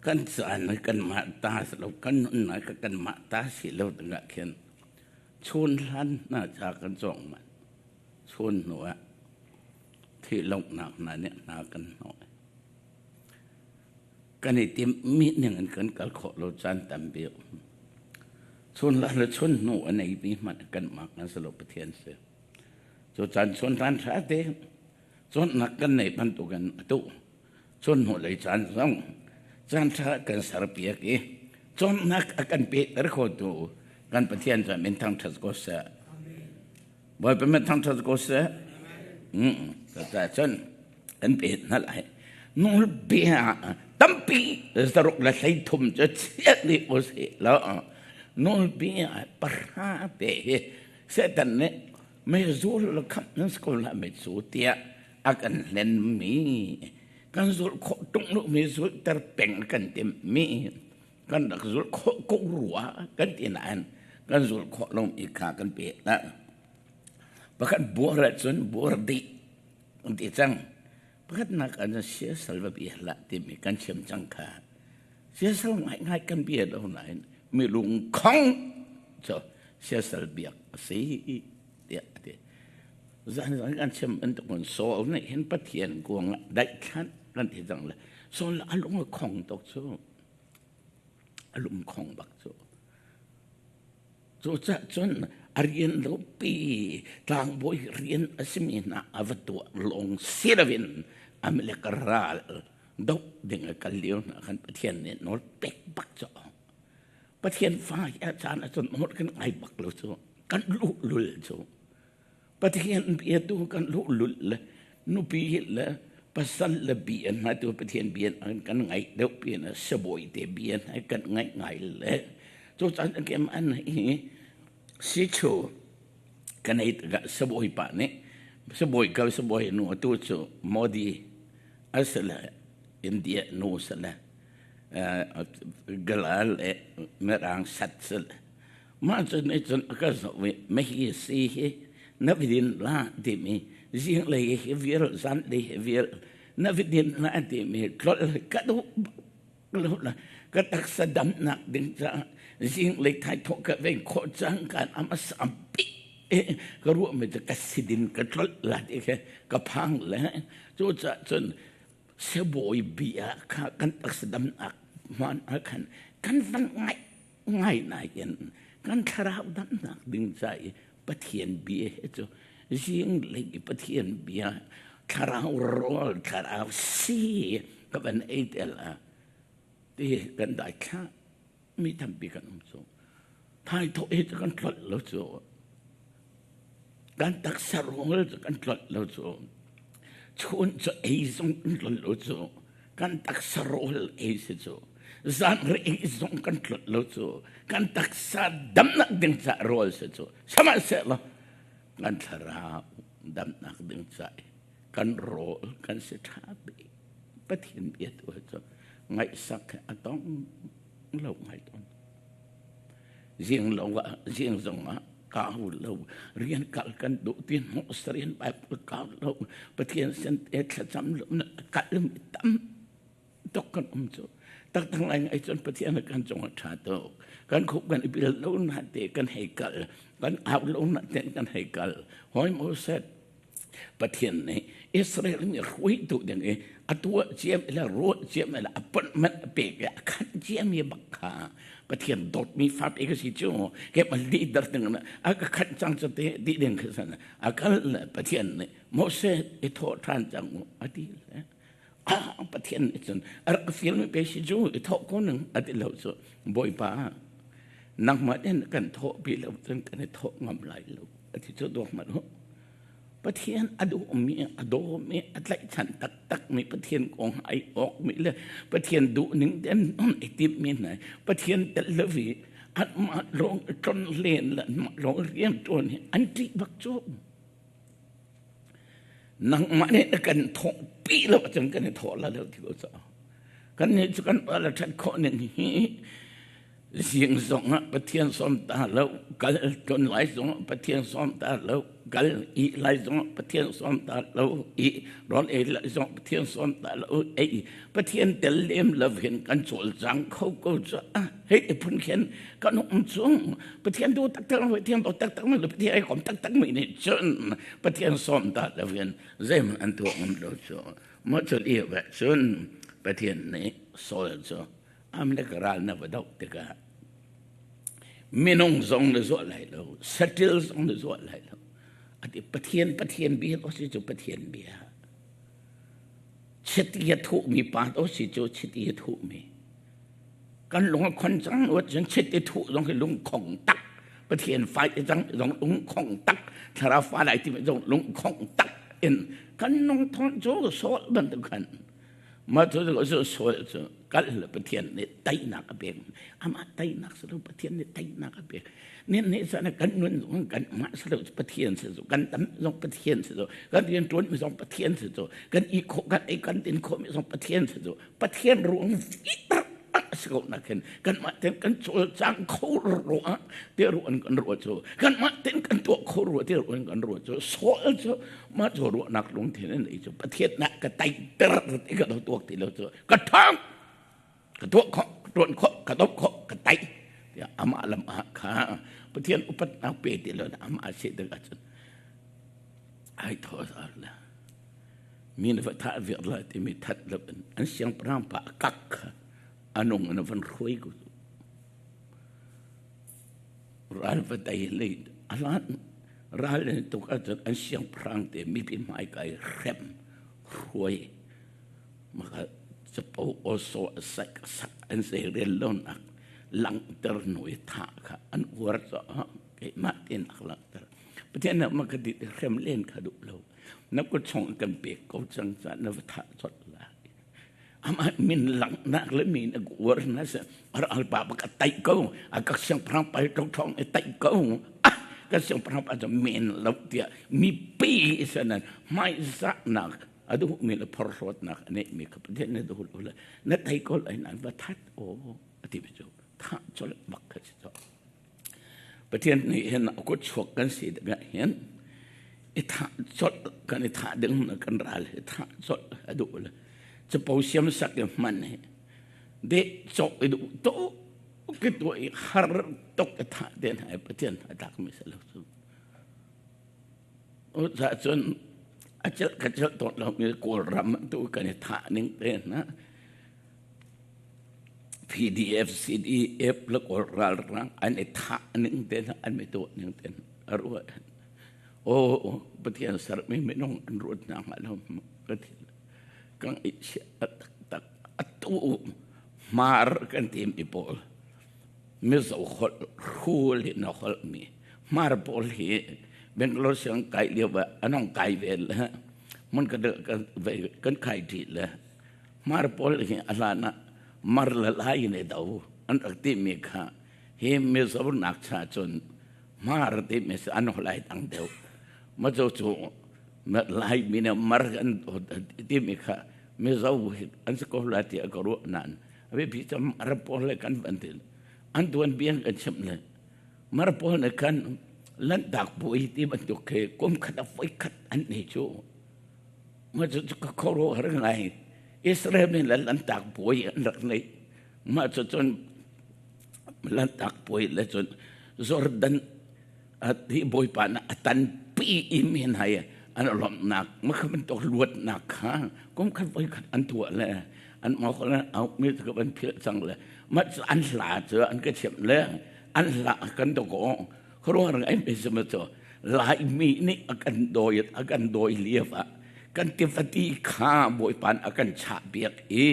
Kan caan hi kanmah ta si lo, kan nunnak hi kanmah ta si lo tikah khin chun hlan hna ca kan cawng manh. Chun hnu ah thih-lohnak hna nih hna kan hnawh. Kan i timhmi ning in kan kal khawh lo caan tampi a um. Chun hlan le chun hnu a neimi hmanh kanmah kan si lo Pathian si. Cu caan chun hlan ṭha te cawnnak kan neih bantukin atu chun hnu lei caan zong caan ṭha kan serpiak i cawnnak a kan pehter khotu kan Pathian cu min thangṭhat ko seh. Bawipa min thangṭhat ko seh. Cucaah cun kan pet hna lai. Nawlbia tampi 113 cu chiah dih usih law nawlbia pahra te hi Satan nih mezul le khamh nan si ko hlah meicu tiah a kan hlenmi kan zulh khawh ṭung lomi zulhter peng a kan timhmi kan rak zulh khawh ko rua kan ti nain kan zulh khawh lomi kha kan pek dah. Pakhat buar ahcun buar dih kan ti cang. Pakhatnak ah cun siasal va bia hlah timi kan chim cang kha. Siasal ngaingai kan bia lo nain mi lungkhong cu siasal biak a si tiah a ti. Zan zan kan chim bantuk in Saul nih hin Pathian kuang ah daihthlan kan ti cang le Saul a lung a khong tuk cu a lungkhong bak cu. Cucaah cun a rian lopi tlangbawi rian a simi hna a va tuah lawng si loin Amalek ral doh ding a kal lio hna khan Pathian nih nawl pek bak cu. Pathian fa hi a caan ahcun nawl kan ngai bak lo cu kan luhlul cu. Pathian bia tu kan luhlul le nupi le pasal le bia hna tu Pathian bia kan ngaih deuh pin ah sibawi te bia hna kan ngaih ngai le cu caan kem an hi si chu kan ei tikah sibawi pa nih sibawi kal sibawi nu tu cu Modi asile India nu sile galal le mirang sat sile Mah cu nih cun a ka zoh i mehi si hi na vidin la timi zinglei hi vial zanlei hi vial na vidin la timi tlol ka duh bak lo la ka taksa damnak ding caah zinglei thai thawh ka veng khawh cang kan ama sam pi ka ruah mi cu ka sidin ka tlol la ti kha ka phang le cu caah cun sibawi bia kha kan taksa damnak hman ah khan kan van ngaih Ngaingai in kan thlarau damnak ding ca i Pathian bia hi cu zinglei i Pathian bia thlarau rawl thlarau si ka van ei te la ti kan dai thla mi tampi kan um cu thai tho hi cu kan tlolh lo cu kan taksa rawl cu kan tlolh lo cu chun cu ei zong kan tlolh lo cu kan taksa rawl ei si cu zanriah ei zong kan tlolh lo cu kan taksa damnak ding ca rawl si cu sihmanhsehlaw kan thlarau damnak ding ca kan rawl kan si ṭha bik Pathian bia tu cu ngaihsak a tong lo ngai tawn zing lo ah zing zong ah kau lo rian kal kan duh ti hnawh rian Bible kau lo Pathian sin te thlacam lo na kal mi tam tuk kan um cu taktak lai ngai cun Pathian kan cung ah ṭha tuk kan khup kan i bil lo na te kan hei kal kan au lo na te kan hei kal hoi Moses Pathian nih Israel mi hruaitu ding i a tuah ciam le ruah ciam le appointment a pek i a khan ciami bak kha Pathian dawtmi fa pe ka si cu ke ma leader ding a ka khan cang cu te di ding kha san a kal le Pathian nih Moses i thawh ṭhan cang u a ti le ah Pathian nih cun a rak feel mi pe si cu i thawh ko ning a ti lo cu Bawipa nangmah in kan thawh pi lo cun kan i thawh ngam lai lo a ti cu duak hmanh u Pathian a duhmi a dawmi a tlaihchan taktakmi Pathian kong ai awkmi le Pathian duhning ten non i timmi hna Pathian tel lo i anmah lawng i tlon len le anmah lawng rian ṭuan hi an ṭih bak cu. Nangmah nih na kan thawh pi lo ahcun kan i thawh la lo ti ko caah. Kan nih cu kan pa le ṭhat khawh ning hi. Zing zong ah Pathian sawm ta lo, kal tlun lai zong ah Pathian sawm ta lo, kal i lai zong ah Pathian sawm ta lo, i rawl ei lai zong Pathian sawm ta lo, ei Pathian tel lem lo hin kan cawlcang kho ko cu hei ti phun khin kan um chung. Pathian du taktak Pathian do taktak mi Pathian ai kom taktak mi nih cun Pathian sawm ta lo hin zeihmanh an tuah ngam lo cu. Mo cun i ve cun Pathian nih Saul cu Amalek ral na va doh tikah minung zong na zuah lai lo, saṭil zong na zuah lai lo. Ati Pathian Pathian bia to si cu Pathian bia. Chiti a thuhmi pa to si cu chiti a thuhmi. Kan lung a khon cang uat cun chiti thuh zong hi lung khong tak. Pathian fai cang zong lung khong tak. Thlarau fa lai ti zong lung khong tak in kan nung thon cu sol bantuk khan. Mah cu cu sual cu kal le Pathian nih teinak a pek. Amah teinak si lo Pathian nih teinak a pek. Nin nih sana kan nun zong kan mah si lo Pathian si cu kan tam zong Pathian si cu kan rian tuan mi zong Pathian si cu kan i khawh kan ei kan tin khawh mi zong Pathian si cu Pathian ruang si ko nak hin kanmah ten kan cawlcang kho ruah te ruan kan ruah cu kanmah ten kan tuah kho ruah te ruan kan ruah cu sawl cu mah cu ruahnak lungthin in ei cu Pathian nak ka taiter ti ka tuak ti lo cu ka ṭhang ka tuah kho ka tuan kho ka dop kho ka tai tiah amah lam ah kha Pathian upatnak pe ti lo amah si tikah cun ai thaw la mi na va thah viar lai timi that lo in an siangpahrang pa a kak kha a nung in a van hruai ko ral va dai lei a lan ral in tuk ahcun an siangpahrang te mipi hmaika i hrem hruai maka capo also sak sak an zei rel lo nak langhter nu i thah kha an uar caah keimah tin ak langhter Pathian nih maka di hrem len kha duh lo na kut chung kan pek ko cang ca na va thah colh lai. Amah min langhnak le min a uar na si ral pa ka taih ko a ka siangpahrang pa ṭong ṭhong i taih ko ah ka siangpahrang pa cu men lo tiah mipi sanan hmaizahnak a duh mi le phorhlawtnak a neih mi kha Pathian na duh lo le na tei ko lai nan va that o a ti mi cu thah colh bak kha si cawh. Pathian nih hin a kut chuak kan si tikah hin i thah colh kan i thah ding na kan ral hi thah colh a duh le capo siam sak i hman hi deh cawk i duh tuk ki tuah i har tuk i thah den hai Pathian a tlak mi si lo cu. U ca cun a celh ka celh tawn lo mi Kawlram tu kan i thah ning te na PDF, CDF le Kawl ralhrang an i thah ning te hna, an i tuah ning te hna a ruah. Aw, Pathian sermi minung an ruat hna hnga lo ka ti. Kan i chiah taktak atu hmar kan timi pawl Mizo holh hrul in a holhmi hmar pawl hi Bangalore siang kai lio ah an hong kai ve le mun ka kan kai ṭi le Hmar pawl hi a hlan ah mar le lai in i do an rak timi kha hi Mizo nak cha cun Hmar timi si an holai dang deuh. Macu cu Laimi nih mar an timi kha Mizo an si ko lai tiah ka ruah nain a biapi cu Mar pawl le kan van ti an tuanbia kan chimh le Mar pawl nih khan Lanhtak puai ti bantuk khi kum khat a voi khat an nei cu. Mah cu ka khuaruahhar ngai. Israel mi le Lanhtak puai an rak nei. Mah cu cun Lanhtak puai le cun Jordan hi Bawipa nih a tanpi i mi hna i an lawmhnak makha bantuk luatnak kha kum khat voi khat an tuah le an mah le mi cu kan philh cang le mah cu an hla cu an ka chimh le an hla kan to ko khuaruahhar ngai mi si cu Laimi nih a kan dawi a kan dawi lio ah kan tivati kha Bawipa a kan chah piak i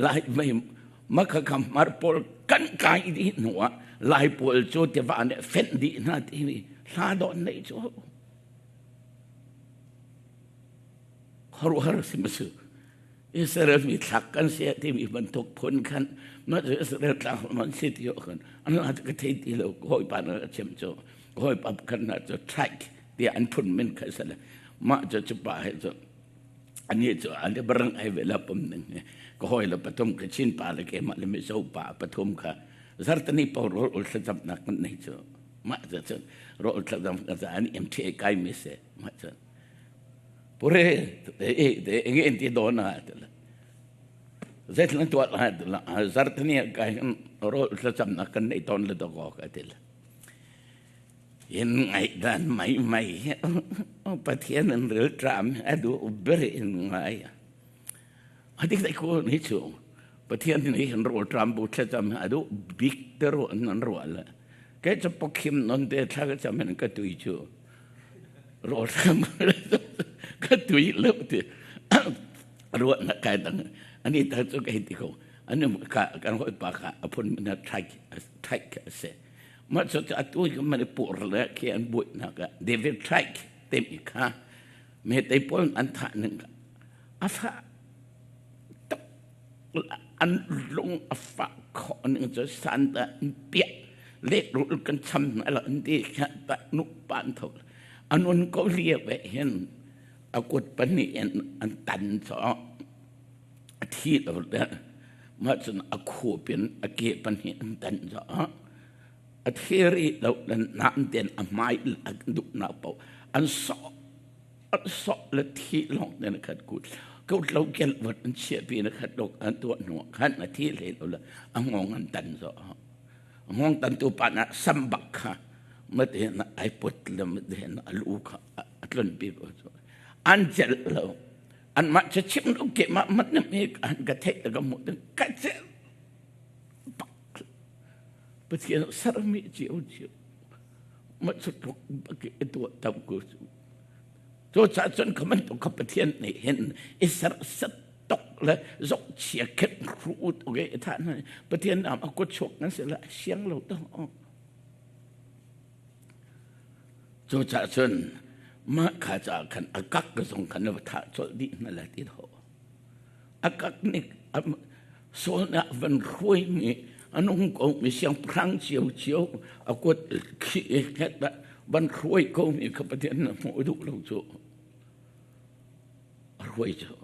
Laimi makha kha Hmar pawl kan kai dih hnu ah Lai pawl cu tiva nih fenh dih hna timi hla dawh nei cu khuaruahhar si ma si. Israel mi thlak kan si timi bantuk phun khan na Israel tlang man si ti khan an la ka thei ti lo hawipa na ka chim cu hawipa khan na cu track ti an phun min kha sale ma cu cu pa he cu ani cu an barang ai ve la pum ning ka hoi la pathum ka chin pa le ke ma le mi zo pa pathum kha. Zartani pau rawl ul thlacamnak kan nei cu. Mah cu cun rawl thlacam kan ca an MTA kai mi se mah cun. Pure te e te enge in ti don na te la. Zeitlan tuah la te la zartani kai kan rawl thlacamnak kan nei ton le to ko ka te la. In ngaih dan mai mai Pathian an ril tram a duh ber in ngai. A dik dai ko ni cu Pathian nih hin rawl ṭam bu thlacam a duh bik te ruah nan ruah le kei cu pakhim non te thla ka cam in ka tui cu rawl ṭam ka tui lo ti ruah na kai dang ani ta cu kai ti ko ani ka kan hoi pa ka aphun na thai thai ka se ma cu atu ka Manipur le khi an buai na ka David Thai te mi kha me te pawl an thah ning a fah tuk an lung a fah khawh ning cu san dah an piah lehrul kan cham hna lo an ti kha ta nu pa an tho anun ko lia ve hin a kut pahnih in an tan cho a thi lo le mah cun a khup in a ke pahnih an tan cho a thiri lo le nam ten a hmai a duh nak po an sawh sawh le thi lawng te na khat kut ko lo kel vat an chia pi na khat dok an tuah hnu khan a thi hle lo le a ngong an tan zo ngong tan tu pa na sam bak kha mate na ai put le mate na alu kha atlon pi ko so an chel lo an ma che chim lo ke ma mat na me an ka thei ka mu ka che bak Pathian sarmi cio cio ma chu tuk bak i tuah tam ko cu Cu caah cun kha bantuk kha Pathian nih hin i serhsat tuk le zohchia khet hru tuk i tha hna Pathian am a kut chuak nan si le a siang lo to. Cu caah cun mah kha caah khan a kak ka zong khan na va thah colh dih hna la ti tho. A kak nih Saul nih a van hruaimi a nung ko mi siangpahrang ciocio a kut khi het van hruai ko mi kha Pathian na hmuh duh lo cu a hruai cu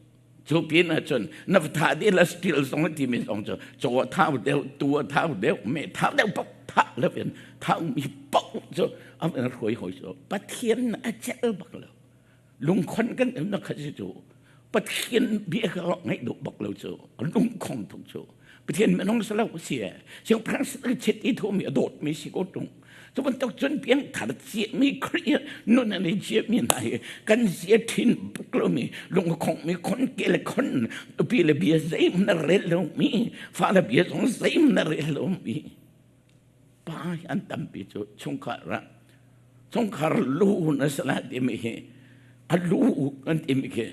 cu pin ah cun na va thah dih la still zong ti mi zong cu caw a thau deuh tu a thau deuh me thau deuh pok thah lo in thau mi pok cu a van hruai hoi cu Pathian a cel bak lo lungkhon kan um na khat si cu Pathian bia ka ngaih duh bak lo cu lungkhong tuk cu Pathian minung si lo si e siangpahrang si chet i thu mi a dawt mi si ko tung cu bantuk cun piang thar cia mi Khrih nun an i cia mi hna hi kan zia thin bak lo mi lungkhong mi khon ke le khon pi le bia zeim na rel lo mi fa le bia zong zeim na rel lo mi pa hi an tampi cu chungkhar ah chungkhar lu na si lai timi hi a lu kan timi khi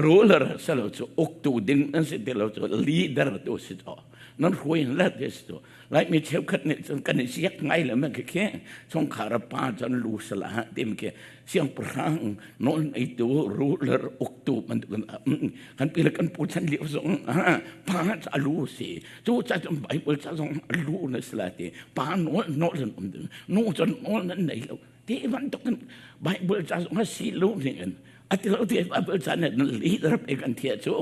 ruler si lo cu uktu ding nan si ti lo cu leader tu si to nan hruai le ti si to Laimi cheukhat nih cun kan i siak ngai le ma khi chungkhar pa cun lu si la timi khi siangpahrang nawl ngeitu ruler uktu bantukin kan pi le kan pu chan lio zong pa a lu si cu ca cun Bible ca zong a lu na si la ti pa nawl nawl an um ding nu cun nawl nan nei lo ti bantukin Bible ca zong a si lo ning in a ti lo ti Bible ca nih leader pe kan thia cu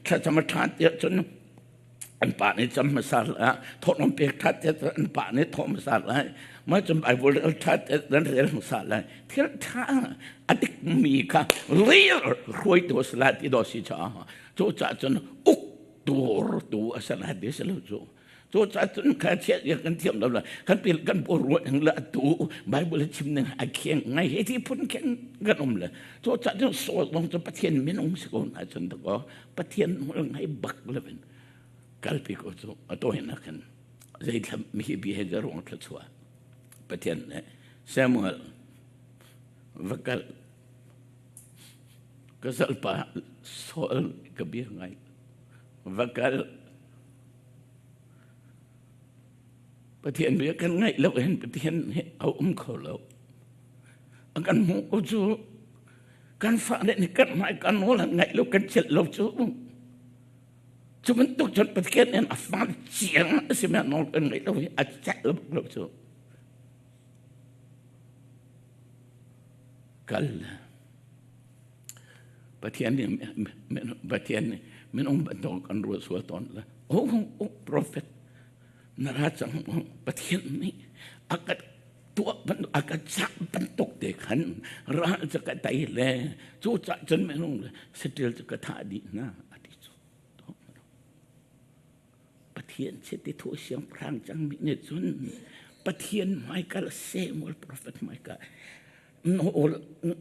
thlacam a ṭha tiah cun an pa nih cam hmasa la thawhlawm pek ṭhat te an pa nih thawh hmasa lai mah cun Bible rel ṭhat te nan rel hmasa lai thil ṭha a dik mi kha real hruaitu a si lai ti daw si caah cu caah cun uk tur tu a si lai ti si lo cu cu caah cun kha chiat kan thiam lo la kan pil kan pu ruah ning la tu Bible chim ning a kheng ngai he ti phun khen kan um le cu caah cun Saul zong cu Pathian minung si ko na cun ko Pathian hmul ngai bak lovin kalpi ko cu a tawinak in zeithlam mi bi he ruang thluachuah Pathian nih Samuel va kal ka zalpa Saul ka bia ngai va kal Pathian bia kan ngaih lo hin Pathian he a um kho lo a kan hmuh ko cu kan fale nih kan hmai kan nawl an ngaih lo kan celh lo cu cu bantuk cun Pathian in a fa ciang a simi a nawl kan ngaih lo hi a celh lo bak lo cu kal Pathian nih Pathian nih minung bantuk kan ruah sual tawn la oh, oh prophet. Na ra cang maw? Pathian nih a ka tuah bantuk a ka cah bantuk te khan ral cu ka tei le cucah cun minung le saṭil cu ka thah dih hna a ti cu. Pathian chiti thu siangpahrang cangmi nih cun Pathian hmaikal Samuel profet hmaikal nawl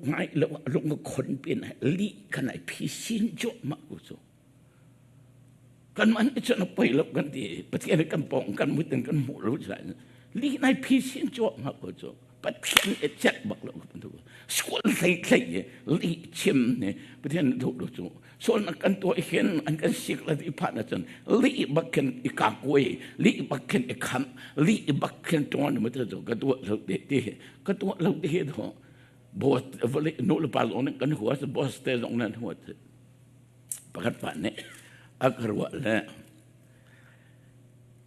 ngai lo lung khon pin lih kan ai phisin cuahmah ku cu. Kan man cun a poi lo kan ti. Pathian kan pawng kan mut in kan hmuh lo cu lih nai phisin cuahmah ko cu. Pathian e cek bak lo bantuk. Sual hlei hlei lih chim ne Pathian duh lo cu. Sualnak kan tuah hin an kan sik la ti phan ahcun lih bak khin i kakuai, lih bak khin i khamh, lih bak khin ṭuan ma cu ka tuah lo ti ti ka tuah lo ti hi to boss vawlei nu le pa zong nih kan hua boss te zong nan huat. Pakhat pa nih a ka ruah le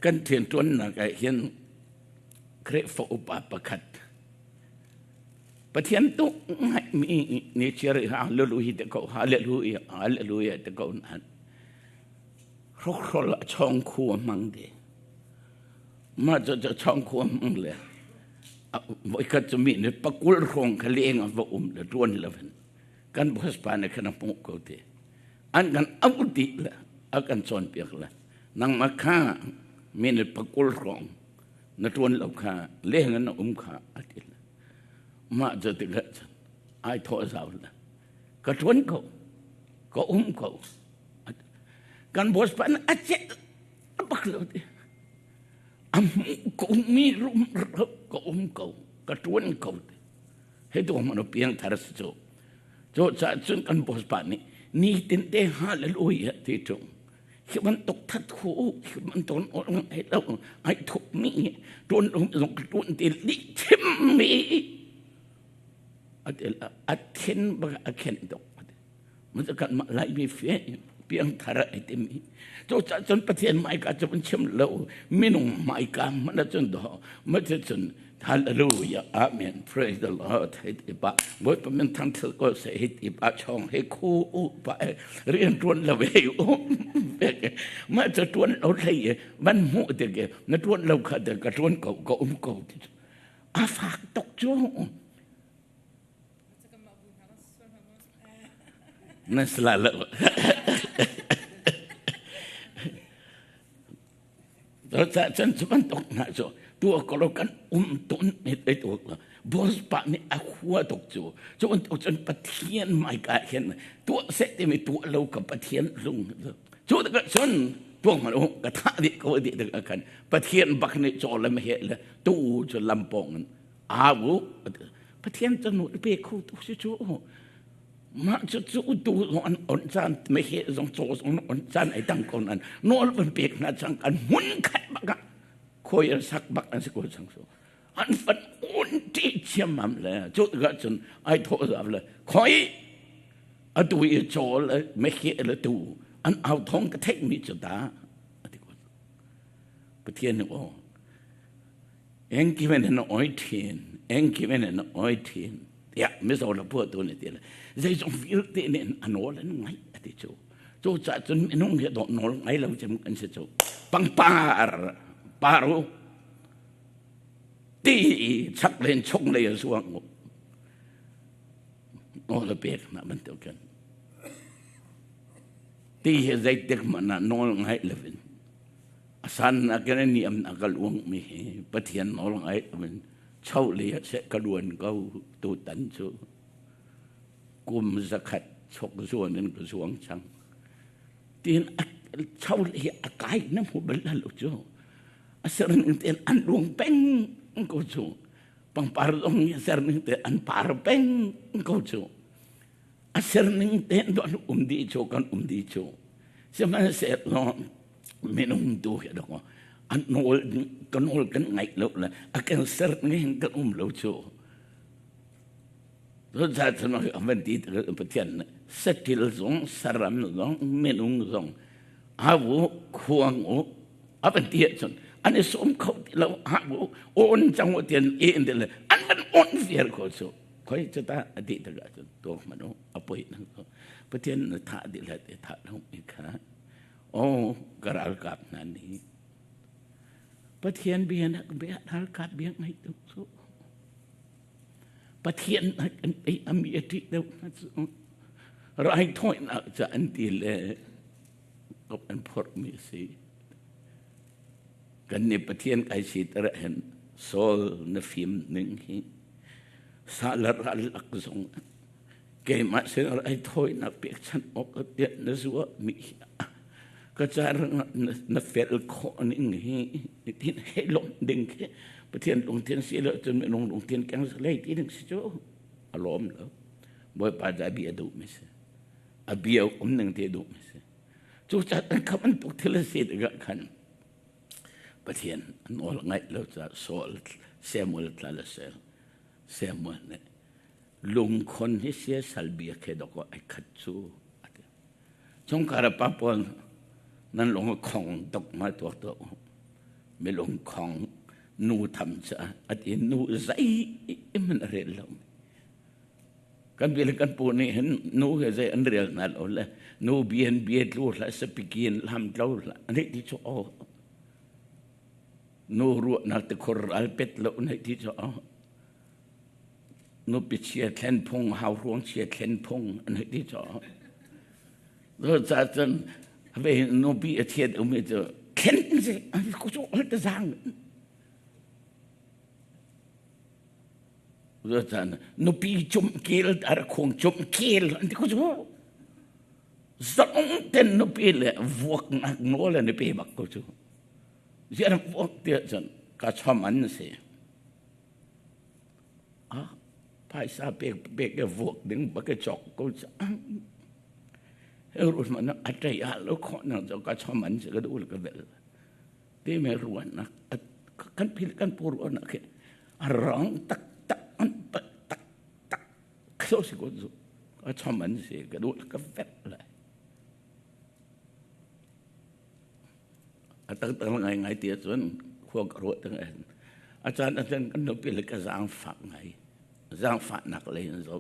kan rianṭuannak ah hin Khrihfa upa pakhat Pathian tuk ngaimi ni chiar i hallelujah te ko hallelujah hallelujah te ko nan hrokhrawl a chong khu a hmang de mah cu cu chong khu a hmang le voikhat cu mi nih pakul hrawng kha leng a va um le ṭuan lo in kan boss pa nih khan a hmuh ko te an kan auh dih le a kan cawnpiak le nangmah kha mi nih pakul hrawng na ṭuan lo kha leng in na um kha a ti le mah cu tikah cun ai thawh zau le ka ṭuan ko ka um ko kan boss pa nih a ceh bak lo ti a hmuh ko mi rum ka um ko ka ṭuan ko ti hei tu man piang thar si cu cu ca cun kan boss pa nih nitin te hallelujah ti ṭung hi bantuk that khu hi bantuk ong ai lo ai thuk mi tuan lung zong tuan ti li chim mi a thin bak a khen tuk mun kan ma lai mi fe piang thar ai ti mi to cha chun pathian mai ka chun chim lo minung mai ka mana chun do ma chun Hallelujah Amen Praise the Lord hei ti pa Bawipa min thangṭhat ko seh hei ti pa chong hei khu u pa rian ṭuan lo hei um mah cu ṭuan lo hlei van hmuh tik na ṭuan lo kha te ka ṭuan ko ka um ko ti a fak tuk cu na sala lo Cun cu bantuk hna cu tu ko kan um tawn met tuk boss pa nih a hua tuk cu cu bantuk cun Pathian hmaika hin tuah seh timi tuah lo ka Pathian lung cu tikah cun tuah hmanh u ka thah dih ko dih tikah khan Pathian bak nih caw le meheh le tu cu lampawng in au Pathian cu nu pe kho tu si cu Mah cucu tu zong an on caan meheh zong caw zong an on caan ai dang ko nan nawl van pek hna cang kan hmun khat bak ah khawi an sak bak an si ko cang so an van on ti chiammam le cu tikah cun ai thawh zav le khoi atu i caw le meheh le tu an au thawng ka theih mi cu ta ati ko Pathian nih aw engkim in an oi thin engkim in an oi thin tiah mizo la phuahtu nih ti le zeizong vialte nih a nawl an ngaih a ti cu cu caah cun minung hi dawh nawl ngai lo cem kan si cu pangpar paru ti chak len chung lei a zuang nawl a pek na bantuk kan ti hi zeitik hmanh ah nawl ngaih lovin a san na kan niam na ka luang mi hi Pathian nawl ngaih lovin cho li ah seh ka luan ko tutan cu kum zakhat chok zuan in ka zuang cang tin cho li a kai na hmu bal lo cu a ser ning ten an luang peng ko cu pangpar zong nih ser ning te an par peng ko cu a ser ning ten do an um di cu kan um di cu sihmanhsehlaw minung tu hi dong an nawl kan nawl kan ngaih lo le a kan ser ning kan um lo cu Cucaah cun van ti Pathian satil zong saram zong minung zong awu khuang u a van ti ahcun an i sawm kho ti lo awu on cang u tian e in le an van on viar ko cu khoi cu ta a ti tikah cun tuak hmanh u a poi nang ko Pathian na thah dih le te thah lo mi kha Oh, ka ralkap hna nih. Pathian bia nak bia ralkap bia ngai deuh cu. Pathian nak an ei ami a ṭih deuh hna cu. Raithawinak ca an ti le an phorhmi a si. Kan nih Pathian kai siter hin Saul na fim ning hi sa le ral lak zong keimah sin raithawinak pekchanh awk tiah na zuah mi hi ka car na fel khawh ning hi tin he lawm ding khi Pathian lungthin si lo cun minung lungthin keng lei ti ding si cu a lawm lo. Bawipa da bia duh mi si. A bia um ning te duh mi si. Cucaah kan kha bantuk thil a si tikah khan Pathian a nawl ngaih lo caah Saul Samuel tla le sel Samuel nih lungkhon hi siasal bia khe dok ai khat cu a ti. Chungkhar pa pawl nan lung a khong tuk ma tuak to mi lungkhong nu tham ca a ti nu zei man a rel lo. Kan pi le kan pu nih hin nu he zei an rel hna lo le nu bian bia tlu hlah sapikin lam tlo hlah an ti cu aw nu ruahnak te khur ral pet lo nei ti cu aw nu pi chia thlen phung hau ruang chia thlen phung an ti cu aw zo ca cun ve nu pi a chiat umi cu thlen se an ku cu ol te zang. Nupi cumkel darkhuang cumkel an ti ko cu. Zong ten nupi le vuak ngak nawl an i pe bak ko cu. Ziah vuak tiah cun ka chom an si. Ah, phaisa pek pek ke vuak ding ba ke chok ko cang. He run man a ṭei ah lo khawh nang cu ka chom an si ka duh le ka vel. Te me ruahnak kan phil kan pu ruahnak khi a rang taktak an tak tak tak so si ko zu a chom an si ka duh ka vet lai a tak tak ngai ngai ti cun khua ka ruah tang en a caan a caan kan nupi le ka zaang fak ngai zaang fahnak lei in zo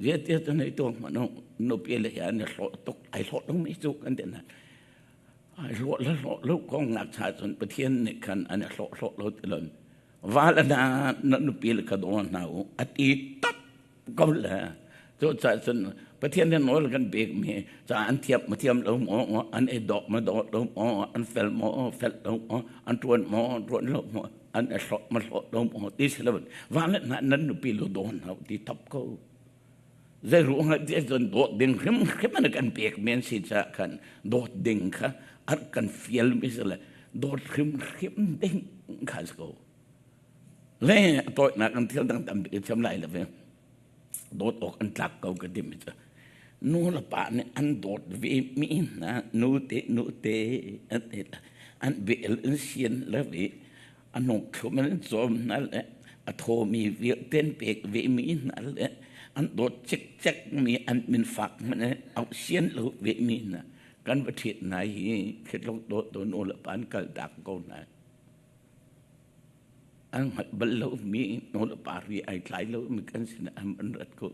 zia tia cun hei tuang mano nupi le hi an hlawh tuk ai hlawh dong mi cu kan ti na Ai hlawh le hlawh lo kong ngakcha cun Pathian nih khan an i hlawh hlawh lo ti lon val na na nupi le ka daw hna u a ti tak ko le. Cu caah cun Pathian nih nawl kan pek mi ca an thiam ma thiam lo maw, an i dawh ma dawh lo maw, an fel maw fel lo maw, an ṭuan maw ṭuan lo maw, an i hlawh ma hlawh lo maw ti si lo val le hna nan nupi lu daw hna u ti top ko. Zei ruangah tiah cun dawt ding hrimhrim an kan pek men si caah khan dawt ding kha an kan fial mi si le dawt hrimhrim ding kha si ko. Le a tawinak an thil dang tampi thiam lai lo ve. Dawt awk an tlak ko ka ti mi cu. Nu le pa nih an dawt ve mi hna nu te nu te an an bel an sian le ve a hnawkthlum an cawm hna le a thawmi vialte an pek vemi hna le an dawt cikcek mi an min fak hmanh auh sian lo vemi hna kan va ṭhit hna hi khitluk dawt do nu le pa an kal tak ko hna. An hngalh bal lo mi nu le pa ri ai tlai lo mi kan sin an an rat ko.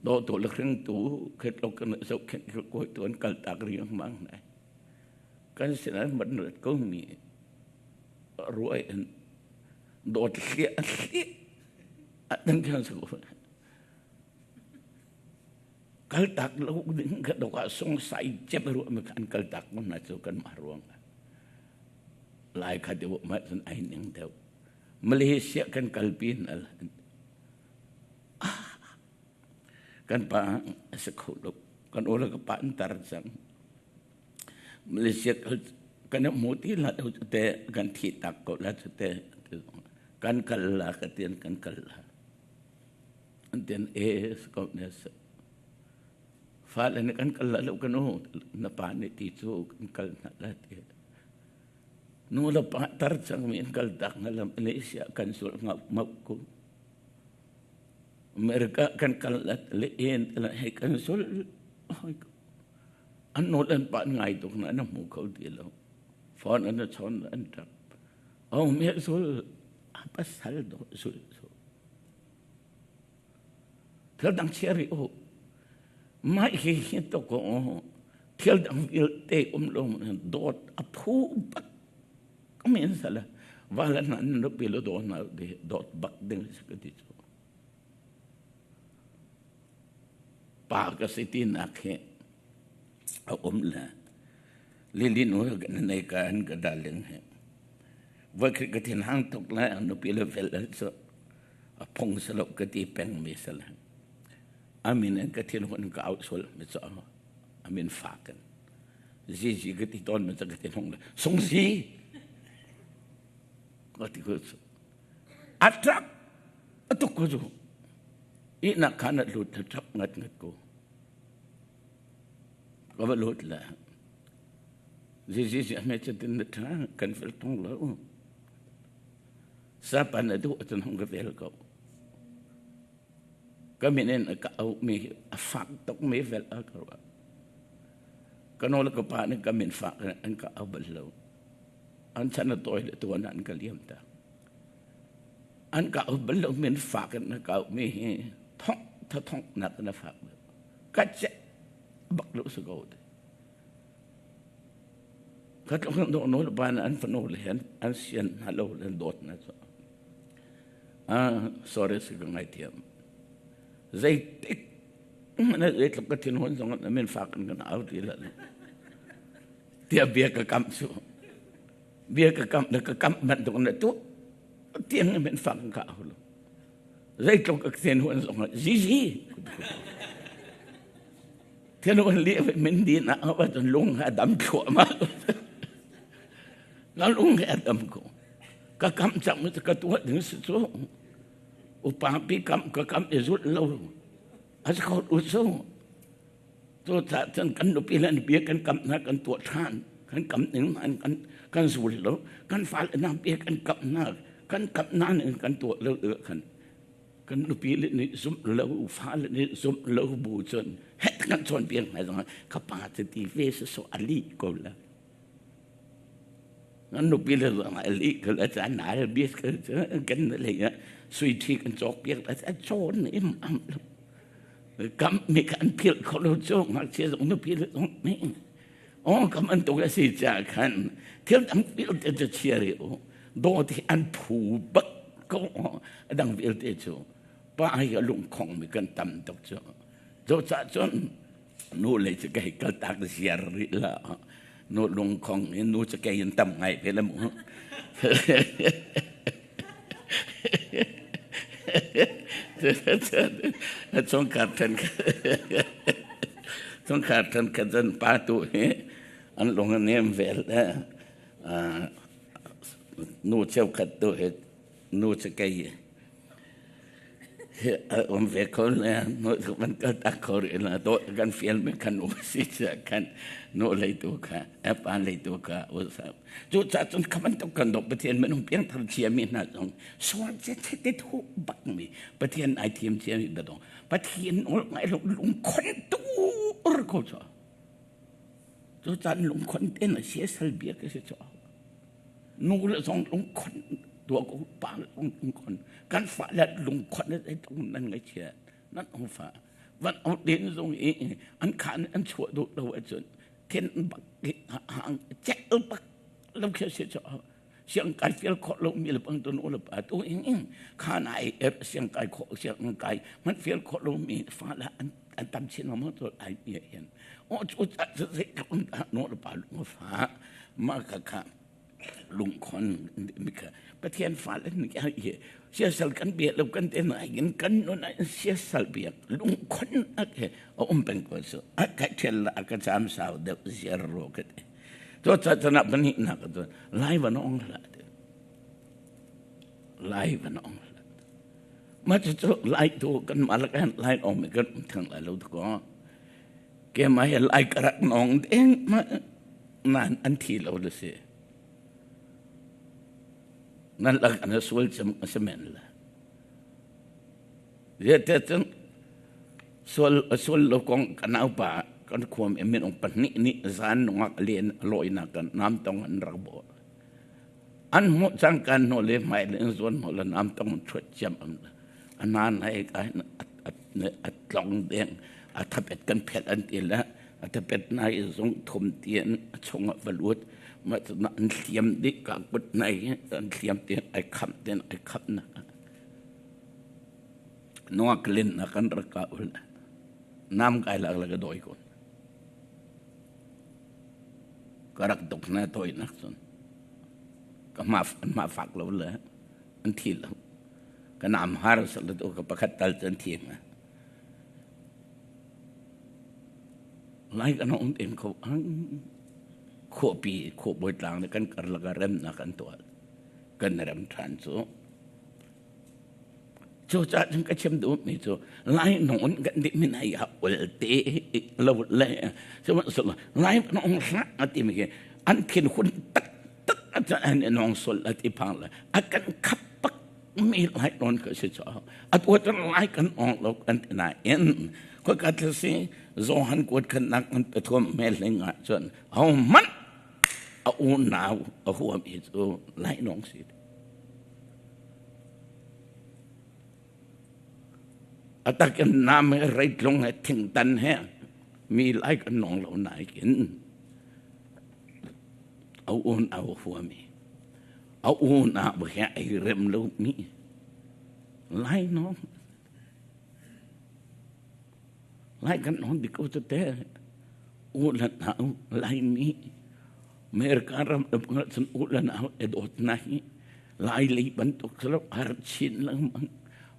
Dawtu le hringtu khitluk kan zohkhenh kawi tu an kal tak riangmang hna. Kan sinah man rat ko mi ruai in dawt hliah hliah an kan sa ko. Kal tak lo ding ka dok ah sung sai cep ru mi kan kal tak mo na chu kan ma ruang lai kha deuh ma cun ai ning deuh. Malaysia kan kalpi nal kan pa a si kho lo, kan u le ka pa an tar cang. Malaysia kan hmu ti la te kan thi tak ko la te kan kal la ka tian kan kal la an tian e ko ne sa fa le ne kan kal la lo kan u na pa nih ti cu kan kal na la ti nu le pa tar cang mi an kal tak na lam Malaysia kan sul ngau mau ko. America kan kal la le en la hei kan sul an nawl an pa ngai tuk na na hmu kho ti lo. Phone an chawn an tap oh me sul pasal do sul su thil dang chia ri u mai hi hi to ko thil dang vialte um lo dawt a phu bak. mi an sala vala na nan nupi le daw na dawt bak ding si ka ti cu. Pa ka si ti nak hi a um le lili nu ka nei ka an ka darling he voi khat ka thin hang tuk le nupi le vel cu a phung salo ka ti peng mi sala amin an ka thin hun ka out sul mi cho amin fakan zizi ka ti ton mi ka thin hung le sung si ka ti ko chu atrak atuk ko chu i nak khan at lut tap ngat ngat ko ka va lut le zizi si ame chatin na tha kan fel tong lo sa pan na du atun hong ka vel ko ka min in ka au mi a fak tok mi vel a ka ruah ka no le ka pa nih ka min fak an ka au bal lo an chan a tawi le tuan an ka liam ta an ka au bal lo min fak in na ka au mi hi thong tha thong nak na fak ka che bak lo su ko te ka tlong do no le pa an fano le an sian na lo le dot na so ah sorry si ka ngai thiam zeitik na zeitluk ka thin hun zong na min fak in kan au ti la tiah bia ka kam su bia ka kam na ka kam bantuk na tu tiang min fak in ka au lo zeitluk ka thin hun zong zizi thin hun li min di na wa lung ha dam thluahmah na lung he dam ko ka kam cang ka tuah ding si cu upa pi kam ka kam i zut lo a si kho u cu cu ca cun kan nupi le bia kan kam na kan tuah than kan kam ning an kan kan zul lo kan fal na bia kan kam na kan kam na ning kan tuah lo kan kan nupi le nih zumh lo fa le nih zumh lo bu cun het kan chawn piak hna zong ka pa te ti ve so so ali ko la Nan nupi le zong a lih ko la caan na bia kan lei ah sui ṭhi kan cawk piak la a cawn im am lo. Kam mi kan philh kho lo cu ngakchia zong nupi le zong nih oh kam an tuk a si ca khan thil dang vialte cu chia rih u dawt hi an phu bak ko a dang vialte cu pa hi a lungkhong mi kan tam tuk cu cu cah cun nu lei cu kei kaltak ziar rih la nu lungkhong in nu cu kei in tam ngai ve le mu chungkhar then chungkhar then khat zan pa tu hi an lung a nem vel le nu cheukhat tu hi nu cu kei um ve ko le nu kan kal tak kho rih la to kan fial me kan u si cha kan nu lei tu kha pa lei tu kha u sa cu cha cun khaman tuk kan dok pathian minung piang thar chia mi hna zong sual che che te thu bak mi pathian ai thiam chia mi bedong pathian ol ngai lung lung khon tu ur ko cho cu chan lung khon te na sia sal bia ke se cho nu le zong lungkhon tuah ko pa zong lungkhon kan fa le lungkhon le zeitluk nan ngaihchia nan ong fa van ong den zong i an khan an chuah duh lo ahcun then bak hang cek bak lo khe se cho siang kai fial khawh lo mi le bang tu nu le pa tu ing ing khan ai er siang kai khawh siang kai man fial khawh lo mi fa la an an tam chin ma to ai mi hin o chu cha zeitluk nu le pa lung fa ma ka kha lungkhon mi kha Pathian fale nih siasal kan bia lo kan te na in kan nun ah siasal biak lungkhon a ke a um peng ko su a ka thial la ka cham sau deuh ziar ro ka te to cha chana pani na ka to lai van ong la te lai van ong la ma chu chu lai tu kan malakan lai ong mi kan thang lai lo ko ke ma he lai karak nong deng ma nan an thi lo le si nan lak an sual cem a si men la te cun sual sual lo kong kan au pa kan khuam emin ong pahnih nih zan nungak len loi na kan nam tong an rak bo an hmuh cang kan no le mai le zuan mo le nam tong chuat chiam am anan hai ka at tlong deng a thapet kan phet an ti la. A tapet nai zong thum tian a chungah va lut. Mah cu an hliam dih ka kut nai an hliam tian ai khamh tian ai khamh na. Nuak lin na kan rak ka ul. Nam kai lak la ka doi kon. Ka rak dok na toi nak cun. Ka ma an ma fak lo le an thi lo. Ka nam har sa le ka pakhat tal cun thi nga. Lai kan um tem kho ang khuapi khuabawi tlang le kan karlak ah remnak an tuah kan rem ṭhan cu cucaah cun ka chim duhmi cu lai nawn kan ti mi nai ah ulte lo le sihmanhsehlaw lai nawn hlah a timi khi an thin hun taktak a an nong sol a ti phang le a kan khap pak mi lai nawn ka si caah a tu cun lai kan ong lo kan ti nain khua ka si Johan kuat khannak an pathuam me hling ah cun ahohmanh a unau a huam i cu lainawng si. A takin nam he reitlung he thingtan he mi lai kan nong lo naikin a unau a huam i a unau he ai rem lo mi lainawng Lai kan on bik ko te ulan hau Laimi America ram lam cun ulan hau edot na hi Lai lei bantuk salo har chin lengmang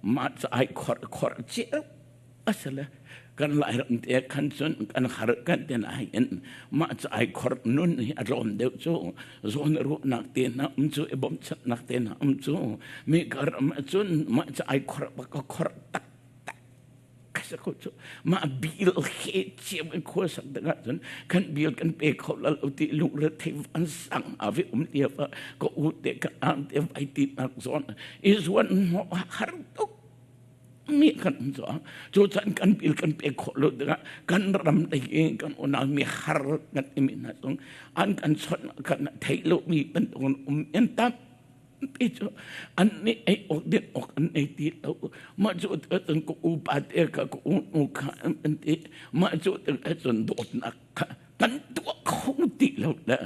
ma ca ai khor khor cio asale kan lai ram te khan cun kan har kan ten ai in ma ca ai khor nun hi a tlawm deuh cu zawn ruahnak te na um cu i bawmchan nak te na um cu mi kar ram cun ma ca ai khor bak khor tak Mah bil he ciam in khua sak ding ahcun kan bil kan pe kho la lo ti lungre thei an sang a vi um ti fa ka u te ka ang te vai ti nak zawn i zuan mo har tuk mi kan zo chu chan kan bil kan pe kho lo ding kan ram te kan unau mi har kan imi na chung an kan chon kan thei lo mi ban um en tam Ti cu an nih ei awk din awk an ei ti lo. Mah cu cun ka upa te kha ka unu kha an ti. Mah cu cun dawtnak kha kan tuah kho ti lo le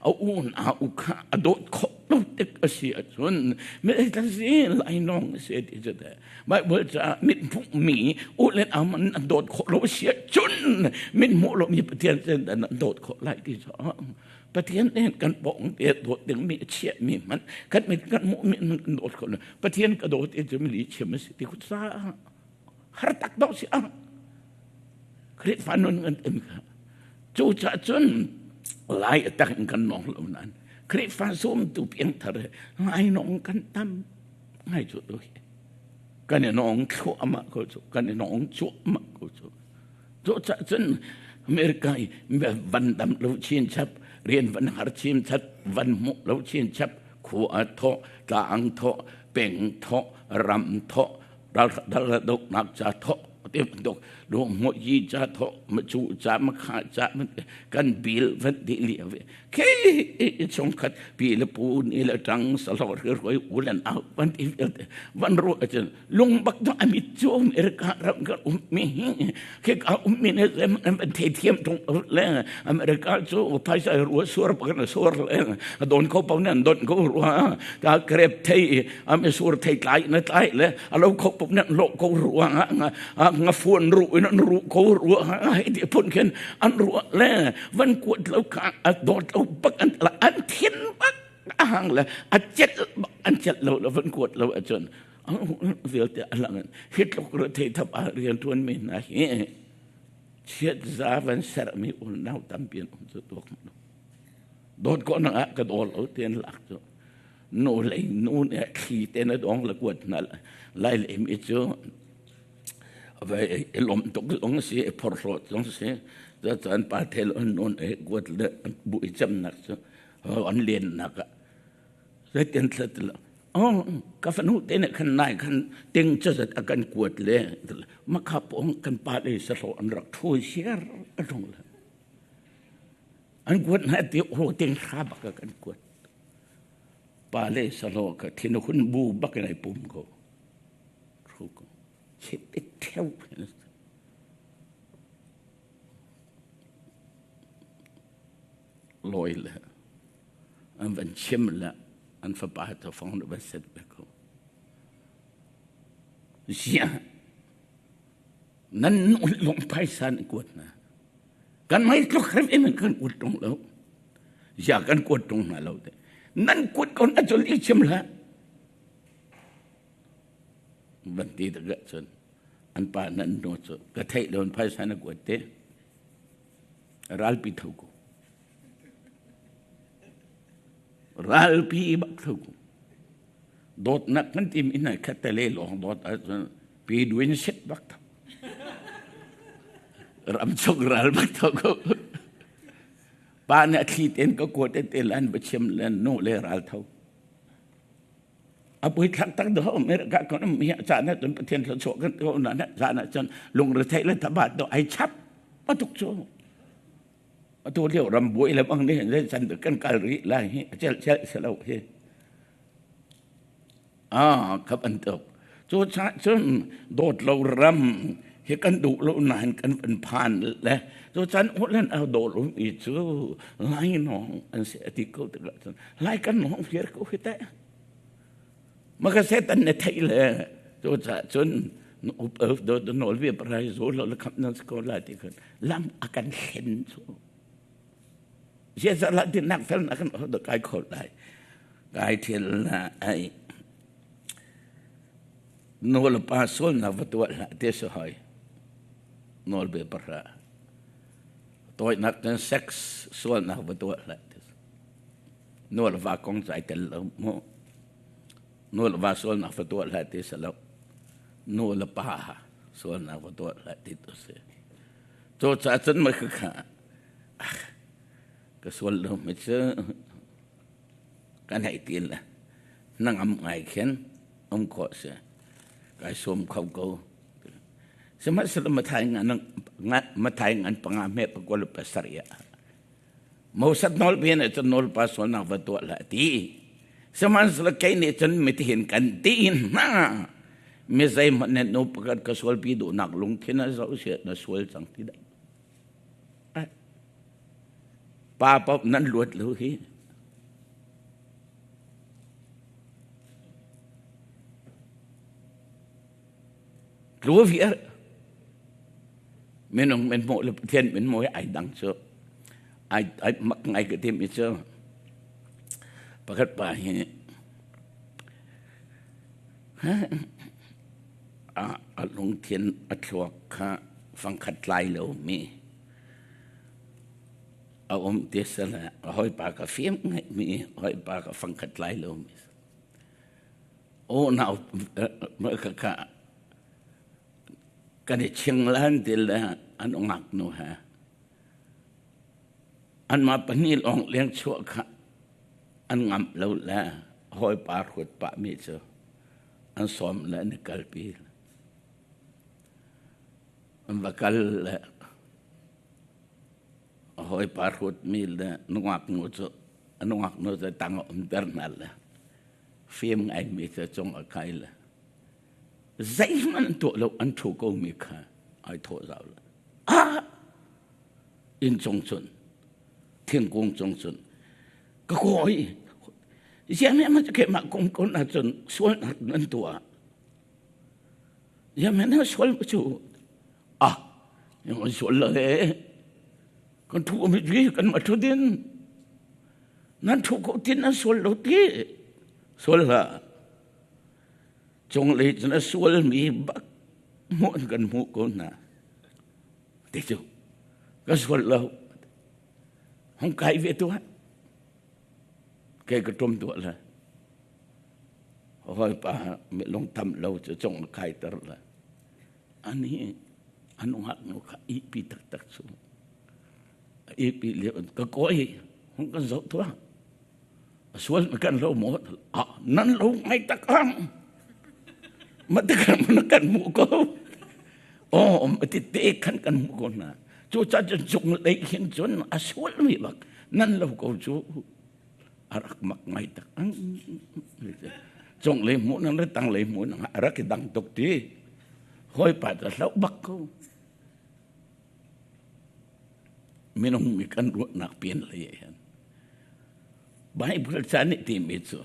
a unau kha a dawt khawh lo tik a si ahcun mi si lainawng a si ti cu teh. Bible caah mit hmuhmi u le nau man an dawt khawh lo a si ahcun mit hmuh lomi Pathian sin an dawt khawh lai ti cu Pathian nih kan pawng te dawt dingmi a chiahmi hmanh kan mit kan hmuhmi hmanh kan dawt kho lo. Pathian ka dawt i cu mi chim a si ti ku sa har tak dawh si ah Khrihfa nun kan tem kha cu ca cun lai a tak in kan nong lo nan Khrihfa zumtu piangthar lai nong kan tam ngai cu tu hi kan i nong thluahmah ko cu kan i nong cuahmah ko cu Cucaah cun America i van dam lo chinchap, rian van har chinchap, van hmuh lo chinchap, khua thawh, tlang thawh, peng thawh, ram thawh, raldohnak ca thawh, ti bantuk luhmuhyi ca thawh, macu ca, makha ca, kan bil van dih lio ve. Khi chungkhat pi le pu ni le ṭang salor hi roi u le nau van ti vialte van ruah ahcun lung bak cu a mit cu America ram kan ummi hi khi ka ummi ne zem an van thei thiam ṭung le America cu phaisa rua suar pak na suar le a don ko pau ne an don ko rua ta krep thei am sur thei tlai na tlai le a lo kho pop ne lo ko rua nga fuan ru in an ru ko rua hei ti phun khin an ruah le van kuat lo kha a dawt lo bak an la an thin bak a hang le a chet bak an chet lo le van kuat lo ahcun vialte a lang in hi tluk re thei thap a rian tuan mi hna hi chiat za van ser mi unau tampi an um cu tuak dawt ko nang ah ka dawl lo ten lak cu nu lei nu ne thli te na dong le kuat na lai le mi cu i lawm tuk zong a si i phorhlawt zong a si cucaah pa thel an nawn i kuat le an bu i cemnak cu an lennak ah zeitin thla ti lo oh ka fanu te nih khan nai khan ting cazat a kan kuat le makha pawng kan pa le sahlawh an rak ṭhu siar a ṭung le an kuat hna ti ho ting hra bak a kan kuat pa le sahlawh ka thin hun bu bak in ai pum ko Lawi le an van chim le an fapa cu fong nih van set ve ko. Ziah nan nu lung phaisa nan kuat hna. Kan mei tluk hrim in kan kuat tung lo. Ziah kan kuat tung hna lo te. Nan kuat kon a cun i chim hlah. Van ti tak cun an pa nan nu cu ka theih lo phaisa na kuat te. Ralpi tho ko. Ralpi bak tho ko. Dawtnak kan timi hna khat te le lawng dawt ahcun pi duin sit bak tho. Ramchung ral bak tho ko. Pa nih a thli ten ka kuat te lan ba chim le nu le ral tho. A pui thlak tak do America kon mi cha na cun Pathian thluachuah kan ko na na cha na cun lungre theih le thabat do ai chap patuk cu atu lio ram buai le bang nih le chan kan kal ri lai hi chel chel se lo hi ah khap an tuk cu cha cun dawt lo ram hi kan duh lo nain kan van phan le cu chan ulen au do lo mi cu lai nong an se ati ko tikah cun lai kan nong fir ko hi te maka setan ne thei le cu cha cun up do do nol vi prai zo lo le kham nan ko la ti khan lam akan hlen chu zia za la din nak fel na kan do kai khol lai kai thil na ai nol pa sol na va tuah hlah te so hoi nol be para toi nak kan sex sual nak va tuah hlah te nol va kong zai tel lo mu nol va sual nak va tuah hlah te sa lo nu le pa sual nak va tuah hlah ti tu si cho cha cun ma kha kha ka sual lo mi cu kan hei ti le nangam ngai khin um khawh si kai sum kho ko sihmanhsehlaw Mathai ngan Mathai ngan panga hme pakua le pasarih ah Moses nawlbia nih cun nawlpa sualnak va tuah hlah ti sihmanhsehlaw kei nih cun mitihin kan ti hna mi zeihmanh nih nu pakhat ka sualpi duhnak lungthin a zoh siah na sual cang ti dah pa paoh nan luat lo hi Tlu viar minung min hmuh le Pathian min hmuh hi ai dang cu ai ai mak ngai ka timi cu pakhat pa hi a a lungthin a thluak kha fangkhat tlai lomi a um ti sala a hawipa ka fim ngaimi hawipa ka fangkhat tlai lomi O nau ka kan i ching lan ti le an ungak nu he anmah pahnih lawng leng chuah kha an ngamh lo le hawipa hrut pah mi cu an sawm le an i kalpi. An va kal le a hawipa hrut mi le nungak nu cu a nungak nu cu tang a umter hna le fim ngaimi cu cung a kai le zeihmanh an tuah lo an thu ko mi kha ai thawh zau le ah inn cung cun thingkung cung cun ka kawi ziah mah ke mah kong kon ahcun sualnak nan tuah ziah mah sual cu ah yung sual lo he kan thu mi kan ma thu din Nan thu ko tin an sual lo ti. Sual hlah. Cunglei cun a sualmi bak hmuh an kan hmuh ko hna. Ti cu ka sual lo. Hung kai ve tuah. Kei ka tum tuah la. Hawipa lung tam lo cu cung a kai ter la. Ani an ngaknu kha ihpi taktak cu. Ihpi lio ka kawi hung kan zoh tuah. A sual kan lo maw? Ah, nan lo ngai tak ang. Ma te kan na kan mu ko. Oh, ma ti te kan kan mu ko na. Cu ca cun cung lei hin cun a sual mi bak nan lo ko cu a rak mak ngai tak ang. Cung lei hmuh nang le tang lei hmuh nang a rak i dang tuk ti. Hawi pa ta hloh bak ko. Minung mi kan ruahnak pian lei ah hin. Bible ca nih timi cu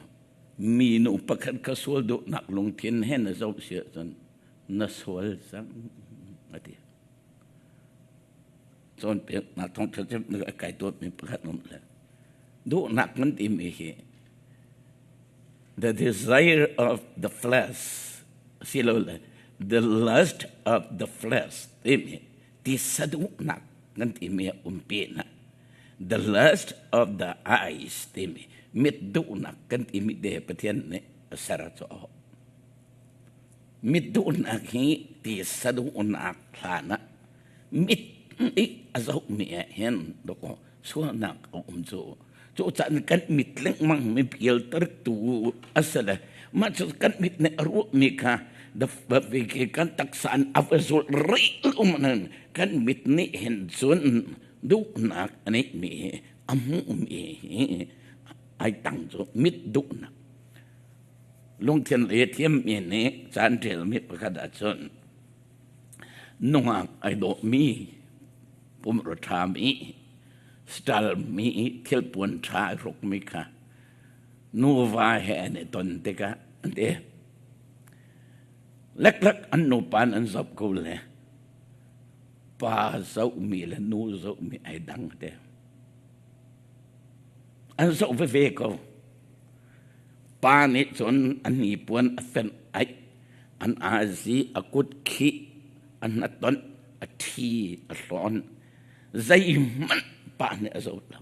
minu pakhat kha sual duhnak lungthin he na zoh si ahcun na sual cang a ti. Cawnpiaknak thawngṭha chimnak a kai dawtmi pakhat um le duhnak kan timi hi the desire of the flesh silole the lust of the flesh timi tisa duhnak kan timi a umpi na the lust of the eyes timi mit duhnak kan timi te Pathian nih a ser cu mit duhnak hi tisa duhnak hlan ah mit nih a zohmi ah hin dawkaw sualnak a um cu. Cu caan kan mit lengmang mi pialtertu a si le mah cu kan mit nih a ruahmi kha kan taksa an a va zulh rih um nan kan mit nih hin cun duhnak a neihmi hi a hmuhmi hi ai tang cu mit duhnak. Lungthin le thiammi nih caan ṭialmi pakhat ahcun Nungak ai dawhmi, pumrua ṭhami, style-mi, thilpuan ṭha ai hrukmi kha nuva he an i ton tikah an ti. Leklak an nupa in an zoh ko le pa zohmi le nu zohmi ai dang te. An zoh veve ko. Pa nih cun a hnipuan a fenh aih, an azi, a kut khih, a hnatonh, a ṭhi, a hlawn. Zeihmanh pa nih a zoh lo.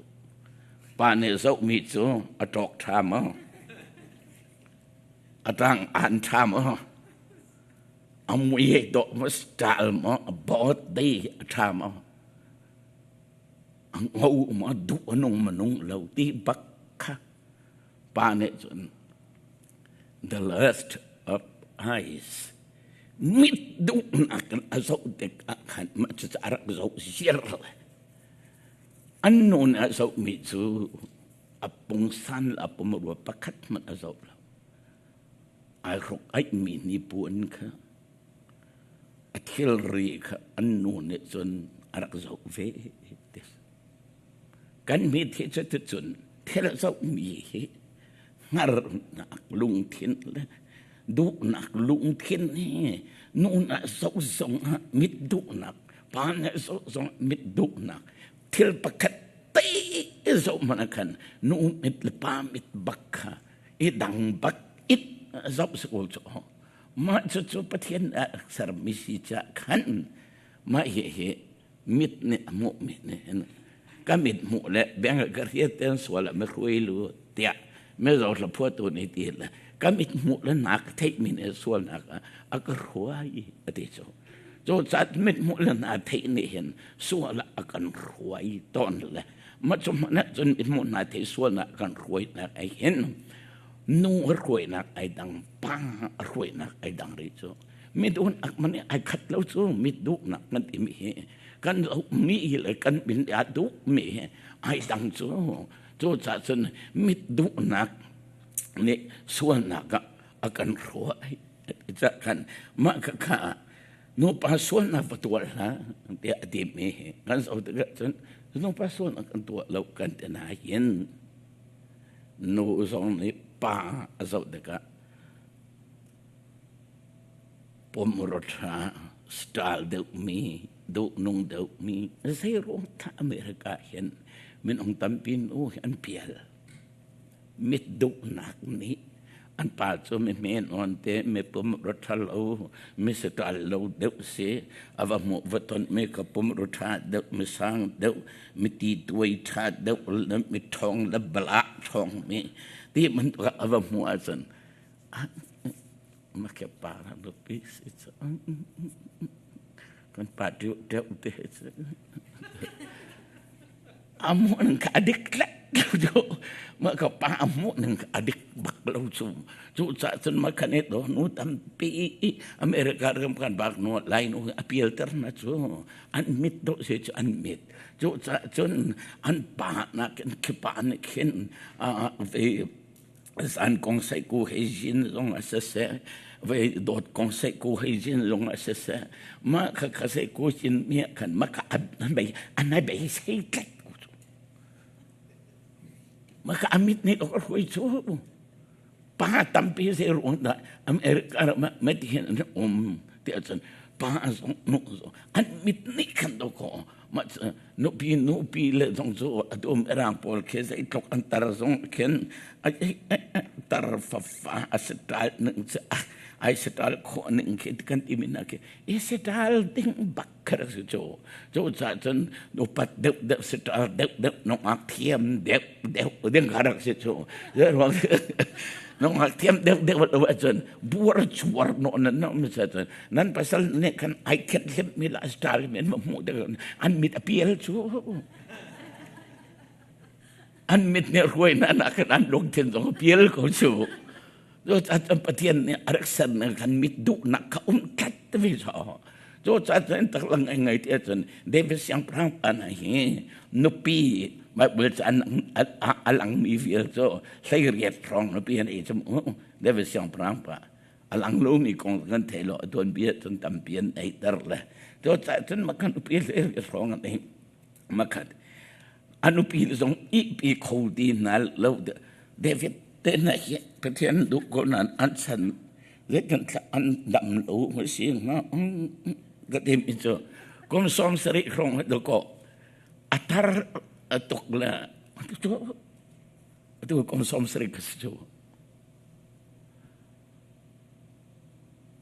Pa nih zohmi cu a ṭawk ṭha maw? A ṭang aan ṭha maw? A mui he dawh maw? Style maw? A bawt dei a ṭha maw? A ngo maw? Duh a nung manung lo ti bak kha pa nih cun the lust of eyes mit duhnak in a zoh tik ah khan mah cucu a rak zoh ziar le an nu nih a zohmi cu a pungsan le a pumrua pakhat hmanh a zoh lo. Ai hruk aihmi hnipuan kha a thilri kha an nu nih cun a rak zoh ve. Kan mit hi cuticun thil zohmi hi hngarnak lungthin le duhnak lungthin hi nu na zoh zongah mit duhnak, pa na zoh zongah mit duhnak thil pakhat te zoh hmanh ah khan nu mit le pa mit bak kha i dang bak it zoh si ko cu. Mah cucu Pathian a sermi si caah khan mah hihi mit nih a hmuhmi nih hin ka mit hmuh le beng ka hriat ten sual ah mihruai lu tiah mizo hla phuahtu nih ti le ka mit hmuh le na ka theihmi nih sualnak ah a ka hruai a ti cu. Cu cat mit hmuh le na theih nih hin sual ah a kan hruai tawn le mah cu hmanh ah cun mit hmuh na theih sualnak a kan hruainak ai hin nu a hruainak ai dang, pa a hruainak ai dang rih cu. Miduhnak man ai khat lo cu. Miduhnak kan timi hi kan mi le kan min a duh mi hi ai dang cu. Cu caah cun mitduhnak nih sualnak ah a kan hruai ca kan mah kha kha nupa sualnak va tuah hlah tiah a timi hi kan zoh tikah cun nupa sualnak kan tuah lo kan ti nain nu zong nih pa a zoh tikah Pumrua ṭha, style deuhmi, duhnung deuhmi zeiruang dah America hin minung tampi nu hi an pial. Mit duhnak nih an pa cu mi hme nawn te, mi pumrua ṭha lo, mi style lo deuh si, a va hmuh va ton mi ka pumrua ṭha deuh, mi sang deuh, mi ti tuai ṭha deuh, mi ṭhawng le balah ṭhawng mi ti bantuk a va hmuh ahcun Ma che para lo pisi kan pa deuh deuh te amu nang ka adik lek lo ma ka pa amu nang ka adik bak lo cu. Cu ca cun ma kan do nu tampi America ram kan bak nu lai nu apial ter na cu an mit do se cu an mit cu ca cun an pa na kin khipa ne khin ve Zan kong sai ku hei zin zong a siseh, vei dawt kong sai ku hei zin zong a siseh, mah kha kha sai ku cin mi ah khan mah kha an bei an bei sei tlat ku cu. Maka amit nih a hruai cu. Pa tampi zei ruang dah America ram ah metihin an um ti ahcun pa zong nu zong an mit nih khan do ko mah nupi nupi le zong cu atu mirang pawl khi zeitluk an tar zong khin tar fafa a sital ning cu ai sital khawh ning khi kan ti mi na khi i sital ding bak kha rak si cu. Cucaah cun upat deuh deuh siṭal deuh deuh nungak thiam deuh deuh ding kha rak si cu. Zeiruang nungak thiam deuh deuh lo ahcun buar chuar nawh nan nawh mi cun nan pasal nih khan ai khet hlim mi la siṭal mi an hmuh deuh an mit a pial cu. An mit nih hruai na nak khan an lungthin zong a pial ko cu. Cucaah Pathian nih a rak sermi kan mit duhnak kha um tlat ve cho. Cucaah cun taklang ai ngai ti ahcun David siangpahrang pa hna hi nupi Bible ca a langmi vial cu 18 hrawng nupi an ei cu mu. David siangpahrang pa a lang lomi kong kan thei lo a tuanbia cun tampi an eiter le cucaah cun mah kan nupi 18 hrawng an ei makhat a nupi zong ihpi kho ti hna lo David te hna hi Pathian duh ko nain an chan zeitin an dam lo ma si hnga ka tim i cu kum 70 hrawng do ko a tar a tuk le atu kum 70 ka si cu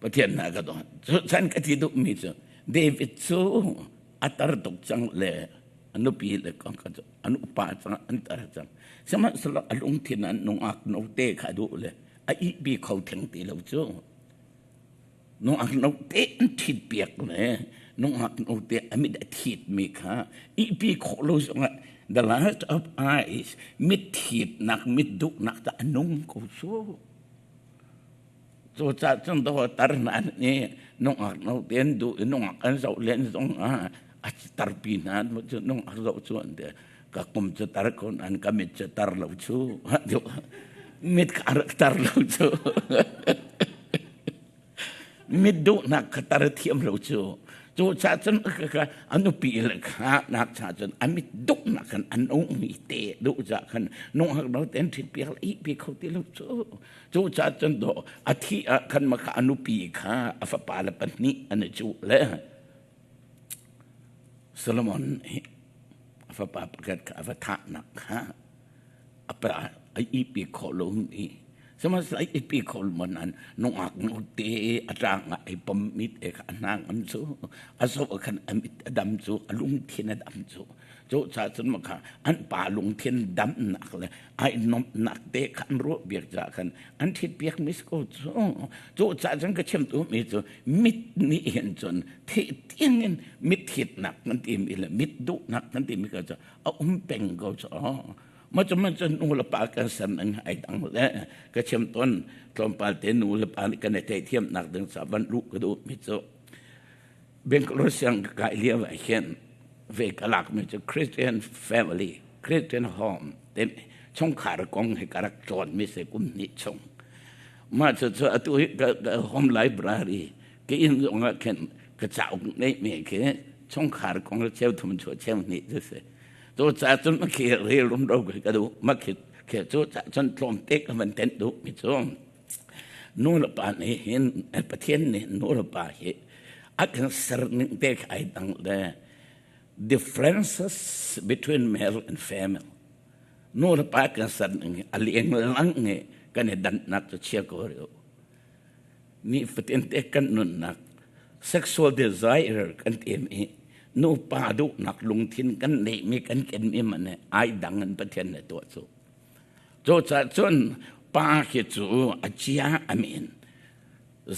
Pathian na ka dawt. Chan ka ti duhmi cu David cu a tar tuk cang le a nupi le kong ka cu an upa cang an tar cang. Sihmanhsehlaw a lungthin an nungak note kha duh le a ihpi kho theng ti lo cu. Nungak note an thit piak le nungak note a mit a thit mi kha ihpi khawh lo zongah the last of eyes mit thitnak mit duhnak ta a nung ko cu. Cucaah cun tar hna nih nungak no tein duh i nungak an zoh len zong ah a tarpi hna cu nungak zoh cu an ti. Ka kum cu tar ko nain ka mit cu tar lo cu. Mit ka rak tar lo cu. Mit duhnak ka tar thiam lo cu. Cucaah cun a nupi le kha nak cha cun a mit duhnak khan an ungmi te duh ca khan nungak no tein ṭhit piak le ihpi kho ti lo cu. Cucaah cun dawh a thih ah khan maka a nupi kha a fapa le pahnih an i cuh le Solomon hi a fapa pakhat kha a va thahnak kha a pa a ihpi khawh lomi sihmanhsehlaw a ihpi khawh lo nain nungak note a ṭang ah ai pommi te kha a hna ngam cu a zoh ah khan a mit a dam cu a lungthin a dam cu. Cucaah cun maka an pa lungthin damnak le ai nomhnak te kha an ruah biak caah khan an ṭhit piak mi si ko cu. Cucaah cun ka chim duhmi cu mit nih hin cun thih tiangin mit thitnak kan timi le mit duhnak kan timi kha cu a um peng ko cu. Ma cu man cun nu le pa kan ser ning ai dang le ka chim tawn tlawmpal te nu le pa nih kan i theihthiamnak ding ca van luh ka duh mi cu Bangalore siang ka kai lio ah hin ve ka lakmi cu Christian family, Christian home timi chungkhar kong hi ka rak cawnmi si kum hnih chung. Mah cucu atu hi ka home library ka inn zong ah khin ka cauk ngeihmi khi chungkhar kong cheu thum chuah cheu hnih cu si. Cu caah cun khi rel rumro ka duh. Mah khi cu caah cun tlawmte ka van tenh duhmi cu Nu le pa nih hin Pathian nih nu le pa hi a kan ser ning te kha ai dang le differences between male and female. Nu le pa kan ser ning hi a leng lang nge kan i dannak cu chia ko rih u. Ni fatin te kan nunnak sexual desire kan tim i nupa duhnak lungthin kan neihmi kan kenmi man he ai dang in Pathian nih tuah cu. Cucaah cun pa khi cu a chia a min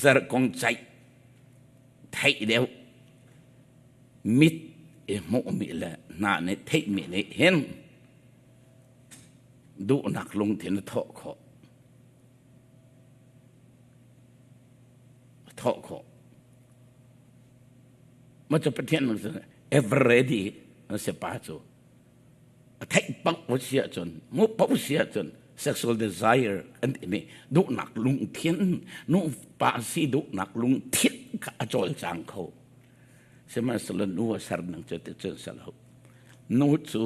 zarkong caih theih deuh mit i hmuhmi le hna nih theihmi nih hin duhnak lungthin a thawh khawh. A thawh khawh. Mah cu Pathian ever ready an si pa cu. A theih paoh si ahcun hmuh paoh si ahcun sexual desire kan timi duhnak lungthin nupa si duhnak lungthin kha a cawlcang kho. Sihmanhsehlaw nu a ser ning cu ti cun si lo. Nu cu.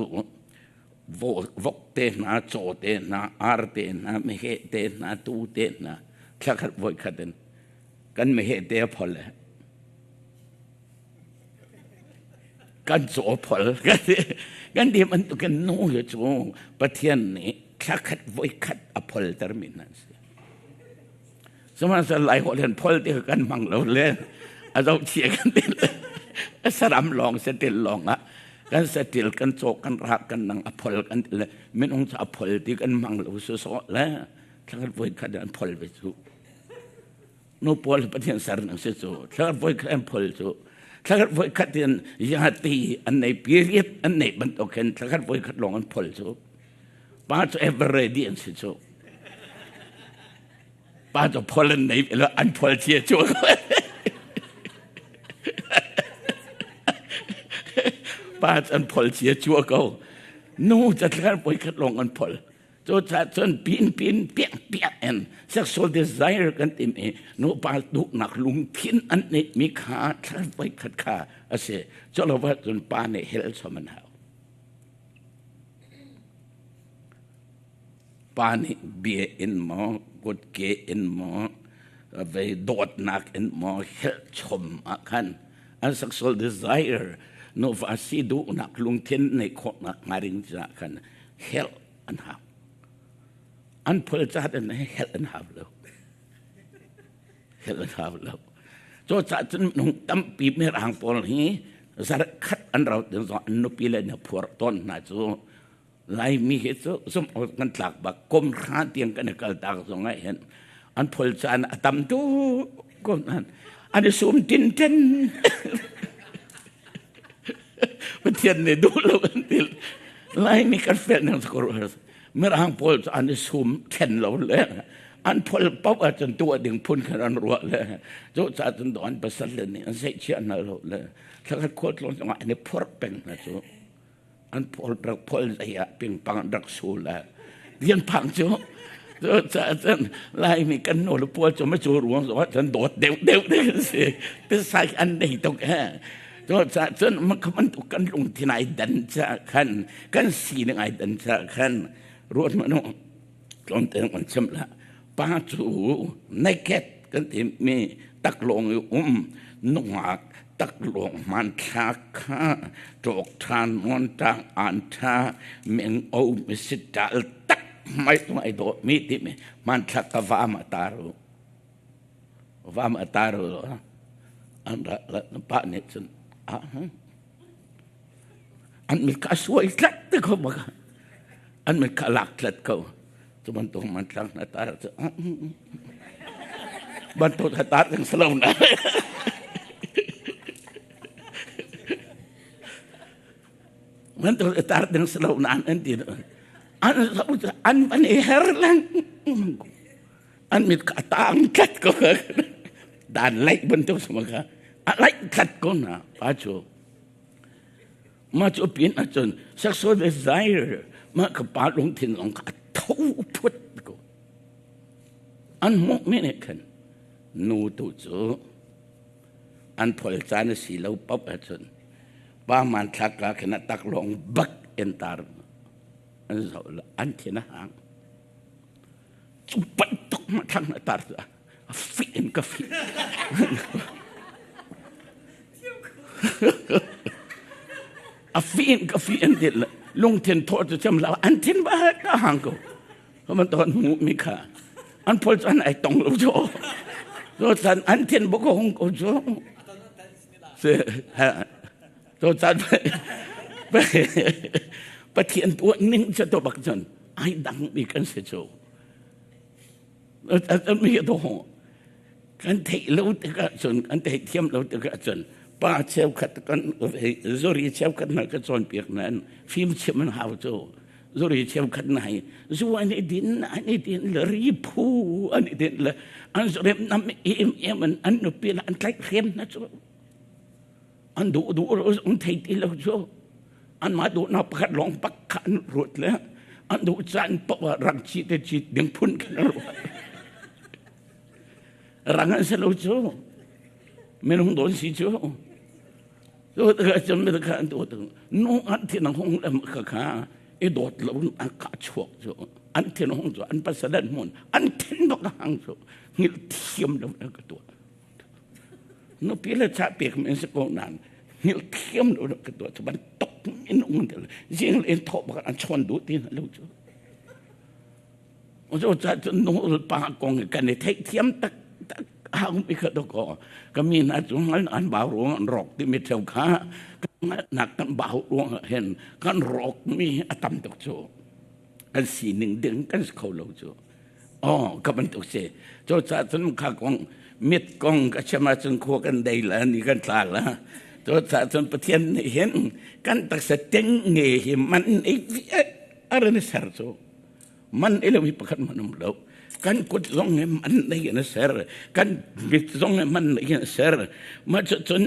Vok te hna, caw te hna, ar te hna, meheh te hna, tuu te hna, thla khat voi khat in kan meheh te a phol le kan caw phol kan ti bantukin nu hi cu Pathian nih thla khat voi khat a pholter mi hna an si. Sihmanhsehlaw Lai holh hin phol ti kan hmang lo le a zohchia kan ti le saram lawng satil lawng ah kan satil kan caw kan rak kan nang a phol kan ti le minung cu a phol ti kan hmang lo sawsawh le thla khat voi khat an phol ve cu. Nu pawl Pathian ser nang si cu thla khat voi khat an phol cu thla khat voi khat in yati an nei period an nei bantuk hin thla khat voi khat lawng an phol cu. Pa cu ever ready an si cu. Pa cu phol an nei lo an phol cia cu. Pa cu an phol cia cu ko. Nu ca thla khat voi khat lawng an phol. Cu ca cun pin pin piak piak in sexual desire kan tim i nupa duhnak lungthin an neihmi kha thla voi khat kha a si. Cu lo cun pa nih hel chom an hau. Pa nih bia in maw, kutke in maw, vei dawtnak in maw helh chom ah khan an sexual desire nuva si duhnak lungthin neih khawhnak hnga ding caah khan helh an hau. An phul caat in helh an hau lo. Helh an hau lo. Cucaah cun minung tampi mirang pawl hi zarh khat an rau ding zong an nupi le na phuar tawn hna cu Laimi hi cu zumh awk kan tlak bak kum hra tiang kan i kal tak zong ah hin an phul caan a tam tuk ko nan an i sum tin ten Pathian nih duh lo an ti. Laimi kan fel nang ko Mirang pawl cu an i sum then lo le an phol paoh ahcun tuah ding phun khan an ruah le cu caah cun an pasal le nih an seihchiah hna lo le thlakhat khualtlawn zongah an i phorh peng hna cu an phol rak phol zei ah pingpang an rak su le rian phang cu caah cun Laimi kan nu le pawl cu macu ruang zongah cun dawt deuh deuh ding an si tisai an nei tuk he Cucaah cun maka bantuk kan lungthin ai dan caah khan kan sining ai dan caah khan ruat hmanh u tlawmte kan chim lah pa cu naked kan timi taklawng i um nungak taklawng hmanthlak kha ṭawk ṭha nawn ṭang an ṭha meng o mi si ṭal tak mai tung ai dawt mi timi hmanthlak ka va ma tar u Vam a tar an ra pa nih cun an mit kha a suai tlat te ko baka an mit kha a lak tlat ko cu bantuk mantlang na tar cu bantuk na tar ding salo na bantuk na tar ding salo na an ti an an an i her lang An mit kha a tang tlat ko. Dan laih bantuk sama kha a laih tlat ko na pa cu. Ma cu pin ahcun sexual desire ma ka pa lungthin zong kha a tho phut ko. An hmuh mi nih khan nu tu cu an phol caan a si lo pop ahcun pa hmanthlak ka khin a taklawng bak in tar an zoh an thin a hang. Cu bantuk hmanthlak na tar a fih in ka fih. A fih in ka fih an ti lungthin thawh cu cem lo an thin ba ka hang ko. Man to an hmu mi kha an phol chan ai tong lo cho. So chan an thin bo ko hung ko cho. Se ha to chan Pathian tuah ning cha to bak cun ai dang mi kan si cu mi to kan theih lo tikah cun kan theih thiam lo tikah cun pa cheukhat kan zuri cheukhat na ka cawnpiak nain fim chim an hau cu zuri cheukhat na hi zu an i din an i din le ri phu an i din le an zurem nam em em an an nupi an tlaih hrem na cu an duh duh an thei ti lo cu anmah duhnak pakhat lawng pak kha an ruat le an duh caan paoh ah rang chi te chi ding phun khan an ruat rang an si lo cu minung dawn si cu cu ka cun mi kha an duh tu nu an thin hung le ka kha. I dawt lo an ka chuak cu an thin hung cu an pasal an hmun an thin bak hang cu hngilh thiam lo an ka tuah. Nupi le cha pek men si ko nan hngilh thiam lo ka tuah cu bantuk in ung tel zing in thawh bak an chawn duh ti lo cu. Cu ca cun nu pa kong kan i theih thiam tak tak hau mi kha doko ka mi hna cu an bau ruang an rawk ti mi theu kha nak kan bau ruang ah hin kan rawk mi a tam tuk cu kan sining ding kan si kho lo cu oh ka bantuk si cu ca cun kha kong mit kong ka chim ahcun khua kan dei la ni kan tla la cu ca cun Pathian nih hin kan taksa teng nge hi man ei a ser cu man i lo hi pakhat man um lo. Kan kut zong hi man nei in a ser, kan mit zong hi man nei in a ser. Mah cun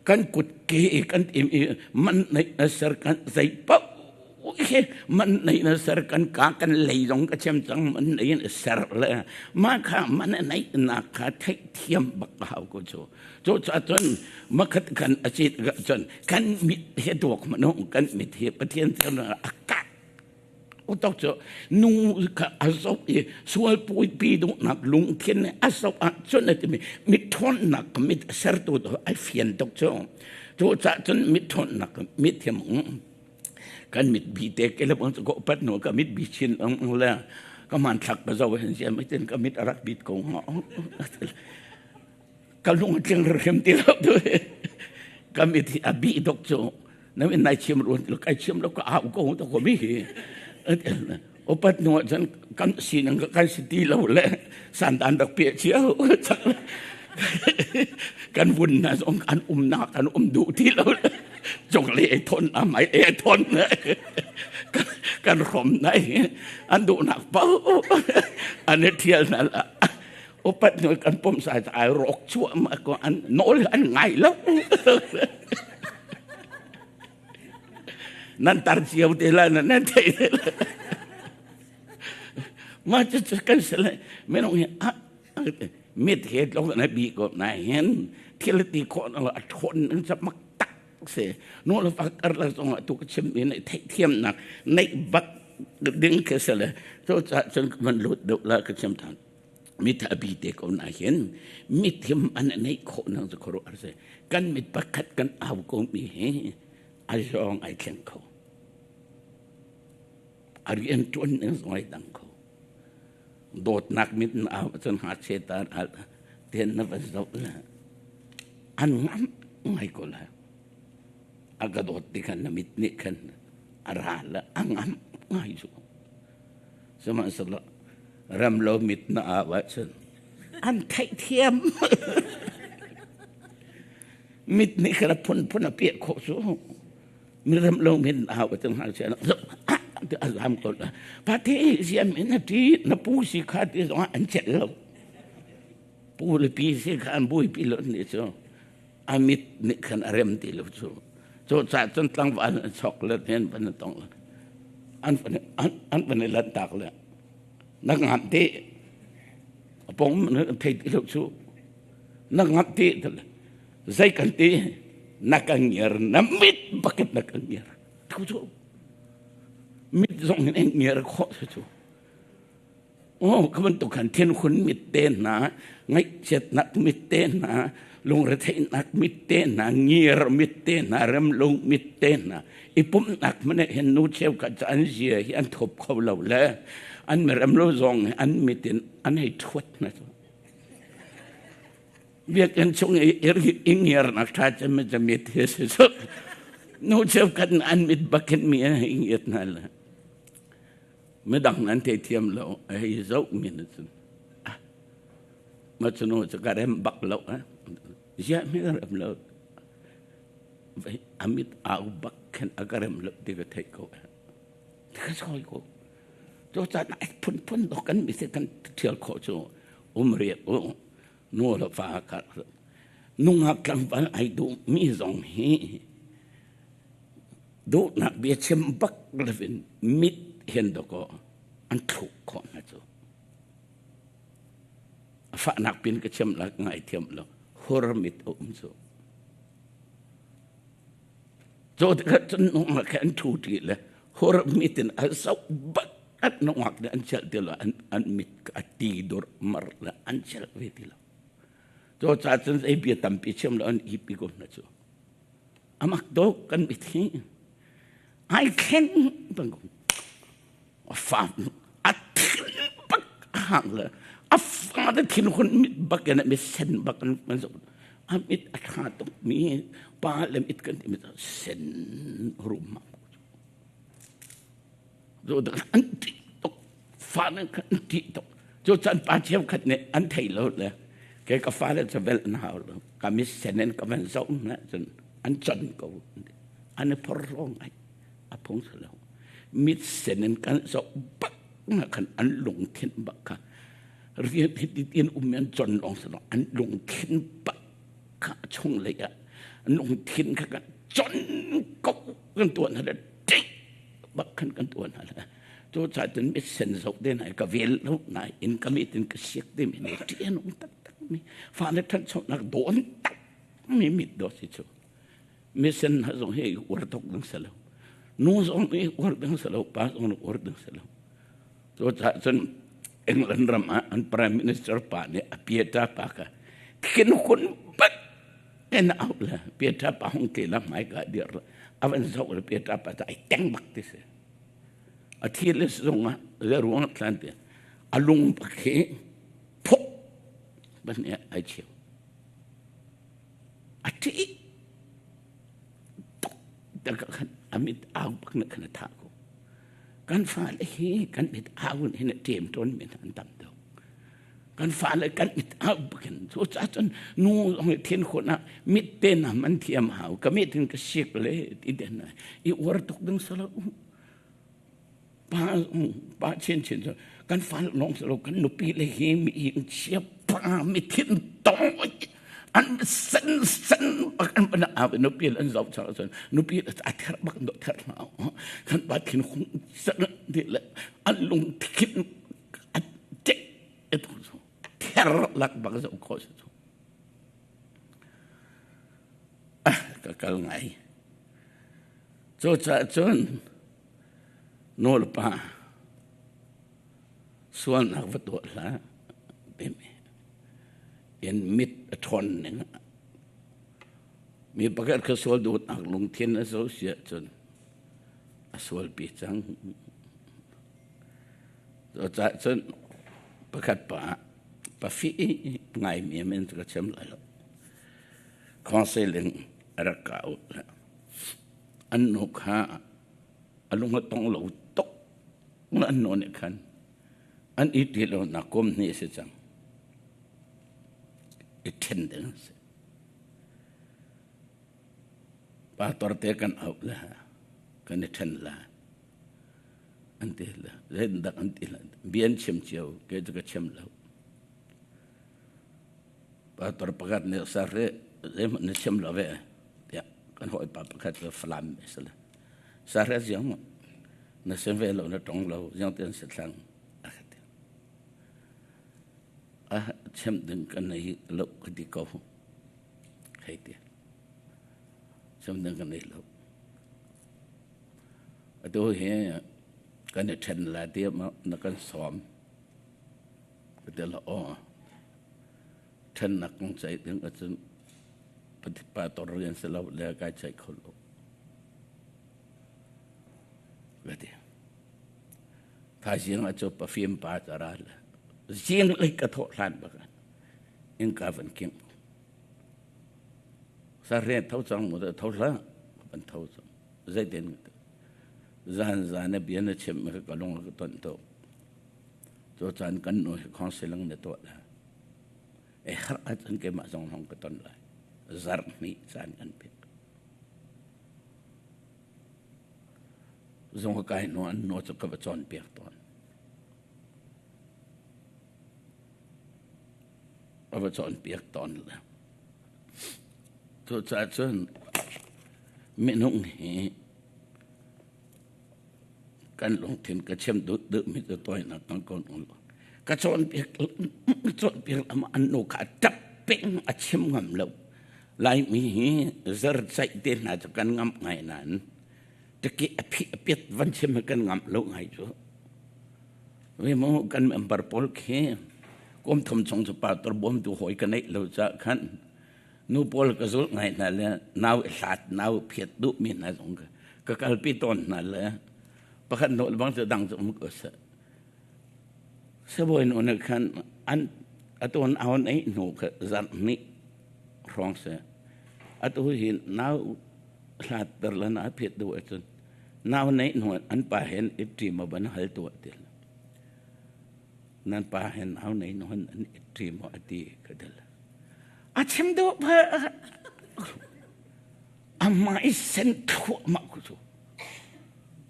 kan kut ke kan im i man nei a ser, kan zei paoh hi man nei in a ser, kan ka kan lei zong ka chem cang man nei in a ser le mah kha man nei nak kha theih thiam bak ka hau ko cu. Cu cun makhat kan a cit cun kan mit he duak manung kan mit hi Pathian thiam a kah Utok cu nu kha a zoh i sual puipi duhnak lungthin nih a zoh ahcun a timi mithawnnak mit sertu tu ai fian tuk cu. Cucaah cun mithawnnak mit thiam kan mit bi te ke le bang ko pat no ka mit bi chin ang le ka hmanthlak ka zoh hin siam itin ka mit a rak bit ko hnga. Ka lung a tling hrim ti lo tu. Ka mit hi a bi tuk cu. Na min nai chim ruan lo kai chim lo ka au ko to ko mi hi opat nu cun kan sining kan si ti lo le sandan rak pe cio kan vun na zong an um na kan um duh ti lo jong le ai thon na mai e thon kan rom nai an duh nak pau an thial na la upat nu kan pom sai ai rok chuah ma ko an nawl an ngai lo. Nan tar cio te la nan thei te la. Ma chu chu kan se le menong hi a mit he tlong na bi ko na hen thil ti kho na a thon nang chap mak tak se no la fak ar la song tu ka chim mi nei thei thiam nak nei bak ding ke se le cho cha chun man lut do la ka chim than mit a bi te ko na hin mit him an nei kho nang zu khoro ar se kan mit pakhat kan au ko mi hi a zong ai thleng kho a rian tuan ning zong ai dang kho dawtnak mit na au cun ha che ta al ten na va zo la an ngam ngai ko la a ka dawt ti khan na mit nih khan a ra la a ngam ngai zu. Sihmanhsehlaw rem lo mit na au ahcun an theihthiam. Mit nih khan a phunphun a piah khawh cu. Mi rem lo mit na au ahcun ngakchia a zam ko la. Pate ziam in na ṭi na pu si kha ti zongah an celh lo. Pu le pi si kha an buaipi lo nih cu a mit nih khan a rem ti lo cu. Cu caah cun tlangval an chok le hen van an tong an van an van i lanhtak le na ngamh te a pong na thei ti lo cu na ngamh te zei kan ti na kan ngiar na mit bakit na kan ngiar thu cu mit zong hin an ngiar khawh cu. Oh, ka bantuk khan thinhun mit te hna, ngaihchiatnak mit te hna, lungretheihnak mit te hna, ngir mit te hna, remlo mit te hna, i pumhnak hmanh hin nu cheukhat cu an zia hi an thup kho lo le an miremlo zong hi an mit in an hei thuat hna cu. Biakinn chung i i ngirnak ṭha cem cu mit hi si cu. Nu cheukhat an mit bakin mi an hei ngiat hna le. Midang nan theithiam lo a hei zoh mi na cun ah ma cunu cu ka rem bak lo eh ziah mi ka rem lo a mit au bak khin a ka rem lo ti ka theih ko eh ka sawi ko cu caan ai phunphun dok kan mi se kan thial khawh cu um riak u nu le fa ka nungak tlangval ai duh mi zong hi Duhnak bia chim bak lovin mit hin dawkaw an thluk khawh hna cu. A fahnak pin ka chim la ka ngaithiam lo. Hur mit a um cu. Cu tikah cun nungak he an thu ṭi le. Hur mit in a zoh bak at nungak nih an celh ti lo, an mit a ti dur mar le an celh ve ti lo. Cu ca cun zei bia tampi chim lo an ipi ko hna cu. Amak dawk kan mit hi ai thleng bang a fa a thin bak hang le a fa te thin hun mit bak in mit sen bak an man zo a mit a tha tuk mi pa le mit kan ti mit sen rum ma zo da an ti tuk fa nan kan ti tuk cu chan pa chiam khat ne an thei lo le ke ka fa le chavel an hau lo ka mis sen in ka van zo na cun an chan ko an phor rong ai a phung lo mit sen in kan zoh bak na khan an lungthin bak kha rian hi tin um an chon long sa an lungthin bak kha chung lei ah lungthin kha kan chon ko kan tuan ha tik bak khan kan tuan ha to cha tin mit sen zoh te nai ka vel lo nai in ka mit in ka siak te mi ne ti an um tak tak mi fa le than chok nak don tak mi mit do si chu Misen hna zong hi uar tuk ding si lo. Nu zong hi uar ding si lo, pa zong uar ding si lo. Cucaah cun England ram ah an prime minister pa nih a piata pa kha thin hun bat in a auh le piata pa hung te la hmai ka dir la a van zoh le piata pa cu ai teng bak ti si. A thi le zong ah le ruang thlan ti a lung bak hi phuk ban ai cheu. A ṭih tuk tak khan a mit au bak na khan a thah ko. Kan fale hi kan mit au in hin a ṭem tawn mi an tam deuh. Kan fale kan mit au bakin cucaah cun nu zong hi thin khun ah mit te nam an thiam hau. Ka mit in ka sik le ti den i uar tuk ding salo. Pa pa chin chin cu kan fale lawng si lo kan nupi le hi mi chia pa mi thin tong an sen sen bak an bana a nupi an zoh chang cun nupi a ther bak do ther hna kan pa thin hung sen ti le an lung thin a te et ther lak bak zo kho si cu ka kal ngai cu caah cun Nawlpa sualnak va tuah hlah timi in mit a ṭhawn ning mi pakhat kha sual duhnak lungthin a zo si ahcun a sualpi cang. Cucaah cun pakhat pa pafi ngaimi min ka chim lai lo. Counseling a rak ka auh. An nu kha a lung a tong lo tuk an nu nih khan an i ti lo nak kum hnih si cang i ṭhen ding a si pastor te kan auh le kan i ṭhen la an ti le zeitindah an ti le bia an chim cio ke cu ka chim lo pastor pakhat nih sar hi zeihmanh na chim lo ve tiah kan hawipa pakhat cu Falam a si le sar hi ziang maw na sim ve lo na tong lo ziang ti an si thlang a ka ti a chim ding kan nei lo ka ti ko hei ti chim ding kan nei lo atu hi kan i ṭhen la ti ma na kan sawm ka ti la aw ṭhennak kong ceih ding ahcun pa tor rian si lo le kai ceih kho lo ka ti thaizing ah cu pafim pa ca ra le zing lei ka thawh hlan bak in ka van king sa re tho cang mu tho hlah van tho cang zeitin zan zan a bia na chim ka lung ka ton to Cu caan kan nu hi counseling na tuah la. E har ahcun keimah zong hong ka ton lai. Zarh hnih caan kan pek. Zung ka kai hnu an nu cu ka va cawnpiak tawn. A va cawnpiak tawn le. Cucaah cun minung hi Kan lungthin ka chim duh duhmi cu tawinak kan kon ul. Ka cawnpiak cawnpiak ama an nu kha ṭap peng a chim ngam lo. Laimi hi zarcaih te hna cu kan ngamh ngai nain Taki a phi a piat van chim kan ngamh lo ngai cu. Ve mu kan member pawl khi kum thum chung cu pastor bawmtu hawi ka neih lo ca khan nu pawl ka zulh ngai hna le nau i hlat nau phiat duh mi hna zong ka kalpi tawn hna le pakhat nawl bang cu dang cu um ko seh. Sibawi nu nih khan an atu an au neih hnu kha zarh hnih hrawng si. Atu hi nau hlatter le na phiat duh ahcun nau neih hnu an pa hen i ṭi maw ban hal tuah ti. Nan pa hen nau neih hnu an i ṭi maw a ti ka dil. A chim duh pa amah i sen thluahmah ku cu.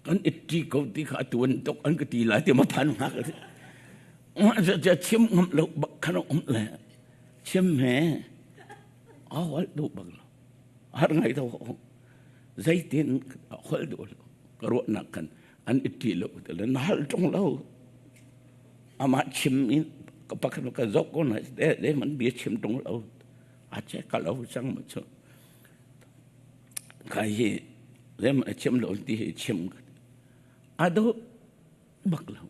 Kan i ṭi ko ti kha atu an tuk an ka ti lai ti ma phan hnga ka ti. Chim ngam lo bak khan um le chim he a holh duh bak lo. Har ngai to zeitin holh duh lo. Ka ruahnak kan an i ṭi lo ti le na hal ṭung lo. Amah chim in ka pakhat ka zoh ko na de de man bia chim ṭung lo. A che ka lo cang ma cu. Kai hi lem a chim lo ti hi chim a do bak lo.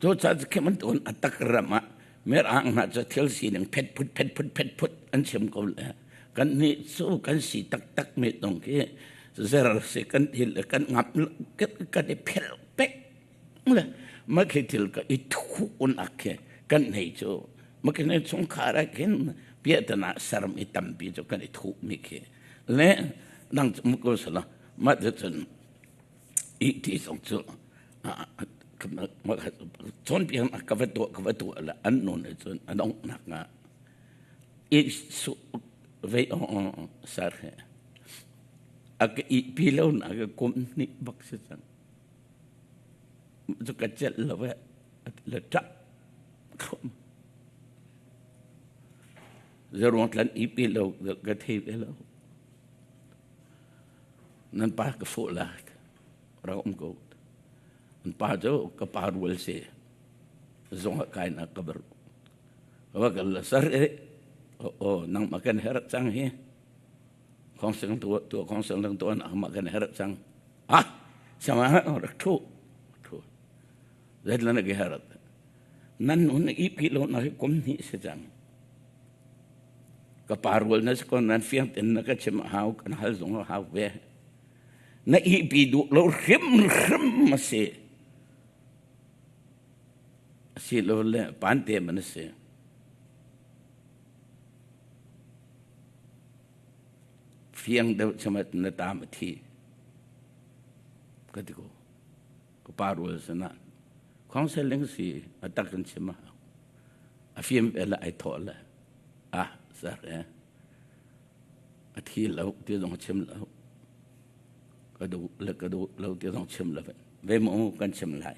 Cu ca khi man tuan a tak ram ah mer ang hna cu thil sining phet phut phet phut phet phut an chim ko le kan nih cu kan si taktak mi tong khi zer si kan thil kan ngap kan i phel pek le ma khi thil ka i thu un ak khi kan nei cu ma khi ne chungkhar ah khin piahtana serm i tampi cu kan i thuh mi khi le dang cu ko sala ma cun i ti zong cu cawnpiak ka va tuah ka va tuah le an nun cun a donghnak ah i su vei sar he a ka i pi lo na ka kum hnih bak si cang cu ka celh lo e le ṭap Zeruang tlan i pi lo ka thei ve lo. Nan pa ka fawh la rak um ko. An pa cu ka pa rual si. Zong ah kai nak ka bar. Ka va kal la sar e. Oh, nang ma kan herh cang hi. Khong seng tu tu khong seng lang tu an ma kan herh cang. Ah, sama rak thu. Thu. Zeitlan ka herh. Nan nun i pi lo na hi kum hnih si cang. Ka pa rual na si ko nan fiang ten na ka chim hau kan hal zong hau ve. Na i pi duh lo hrim hrim a si. Si lo le pan te man a si. Fiang deuh chamat na tam a thi. Ka ti ko. Ka pa rual sana. Counseling si a tak in chim a hau. A fim ve le ai thawh le ah sar e a thi lo ti zong chim lo. Ka duh le ka duh lo ti zong chim lo. Ve mu kan chim lai.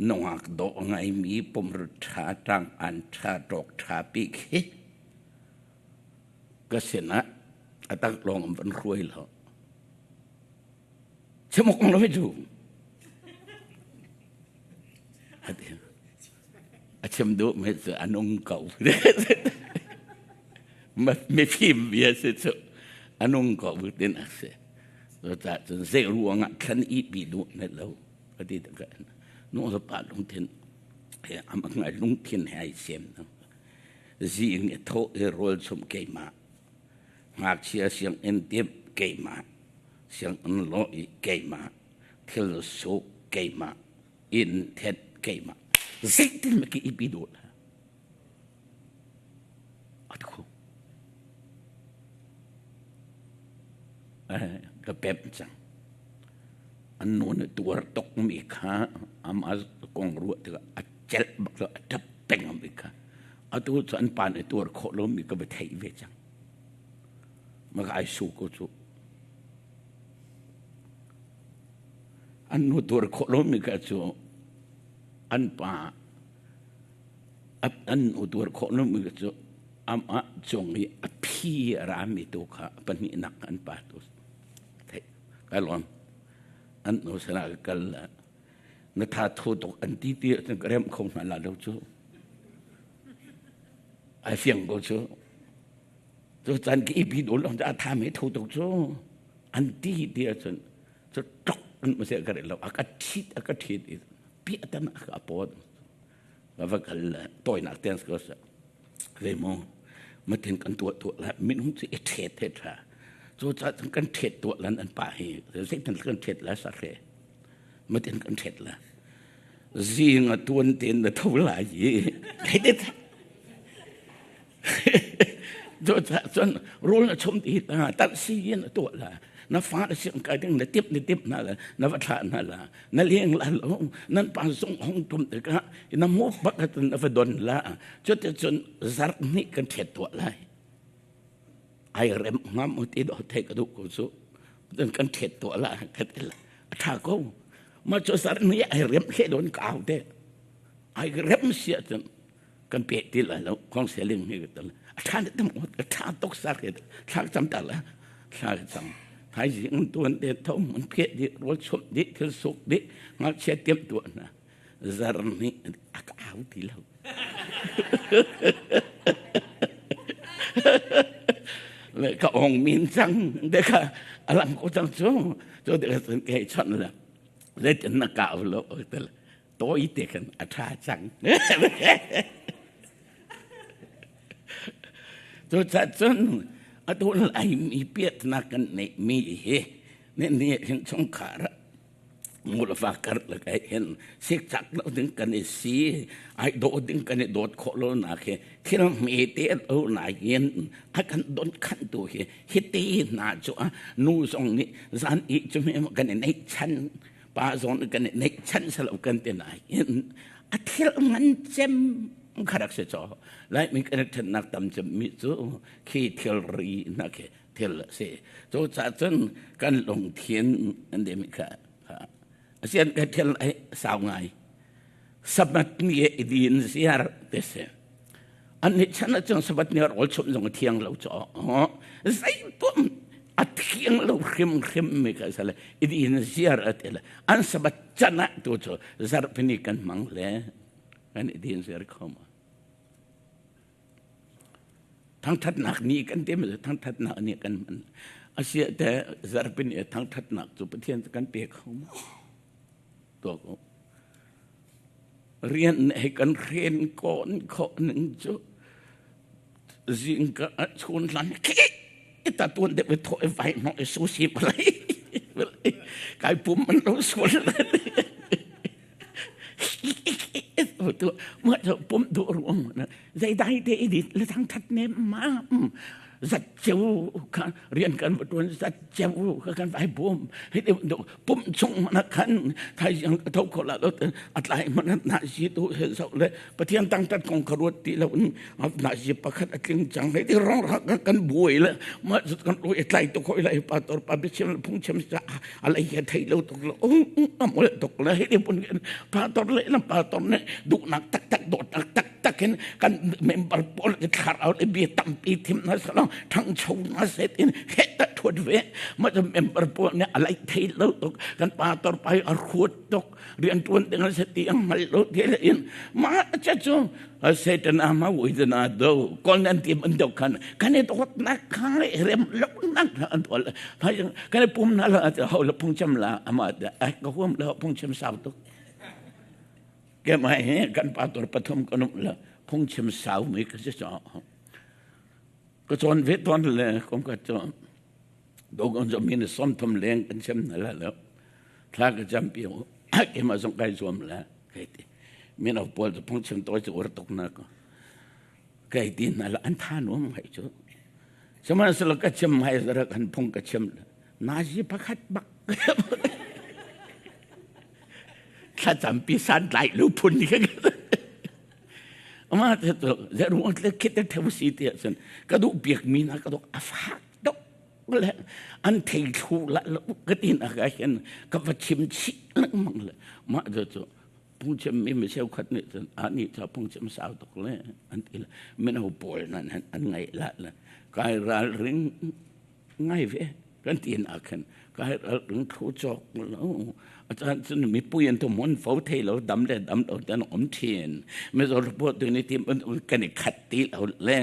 Nungak dawh ngaimi pumrut ṭha ṭang an ṭha ṭawk ṭha pi khi ka sinah a tak lawng an van hruai lo. Chim awk lo cu. A chim duh mi cu a nung ko. Mifim bia si cu a nung ko tin a si. Cucaah cun zei ruang ah thlan i pi duh ne lo ka ti tak nu le pa lungthin he am ngai lungthin he ai siam no. Zing i tho i rawl chum keimah ngakchia sianginn timh keimah sianginn lawh i keimah thil suk keimah inn thet keimah zeitin ma ki ipi duh la athu ka pem cang an nu nih tuar tuk mi kha ama kong ruah tikah a celh bak lo a ṭap peng mi kha atu cu an pa nih tuar khawh lo mi ka va theih ve cang maka ai su ko cu an nu tuar khawh lo mi kha cu an pa an nu tuar khawh lo mi cu amah cung i a phi a rami tu kha pahnihnak an pa tu theih kai lawm an nu sinah ka kal na tha thu tuk an ti ti ahcun ka remh kho hna la lo cu ai fiang ko cu cu caan ki ipi dul a tha me thu tuk cu. An ti ti ahcun cu tok an ma se ka rel lo. A ka ṭhit a ka ṭhit i piahtan a ka pawt. Ka va kal le tawinak ten ko sa. Ve mu matin kan tuah tuah la minung cu i ṭhet he ṭha. Cu ca cun kan ṭhet tuah lan an pa hi zeitin kan ṭhet la sa hre. Matin kan ṭhet la. Zing a tuan ten na tho lai i thei te Cun rawl na chum ti ta tat si in a tuah la na fa na siang kai ding na tip na tip na la na va thlah na la na leng la lo nan pa zung hong tum tikah na mu bak na va don la cuti cun zarh nih kan ṭhet tuah lai ai rem ngam ti do thei ka duh ko cu kan ṭhet tuah la ka ti la a ṭha ko ma cu zarh nih ai rem hle don ka au te ai rem sia cun Kan pe ti lai lo kong seling hi ka tal a tha ne tam a tha tok sa ke thla cam ta la thla cam thai jing tuan te thom an phe di rol chum di thil suk di ngak chia tiam tu na zar ni a ka au ti lo le ka ong min chang de ka alang ko chang chu cho de ka ke chan la le tin na ka lo te Tawi te khan a ṭha cang. Cucaah cun atu Laimi piatnak kan neihmi hi ne ni hin chungkhar ah ngulva karlak ah hin sikcak lo ding kan i si ai dawh ding kan i dawt khawh lo nak hi thil hmete lo nain a kan don khantu hi hiti hna cu nu zong nih zan i cu kan i neihchan Pa zong nih kan neihchan salo kan ti nain a thil ngan cem kha rak si caw. Laimi kan i ṭhennak tam cemmi cu khi thilri na khi thil a si. Cu caah cun kan lungthin an timi kha asian ka thil ai sau ngai. Sabbath ni i din ziar te si. An nih chan ahcun Sabbath ni rawl chumh zong a thiang lo caw. Zeitum a thiang lo hrimhrim mi ka sale i din ziar a ti le an Sabbath can ah tu cu zarhpini kan hmang le kan i din ziar kho ma. Thangthatnak ni kan ti mi thangthatnak ni kan hman. Asia te zarhpini thangthatnak cu Pathian kan pe kho ma. Tuak u. Rian he kan hren kawn khawh ning cu zingka ah chun hlan khi ta tuan deuh i thawh i vai hnawh i sushi palai kai pum an lo sual mah pum duh ruang zei dai te i dit le thang that ne ma zat ceu kha rian kan va tuan zat ceu kha kan vai bawm hi te pum chung mana khan thai yang tho kho la lo a tlai mana na si tu he zo le pathian tang tat kong ka ruat ti lo in na si pakhat a tling chang he ti rong ra kan buai le ma kan ro e tlai to khoi lai pa tor pa bi chem phung chem sa a lai he thei lo tok lo amol tok le he ti pun pa tor le na pa tor ne du nak tak tak do tak tak tak in kan member pawl ke thlarau le bia tampi thim na sa lo thangcho na set in he ta thuat ve ma member pawl ne alai thei lo tuk kan pa tor pai a ruat tuk rian tuan ding se ti ang mal lo te le in ma cha chu Satan ama wi na do kol nan tim an do kan kan e dot na kha rem lo na an tol kan pum na la ho la phung cham la ama da ka huam la phung cham sau tuk Ke mai he kan pa tur pathum kan um la phungchim sau mi ka si cho. Ka chon ve ton le kom ka cho. Dogon zo min som thum leng kan chem na la lo. Thla ka jam pi ke ma zong kai zuam la kai ti. Min au pol phungchim toi chu ur tuk na ko. Kai ti na la an tha nuam hai chu. Sihmanhsehlaw ka chim hai zara kan phung ka chim la. Nazi pakhat bak. Thlacampi santlai lo phun ni ka Ama te to zeruang tle khit te theu si ti ahcun ka duh biak mi na ka duh a fak tuk le an thei thlu la lo ka tin a ka hin ka va chim chih lengmang le mah cu cu phungchim mi mi cheukhat nih cun a nih ca phungchim sau tuk le an ti le mino pawl nan an ngaih la le kai ralring ngai ve kan ti ah khan kai ral ring thu cawk lo. Caan cun mipui an tum hun fo thei lo dam le dam lo ten um thin. Mizo report tu ni tim kan i khat ti lo le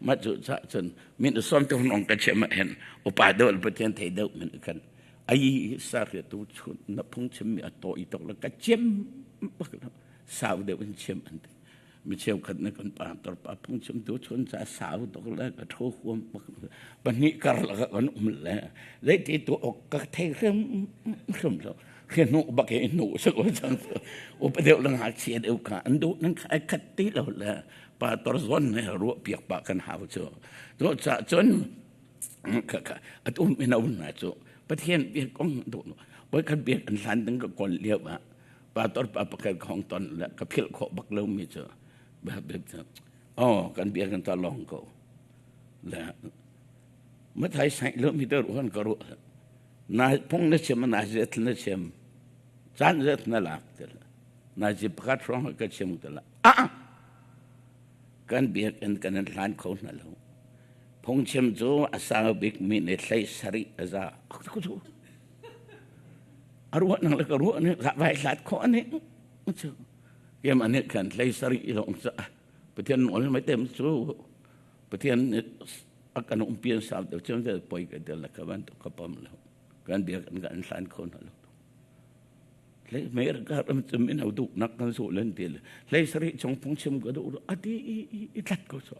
ma cu cha cun min som tu nong ka chem hen upa deuh Pathian thei deuh min kan ai sa re tu chun na phung chim mi a to i tok la ka chem bak lo sau deuh in chem an ti. Mi cheukhat na kan pa tor pa phungchim tu chun ca sau tuk le ka tho huam bak pahnih kar la kan um le zeiti tu ok ka thei hrim hrim lo hri nu bak i nu sa ko chang upa deuh lang ha chia deuh ka an du nan khai khat ti lo le pa tor zon ne ru piak pa kan hau chu to cha chun ka ka atum in un na chu Pathian biak kong du boi kan biak an hlan ding ka kol liau ah Pastor pa pakhat ka hong ton le ka philh khawh bak lomi cu oh kan bia kan ta long ko le mathai sai lo mi der uan ka ru na phung na chim na zet na chim chan zet na lak te na ji pakhat rong ka chim te la a kan biak in kan hlan kho na lo phung chim cu a sang bik mi ne hlei sari aza A ruah nang le ka ruah nih vai hlat khawh ani cu kem ani khan hlei sarih lawng ca Pathian nawl mai tem cu Pathian nih a kan umpi an sau deuh cun poi ka del ka ban ka pam lo kan bia kan kan hlan kho na lo hlei mer ka ram chim in au duk nak kan su len ti hlei sarih chung phung chim ka du ati i tlat ko so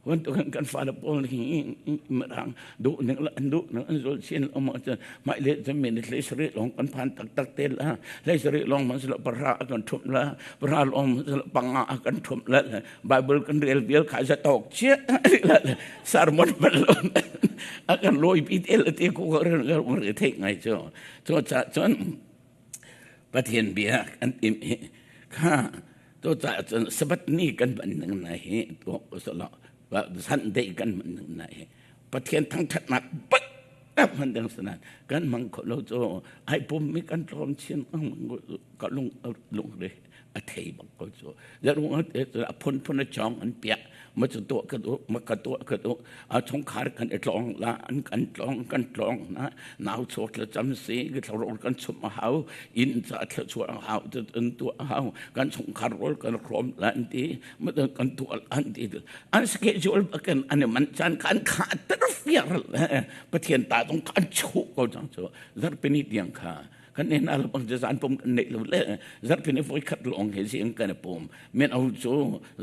Bantukin kan fale pawl hi mirang duh ning le an duh ning an zul chin lo maw cun mah le cun mi nih hlei sarih lawng kan phan taktak te la hlei sarih lawng man silo pahra a kan ṭhumh la pahra lawng man silo panga a kan ṭhumh la Bible kan rel vial kha za tawk chia la sermon ban lo a kan lawi pi te la te ku ka ren ka theih ngai cu cu ca cun Pathian bia kan tim hi kha Cucaah cun Sabbath ni kan hman ning na hi tuak usulaw Sunday kan hman ning na hi Pathian thangṭhatnak bak hman ding si nain kan hmang kho lo cu ai pum mi kan tlawm chin ka lung lungre a thei bak ko cu zarung a phunphun a chong an piak ma cu tuah ka duh ma ka tuah ka duh a chungkhar kan i tlawng la an kan tlawng kan tlawng na nau chuak tla cam si thlarol kan chum a hau inn ca thluachuah a hau an tuah a hau kan chungkhar rawl kan hrawm la an ti ma kan tuah an ti an schedule bakin an man chan kan kha ter fiar Pathian ta dong kan chu ko chang chu zarpini tiang kha kan en al bang zan pum kan nei lo le zarpini voi khat long he sing kan pum men au chu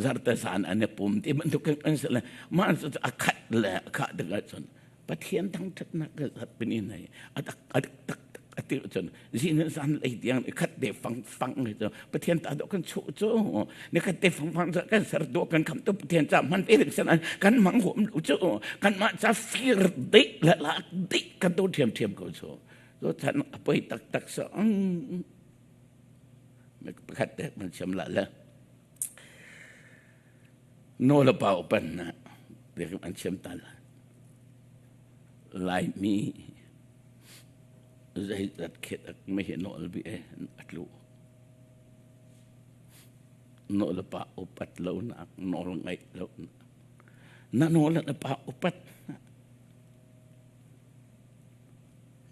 zarte san an pum ti ban tu kan se le ma a khat le kha de ga chun Pathian thangṭhatnak ka zarhpini nei a tak a tak a ti cun zin zan lei tiang ni khat te fang fang ni cu Pathian ta do kan chuh cu ni khat te fang fang kan ser do kan kham tu Pathian ca man pe ding san kan mang huam lu cu kan mah ca fir dik le lak dik kan tu thiam thiam ko cu so chan a poi tak tak so pakhat te man siam la le Nawl a pa upan na biakam an chiam ta lai. Laimi zeizat khet ak me hi nawl bi e a tlu. Nawl a pa upat lo nak, nawl ngaih lo nak. Na nawl a pa upat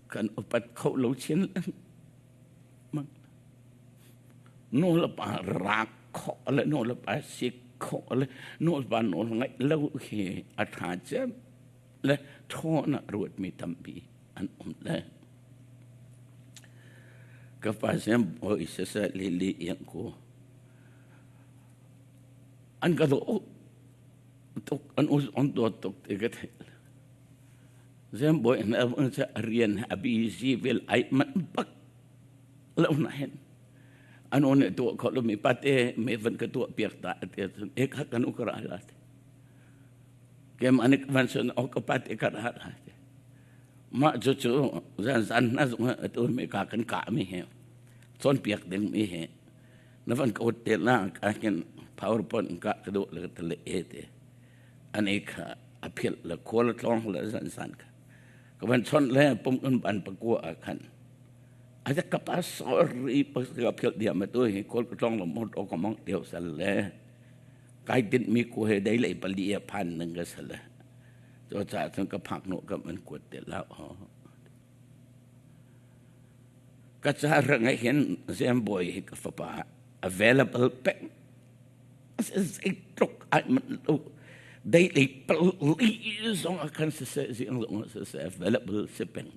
kan upat kho lo chin lengmang. Nawl a pa rak khawh le nawl a pa sik khawh le nawl pa nawl ngaih lo hi a ṭha cem le ṭhawn ah ruatmi tampi an um le ka pa sem bawi siseh lili iang ku an ka dawh tuk an us on dawt tuk ti ka theih zem bawi na rian a busy vel ai man bak lo na hen Ano nih tuah kho lomi pate me van ka tuah piak ta ti ahcun e kha kan ukara la ti. Kem anik van sun o ka pate ka ra la ti. Mah cu cu zan zan na zung atu me ka kan ka mi he chon piak ding mi he na van ka ut te la ka kin powerpoint ka ka du le ka le e te an e kha a phil le khol tlong le zan zan ka ka van chon le pum un ban pakua khan A ka pa sorry pa ka philh diam atu hi kawl ka tlong lo mot ka mong tio sal le kai din mi ku he dei lei pali a phan nang ka sal le cho cha cun ka phak no kam an kuat te la ho. Ka ca rang ah hin Zembawi hi ka fapa available peng. Zeitluk ai manh lo. Daily pali zong ah khan siseh, zing zong ah siseh available si peng.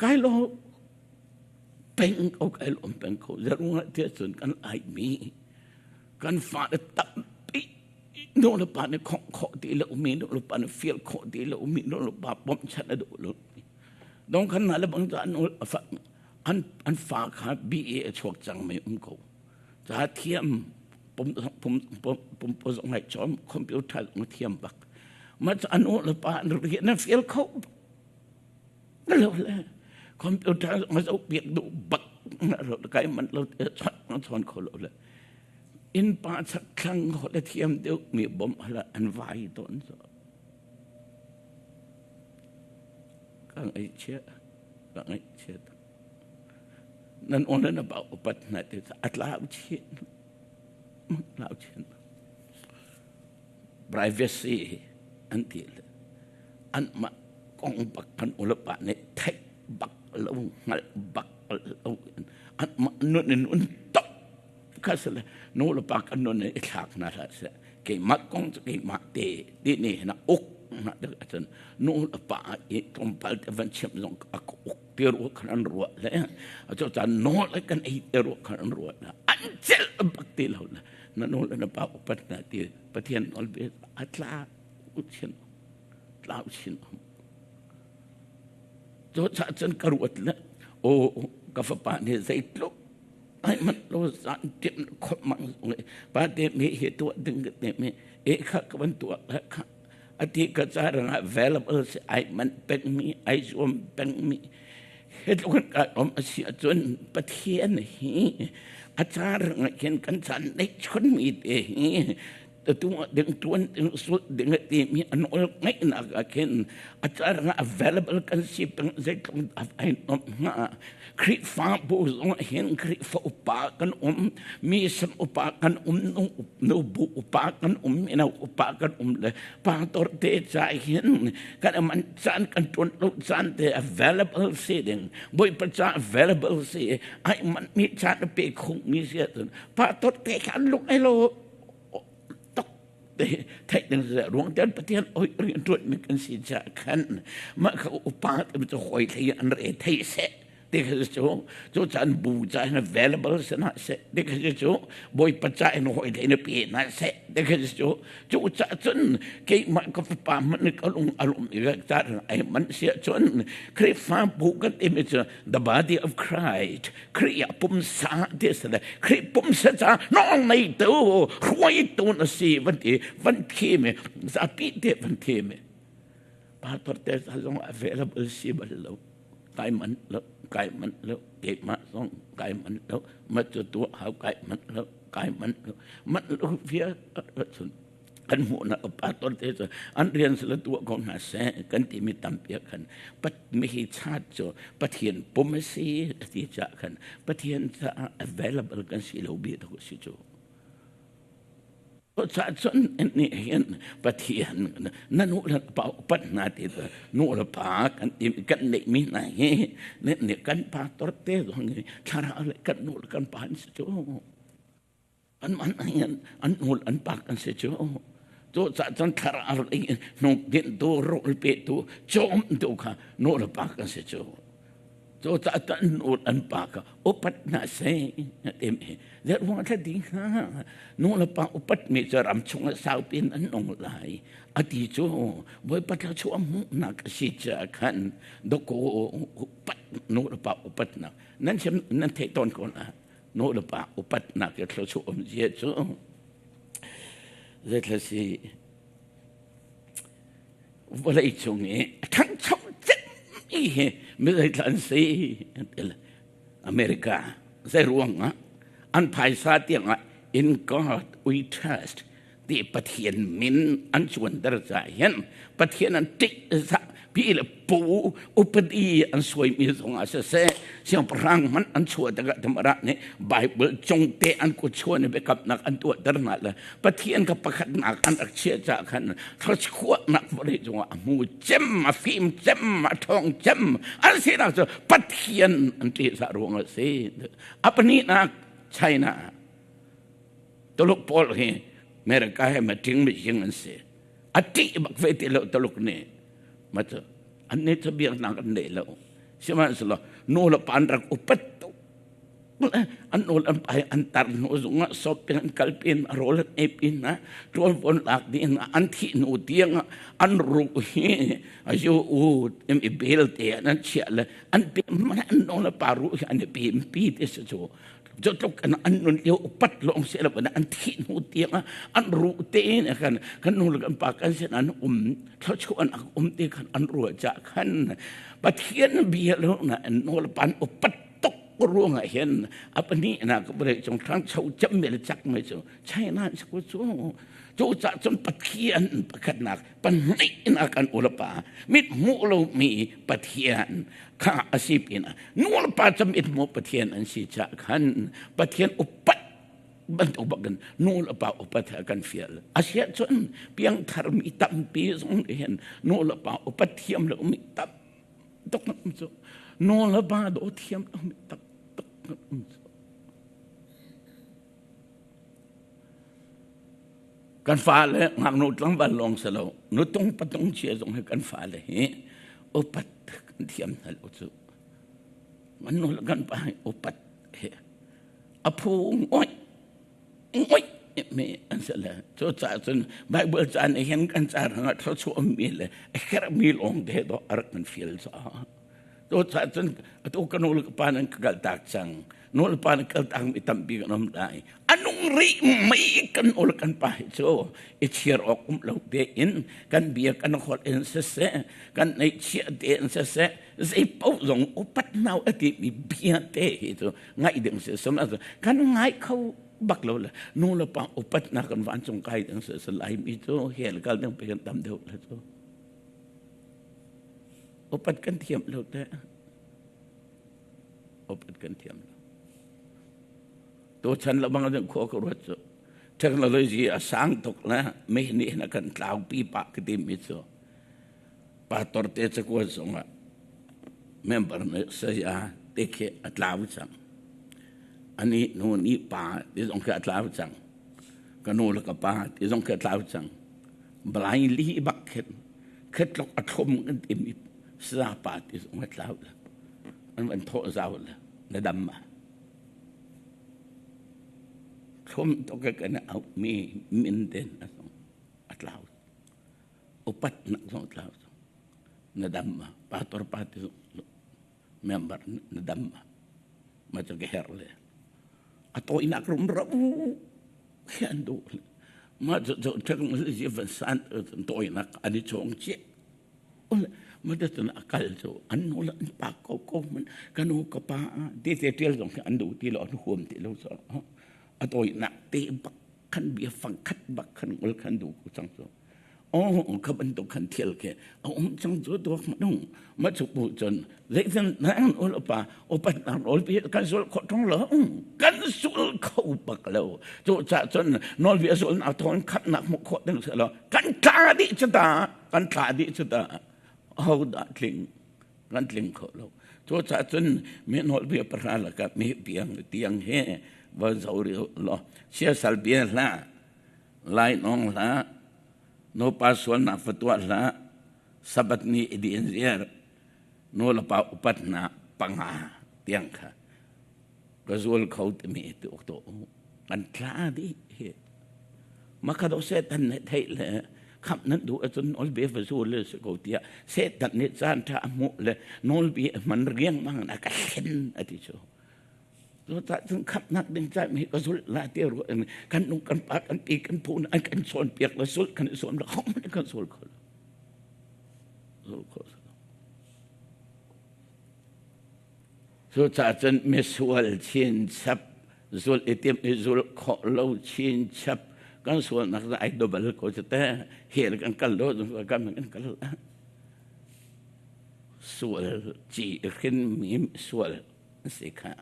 Kai lo peng ko kai lawm peng ko. Zeruang ah tiah cun kan ai mi kan fale tampi nu le pa nih khongh khawh ti lo mi nu le pa nih fial khawh ti lo mi nu le pa bawmhchanh a duh lo dong khan na le bang an an an fa kha BA a chuak cang mi um ko ca thiam pum pum pum pum zong ngai chom computer zong thiam bak ma an u le pa an rian na fial kho lo le computer zong zo piak duh bak na ro kai man lo chon chon kho lo le Innpa chakthlang holh a thiam deuhmi bawmh hal ah an vai tawn cu. Ka ngaihchia, ka ngaihchia. Nan on na ba upat hna te a tlau chin. Tlau chin. Privacy an ti le an mah kong bak kan ulapa nih theih bak lo hngalh bak lo an mah nun in un tok kha si le nu le pa kan nun i thlak hna hlah seh keimah kong cu keimah te ti ni na uk na dek ahcun nu le pa i tlawmpal te van chimh zong a uk ti ruah khan an ruah le acu caan nawl le kan ei ti ruah khan an ruah na an celh bak ti lo le na nu le na pa upat na ti Pathian nawl bia a tla chin tlau chin cu cah cun ka ruat le aw ka fapa nih zeitluk ai man lo zan tim khop mang zong pa te mi hi tuah ding ka te mi e kha ka van tuah la kha ati ka ca rang available si ai man peng mi ai zuam peng mi he tluk ka om asi ahcun Pathian hi a ca rang ah khin kan chan nei chun mi te hi tu ding tuan ding sul ding ti mi an ol ngaihnak ah khin a carang available kan si peng zeitluk ai nom hnga Khrihfabu zong hin Khrihfa upa kan um mi sam upa kan um nu nu bu upa kan um mino upa kan um le pastor te ca hin kan man caan kan tuan lo caan te available si ding Bawipa ca available si ai man mi caan pe khung mi si ahcun pastor te khan lung ai lo tok theih ding ruang ten Pathian oi rian tuan mi kan si ca khan mah kha upa te cu hoi thei an re thei seh ti kha cu cu caan bu ca in available se na se ti kha cu Bawipa ca in hoi thei na pe na se ti kha cu cu ca cun keimah ka fapa man ka lung alum i ca ai man sia cun Khrihfa bu kan timi cu the body of Christ Khrih ah pumsa ti a si le Khrih pumsa ca nawng nei tu hruaitu na si van ti van thim i zapi te van thim i pastor te zong available si bal lo kai man lo kai man lo keimah zong kai man lo ma cu tu hau kai man lo kai man lo man lo via cun kan hmuhnak pastor te cu an rian sila tuah ko hna seh kan timi tampi ah khan pat mi hi chat cu Pathian pum a si a ti caah khan Pathian caah available kan si lo bi to si cu Cucaah cun nih hin Pathian na nu le pa upat hna ti nu le pa kan kan neihmi hna hi ne kan pastor te zong hi thlarau le kan nu le kan pa an si cu an man an an hul an pak an si cu cu ca cun thlarau lei hnuk dinh tu rawl pe tu cawm tu kha nu le pa kan si cu cu ca tan nu an pa kha upat hna seh tim hi zet ruang thla ding ha nu le pa upat mi cu ram chung ah saupi in an nung lai ati cu Bawipa thla chuah hmuhnak a si ca khan doko upat nu le pa upat nak nan sim nan theih tawn ko na nu le pa upatnak i thluachuah um zia cu zeithla si vawlei cung i a ṭhangcho cemmi hi mi zeithla an si America zei ruangah an phaisa tiangah in God we trust ti Pathian min an cuanter caah hin Pathian an ṭih zah pi le pu upadi an suaimi zongah siseh Siangpahrang hmanh an chuah tikah Tamara nih Bible cung te an kut chuan i biakamnak an tuahter hna le Pathian kha pakhatnak an rak chiah caah khan thluachuahnak vawlei cungah a hmu cem, a fim cem, a ṭhawng cem an sinak cu Pathian an ṭihzah ruangah a si. A pahnihnak China Tuluk pawl hi America he maṭing mihing an si. A ṭih bak ve ti lo Tuluk nih. Ma cu an nih cu biaknak an nei lo. Sihmanhsehlaw nu le pa an rak upat tuk. An nawl an pai an tar hnu zungah sawpin an kalpin a rawl an ei pin ah ṭual von lak ding ah an thih hnu tiang ah an ruh hi a yu u i bel te an chiah le an pe an nawl le pa ruh hi an i pem pi ti si cu cu tluk an an nun lio upat lawng si lo an thih hnu tiang ah an ruh te in khan kan nu le kan pa kan sin an um thluachuah an um ti khan an ruah ca khan Pathian bia lo na an nawl pan upat tuk ruangah hin a pahnih na ka bere cung thang cho cem me le chak me cu China cu cu cu ca cun Pathian pakhatnak pahnih na kan ulapa mit hmuh lo mi Pathian kha a si pinah nulepa cu mithmuh Pathian an si caah khan Pathian upat bantuk bakin nulepa upat he kan fial. Asiah cun piangthar mi tampi zong nih hin nulepa upat thiam lo mi tam tuk an um cu. Nulepa daw thiam lo mi tam tuk an um cu. Kan fale ngaknu tlangval lawng si lo, nutung patung chia zong hi kan fale hi upat kan thiam hna lo cu. Kan nu le kan pa hi upat hi a phu ngoi ngoi mi an si le cu caah cun Bible ca nih hin kan ca rangah thluachuah mi le a herhmi lawng te dawh a rak kan fial caah Cu caah cun atu ka nu le ka pa nan ka kaltak cang. Nu le pa nan kaltak mi tampi kan um lai. A nung rih mei kan nu le kan pa hi cu i chir awk um lo tein kan bia kan holh in siseh, kan neihchiah tein siseh, zei paoh zong upat nau a ti mi bia te hi cu ngaih ding si sum kan ngai kho bak lo le nu le pa upatnak kan vancung kai ding si lai mi cu hell kal ding pe kan tam deuh le cu. Upat kan thiam lo teh. Upat kan thiam lo. Tuchan le bang in khua ka ruat cu technology a sang tuk le mi nih na kan tlau pi pah ka ti mi cu pastor te cakuat zong ah member nih saya te khi a tlau cang. Ani nu ni pa ti zong khi a tlau cang. Ka nu le ka pa ti zong khi a tlau cang. Balai li bak khin khetlok a thlum kan timi sapa ti zong a tlau le an van thawh zau le na dam ma thlum to ka kan au mi min den a zong a tlau upat nak zong tlau na dam ma pastor pa ti zong member na dam ma ma chu ka her le a to inak rum ra khian du ma chu chu technology van san toinak an i chong che ma da tun akal chu an nu la an pa ko ko man kanu ka pa ti te tial zong an du ti lo an huam ti lo so a toinak te bak khan bia fang khat bak khan ngol khan du ku chang chu Oh, ka bantuk khan thil khi a um cang cu tuak ma dong ma chu bu cun zeitin nang ul pa upat nak rawl pi kan sul kho tong lo kan sul kho bak lo cu ca cun nawl bia sul nak thon khat nak mu kho ding se lo kan tla dih cu ta kan tla dih cu ta ho dah tling kan tling kho lo cu ca cun mi nawl bia pahra laka mi piang tiang he va zo ri lo siasal bia hla lai nong hla Nupa sualnak va tuah hlah. Sabbath ni i din ziar. Nu le pa upat hna panga tiang kha ka zul kho timi ti uk to kan tla dih hi. Makha do Satan nih theih le khamh nan duh ahcun nawlbia va zul le si ko tiah Satan nih caan ṭha a hmuh le nawlbia a hman riangmang in a ka hlen a ti cu. Cucaah cun khamhnak ding caan hi ka zulh la ti ruah in kan nu kan pa kan pi kan pu an kan cawnpiak le zulh kan i zuam le hohmanh kan zul kho lo. Zul kho lo. Cucaah cun misual chinchap zulh i timh i zulh khawh lo chinchap kan sualnak cu ai dobal ko cu te hel kan kal lo kan kan kal sual ci hrin mi sual. Si kha.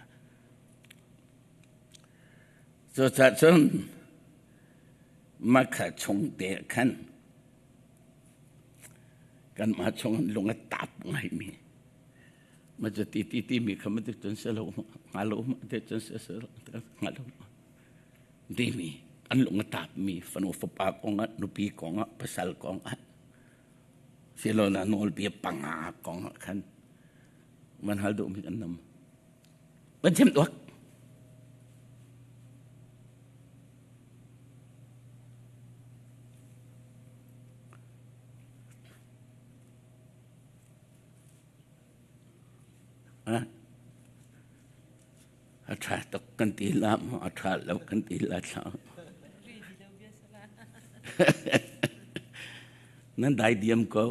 Cucaah cun makha chung te khan kanmah chung in lung a tap ngaimi ma cu ti ti ti mi kha ma ti cun si lo nga lo ma ti cun si nga lo timi an lung a tapmi fanu fapa kong ah nupi kong ah pasal kong ah silona nawlbia panga kong ah khan van hal duhmi kan nam van chim tuak A ṭha tuk kan ti la maw a ṭha lo kan ti la thla. Nan dai diam ko.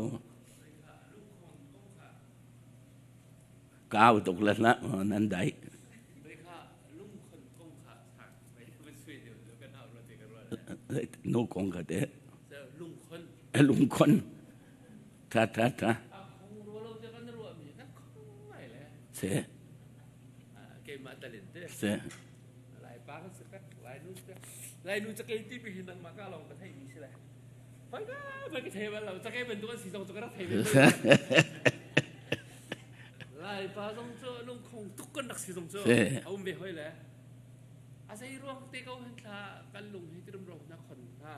Kau tuk le hlah maw nan dai. Nu kong ka te. Lungkhon. Tha tha tha. Se. Keimah talin te. Se. Lai pa kan si pek, lai nu pek. Lai nu cakei ti mi hi nangmah ka lawng ka thei mi si lai. Hoi ka hoi ka thei bal lo. Cakei bantuk an si zong cu ka rak thei ve. Lai pa zong cu lungkhong tuk kan rak si zong cu a um ve hoi le. A zei ruang te ko hin thla kan lung hi tirum ro na khon hna.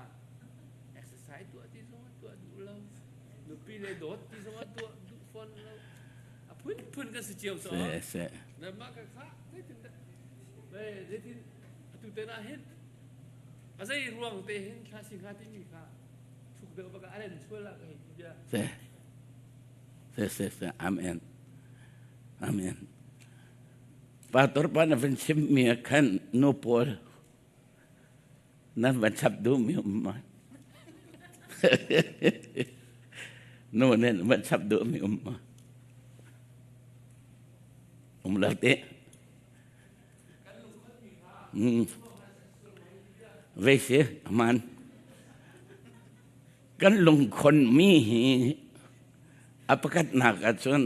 Exercise tuah ti zong tuah duh lo. Nupi le dawt ti zong tuah duh fawn lo. A phunphun kan si cio so. Na mah ka kha zeitin dah zeitin atu te na hin a zei ruang te hin thla sing ha timi kha thuk deuh baka aren chual la ka hei ti bia. Se. Se se se amen. Amen. Pastor pa na van chim mi khan nu pawl nan van chap duh mi um ma nu nen van chap duh mi um ma um lo te ve si aman kan lungkhon mi hi a pakhatnak ahcun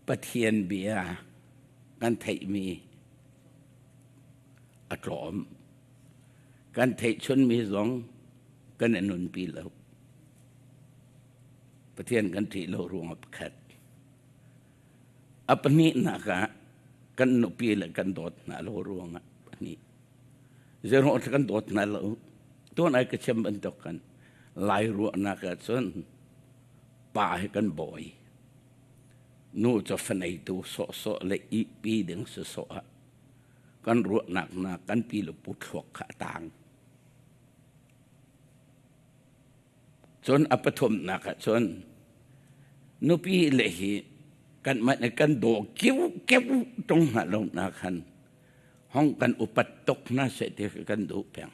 Pathian bia kan theihmi a tlawm. Kan theih chunmi zong kan i nunpi lo. Pathian kan ṭih lo ruangah pakhat. A pahnihnak ah kan nupi le kan dawt hna lo ruangah pahnih. Zeiruang kan dawt hna lo. Tuan ai ka chim bantuk kan Lai ruahnak ahcun pa hi kan bawi. Nu cu faneitu sawhsawh le ihpi ding sawsawh ah kan ruahnak hna kan pi le pu thluak kha a tang. Cun a pathumnak ah cun nupi le hi kanmah nih kan daw kiu keu ṭung hna lo na khan hong kan upat tuk hna seh ti kan duh peng.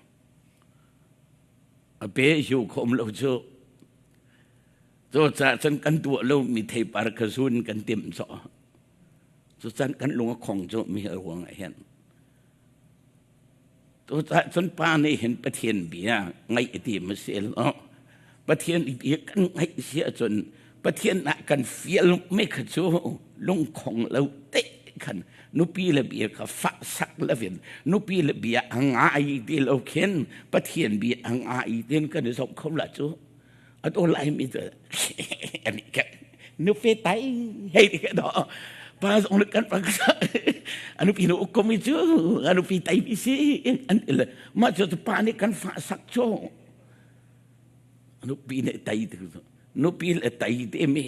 A pe hiu kho um lo cu. Cucaah cun kan tuah lomi theipar kha zun kan timh cawh. Cucan kan lung a khong cu mi ruang ah hin. Cucaah cun pa nih hin Pathian bia ngaih i tim a si lo. Pathian bia kan ngaih si ahcun Pathian ah kan fial mi kha cu lungkhong lo te khan nupi le bia kha fah sak lovin nupi le bia a ngai ti lo khin Pathian bia a ngai tin kan i zoh kho la cu. Atu Laimi cu ani ka nupi tai hei ti ka do pa zong kan pa anu pi nu ukom i cu anu pi tai mi si an ti le mah cu pa nih kan fa sak cu nupi nih tai ti nupi le tai te mi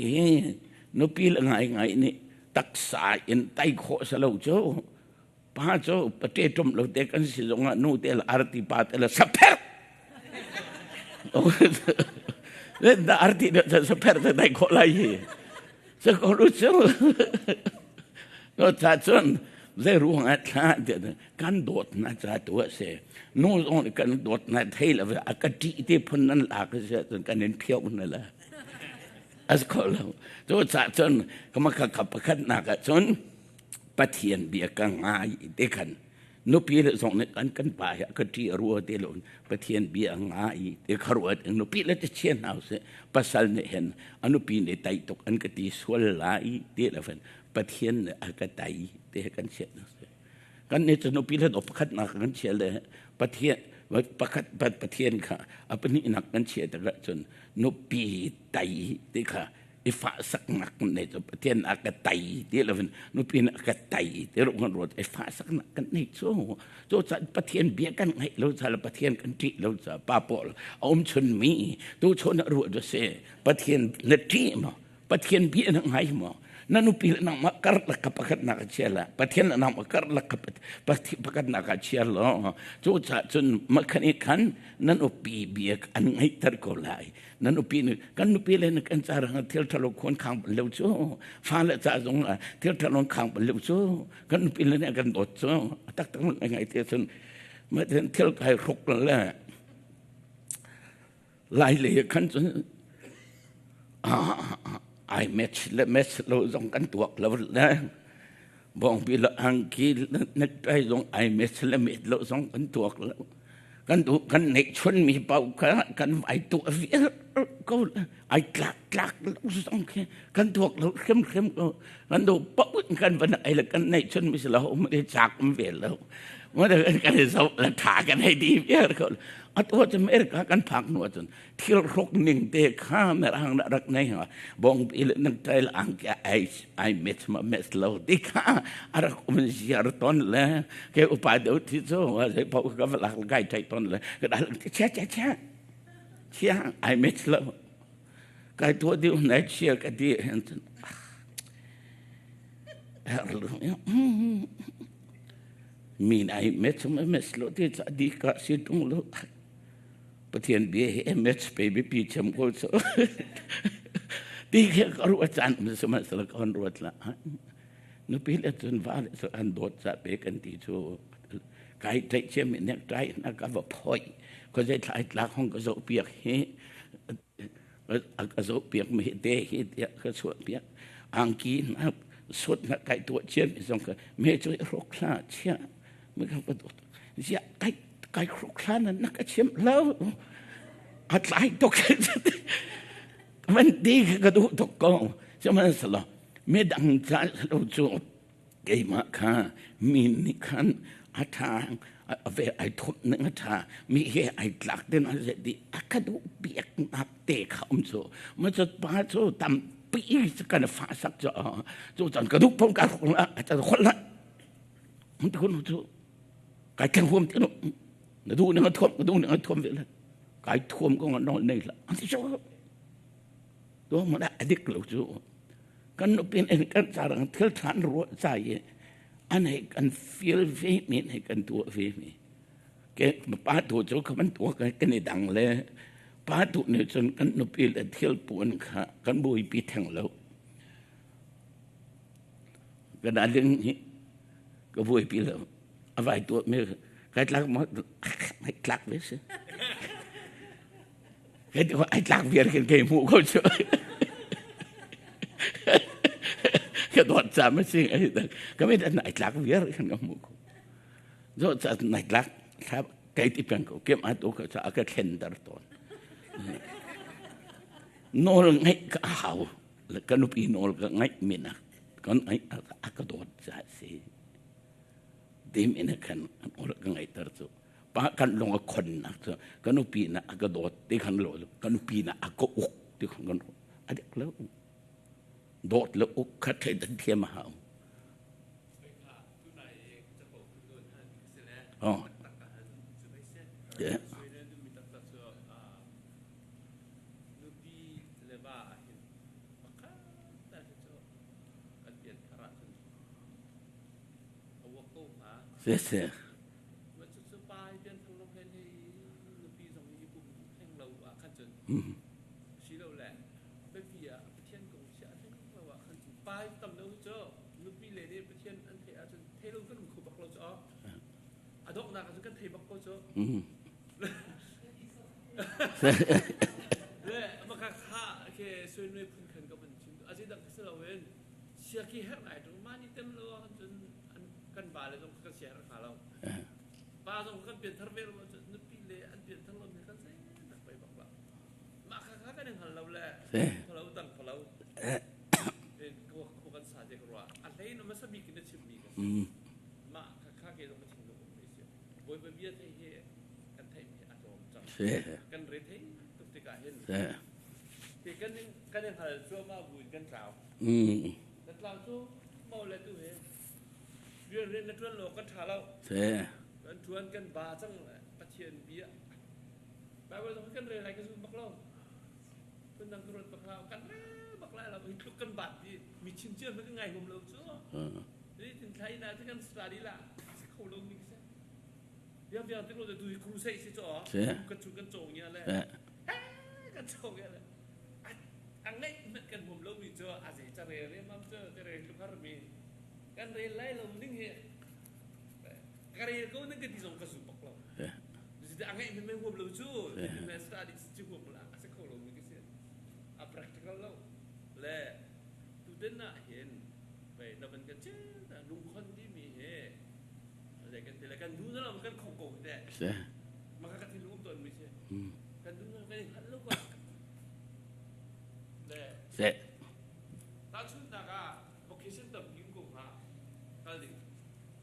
nupi le ngai ngai nih taksa in tai khawh sa lo cu pa cu pate tum lo te kan si zong ah nu te le arti pa te le sapher da arti de sapher te dai kho lai hi se ko lu chu no cha chun zei ruang ah thla kan dawt na cha tu se nu zong kan dawt na thei la a ka ti te phun nan la ka se kan in phiau na la as kho lo to cha chun kama kha kha pakhat na ka chun Pathian bia ka ngai te khan nupi le zong nih kan kan pa hi ka ṭih rua te lo Pathian bia a ngai te kha ruat nupi le te chian hau se pasal nih hin a nupi nih tai tuk an ka ti sual lai te le fen. Pathian nih a ka tai ti kan chiah kan nih cu nupi le pakhatnak kan chia le Pathian pakhat Pathian kha a pahnihnak kan chia tikah cun nupi tai ti kha i fahsaknak nei cu Pathian a ka tai ti lo in nupi nih a ka tai ti ro kan ruat i fahsaknak kan nei cu cu ca Pathian bia kan ngaih lo ca le Pathian kan ṭih lo ca pa pawl a um chun mi tu chun a ruah cu si Pathian na ṭih maw Pathian bia na ngai maw na nupi le nangmah karlak ka pakhatnak a chia la Pathian le nangmah karlak ka pakhatnak a chia lo cu ca cun makhan i khan na nupi bia an ngaihter ko lai na nupi nih kan nupi le kan ca rang thil ṭhalo khawn khang bal lo cu fa le ca zong ah thil ṭhalo khang bal lo cu kan nupi le nih kan dawt cu a taktak ngai ngai te cun ma thil kai hruk le lai le khan cun ai match le match lo zong kan tuak lo le bawngpi le angki necktie zong ai match le met lo zong kan tuak lo kan duh kan neih chunmi paoh kha kan vai tuah vial ko ai tlak tlak lo zong khi kan tuak lo hrimhrim ko kan duh paoh in kan van ai le kan neih chunmi si lo um i chak um ve lo ma kan i zoh le tha kan hei di vial ko atu cu America kan phak hnu ahcun thil hruk ning te kha mirang dah rak nei ha bawngpi le necktie le angki ai ai met ma met lo ti kha a rak um ziar ton le ke upa deuh thi cu zei paoh ka va lak gai thai ton le ka dal chia chia chia chia ai met lo kai tua diu nai chia ka di hen min ai met ma met lo ti cha di ka si tung lo Pathian bia hi MS pe biapi cem ko cu. Ti khi ka ruat caan um sihmanhsehlaw ka hon ruat la. Nupi le cun va le cu an dawt ca pe kan ti cu kai tlaih ciami necktie na ka va phoi ko zei thlai tlak hong ka zoh piak hi ka zoh piak mi te hi tiah ka chuah piak angki na sut na kai tuah ciami zong ka me cu hrok hla chia mi ka va dawt ziah kai kai hruk hlan na ka chim lo a tlai tuk van ti ka duh tuk ko sihmanhsehlaw midang ca lo cu keimah kha mi nih khan a ṭha a ve ai thumh ning a ṭha mi he ai tlak den a ze di a ka duh piak nak te kha um cu ma cu pa cu tampi kan fa sak cu cu cun ka duh phung ka hruk la a ca khol la ti kun cu kai thleng huam ti na duh ning a thuam ka duh ning a thuam ve le kai thuam ko nawl nei la an ti so to ma da adik lo cu kan nupin en kan carang thil than ruah ca i an hei kan feel ve mi hei kan tuah ve mi ke pa tu cu ka man tuah kan i dang le pa tu nih cun kan nupi le thil puan kha kan buaipi theng lo Ka ding hi ka buaipi lo. A vai tuah mi kai tlak ma ai tlak ve si. Kai ti ai tlak viar khin kai hmuh ko cu. Ka dawt ca ma sing ai ka mi dan ai tlak viar khin ka hmuh ko. Zo ca nai tlak thla kai ti peng ko kem a tu ka ca ka thlen dar ton. Nawl ngaih ka hau. Ka nupi nawl ka ngaih min ah kan a ka dawt ca si dim in khan nawl ka ngaihter cu pa kan lung a khonnak cu ka nupi na a ka dawt ti khan lo ka nupi na a ka uk ti khan kan a dik lo dawt le uk kha thei dan thiam a hau. Oh. Yeah. Nupi le va ahhin pakhat tal hi cu kan pianthar ahcun a uak ko hnga. Siseh. Mah cucu pa hi pianthar lo hlei hlei nupi zong hi kum hleng lo ah khan cun silole biapi ah Pathian kong chia hleng lo ah khan cun pa hi tam deuh cu nupi le nih Pathian an theih ahcun thei lo kan um kho bak lo cu a donghnak ahcun kan thei bak ko cu. Le maka kha ke suinui phun khan ka van chim a dang si loin siaki herh ngai tung ma ni tem lo ah cun kan ba le zong kan sia herh hnga lo pa zong kan pian thar ve lo cun nupi le an pian thar lo mi kan zei tak pei bak la mah kha kha kan hngal lo le kholo tang kholo ko kan sa te ka ruah a hlei in hmasa bik in na chimmi ka si. Mah kha ke zong ka thinlung um mi si. Bawipa bia thei hi kan theihmi a tlawm cang. Kan re thei tuk tikah hin te kan kan i hngal cuahmah buin kan tlau. Kan tlau cu mau le tu he rian rian na ṭuan lo kan ṭha lo. Kan ṭuan kan ba cang Pathian bia. Bible zong kan rel lai ka zum bak lo. Phundang ka ruat bak lo. Kan rel bak lai lo. Hi tluk kan bat di mi chim cio hmanh kan ngai huam lo cu. Tin thlai na kan study la si kho lo mi si. Biang biang tik lo tu hi crusade si cho. Kan chu kan cong ya le. Kan cong ya le. A ngeih hmanh kan huam lo mi cu a zei ca rel re mam cu ca rel tluk har mi. Kan rel lai lo ning hi ka rel ko nan ka ti zong ka zum bak lo. A ngeih hmanh huam lo cu. Study si huam la a si kho lo mi ka si. A practical lo. Le tutan ah hin pei na van kan chim ta lungkhon timi hi zei kan ti le kan duh na lo kan khong ko te maka ka thinlung um tawn mi si kan duh na kan i hngalh lo ko le tahchunhnak ah vocation tampi um ko hnga kal ding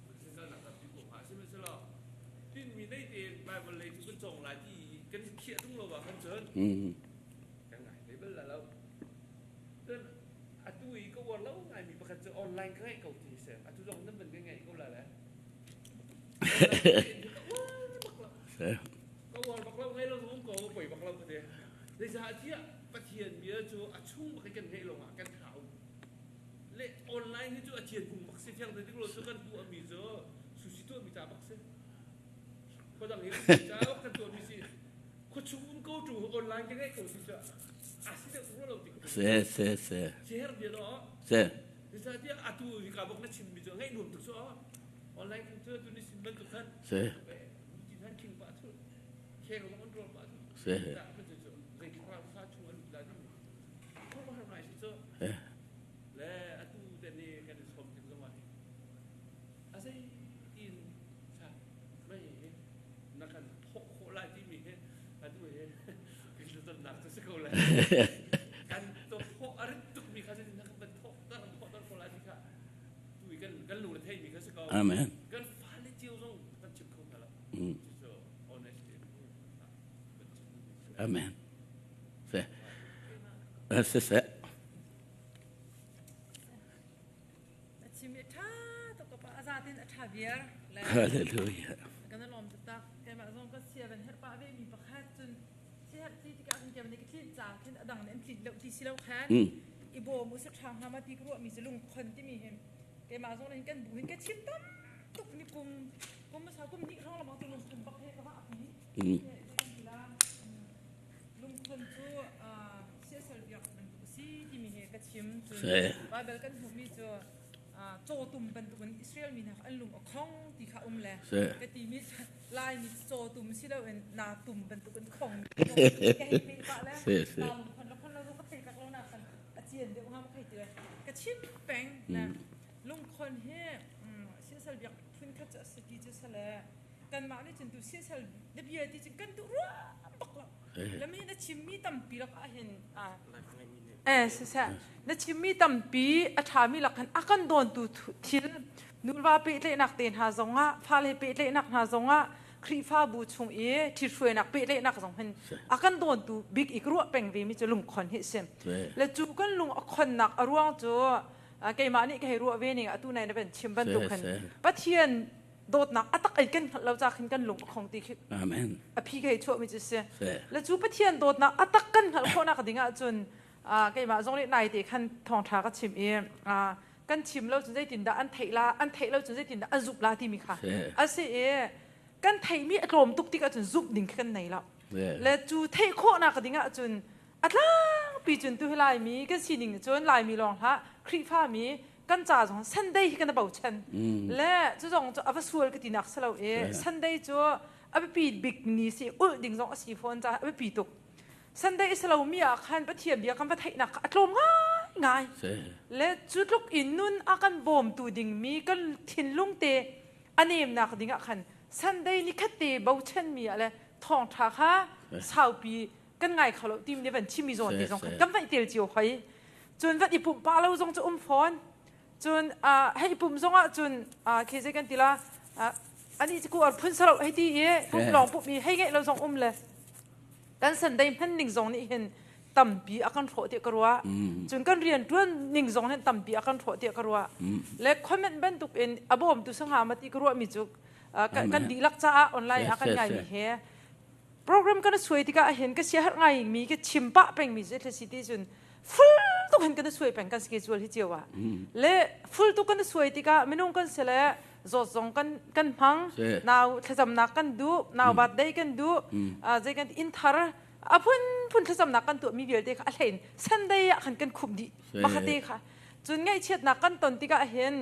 vocation kalnak tampi ko hnga sihmanhsehlaw tinmi nei tein Bible lei cu kan cawng lai ti kan i khiah tung lo ah khan cun kan ngai ve bal la lo. Cun atu i ka uar lo ngaimi pakhat cu online ka ngeih ko ti si. Atu zong nan van ka ngeih ko la le. Ka uar bak lo, ngai lo zong ko, poi bak lo ka ti. Zeicahtiah Pathian bia cu a chung bak i kan ngeih lawngah kan thau. Le online hi cu a thian hung bak si thiang te lo cu kan tuahmi cu sushi tuahmi ca bak si. Khuadang hi ca bak kan tuahmi si. Khuachung um ko tu online ka ngeih ko si cu a si deuh rua lo ti ka Se se se. Si her bia lo. Se. Zeicahtiah atu hi ka bok na chimmi cu ngaih nuam tuk cu online kan cu tu ni sim bantuk khan. Se. Ti than king pa thu. Kheng lo control pa thu. Se. Ta pa cu zei thlarau fa chung an la ding. Ko har ngai si cu. Le atu te ni kan i som tik zong ah hi. A zei tin sa mei na kan thawh khawh lai timi hi atu hi kan cu si ko lai. Kan thawh a rit tukmi kha na kan thawh tar thawh tar ko lai ti kha tu i kan kan lungre theimi kha si ko. Amen. Kan fale cio zong kan chim kho hna lo. So honestly. Amen. Se. Se se. Chim i ṭha tuk ka pa a zatin a ṭha viar le Hallelujah. Kan lawm taktak. Keimah zong ka sia van herh pah ve mi pakhat cun siaherh ti tikah khin keimah nih ka tlinh ca khin a dang nih an tlinh lo ti si lo khan i bawm u sa ṭha hnga ma ti ka ruah mi cu lungkhon timi hin keimah zong nih kan bu hin ka chim tam tuk ni kum kum sa kum hnih hrawng lamang tu lungkhon bak he ka va api lungkhon cu siasal biak bantuk a si timi hi ka chim. Cun Baibal kan hmuhmi cu cawtum bantukin Israel mi hna kha an lung a khong ti kha um le ka timi Laimi cawtum si loin naa tum bantukin khong ka hei peh pah le naa lungkhon le khon lo ka thei tak lo na khan a cian deuh hnga ma khei ti le ka chim peng le lungkhon hi siasal biak phun khat cu a si ti cu sale kanmah nih cun tu siasal na bia ti cun kan duh ruam bak lo. Lami na chimmi tampi lak ah hin eh siseh na chimmi tampi a ṭhami lak hin a kan dawntu thil nuva pehtlaihnak te hna zongah fale pehtlaihnak hna zongah Khrihfabu chung i ṭhithruainak pehtlaihnak zong hin a kan dawntu bik i ka ruah peng ve mi cu lungkhon hi a si. Le cu kan lung a khonnak a ruang cu keimah nih ka hei ruah ve ning atu nai na van chim bantuk khan Pathian dawtnak a tak ei kan hngalh lo ca khin kan lung a khong ti khi Amen. A phi khei chuah mi cu si. Le cu Pathian dawtnak a tak kan hngalh khawhnak ding ahcun keimah zong nih nai te khan thawngṭha ka chim i kan chim lo cun zeitin dah an theih la an theih lo cun zeitin dah an zumh la timi kha a si i kan theihmi a tlawm tuk tik ahcun zumh ding khi kan nei lo. Le cu theih khawhnak ding ahcun a tlangpi cun tu hi Laimi kan sining cun Laimi lawng hlah Khrihfami kan ca zong Sunday hi kan bochan le cu zong cu a va sual ka tinak si lo i Sunday cu a biapi bik ni si ulh ding zong a si fawn ca a biapi tuk. Sunday si lo mi ah khan Pathian bia kan va theihnak kha a tlawm ngai ngai le cu tluk in nun a kan bawmtu ding mi kan thinlung te a nemnak ding ah khan Sunday ni khat te bochan mi ah le thawngtha kha saupi kan ngai kho lo tim nih van chimi zawn te zong khan kan vaih tel cio hoi cun van i pumh pa lo zong cu um fawn. Cun hei pum zongah cun khi zei kan ti la ani cu ar phun saro hei ti i pum lawng pum i hei ngeih lo zong um le kan Sunday hman ning zong nih hin tampi a kan hrawh tiah ka ruah. Cun kan rian ṭuan ning zong hin tampi a kan hrawh tiah ka ruah. Le comment bantuk in a bawmtu sangha ma ti ka ruah mi cu kan dihlak caah online a kan ngai mi he program kan suai tikah hin ka sia har ngai mi ka chim pah peng mi cu si ti cun full tuk hin kan suai peng kan schedule hi cio ah le full tuk kan suai tikah minung kan si le zawt zong kan kan hmang nau thlacamnak kan duh nau birthday kan duh zei kan inn thar a phun phun thlacamnak kan tuah mi vialte kha a hlein Sunday ah khan kan khumh dih makha kha cun ngaihchiatnak kan ton tikah hin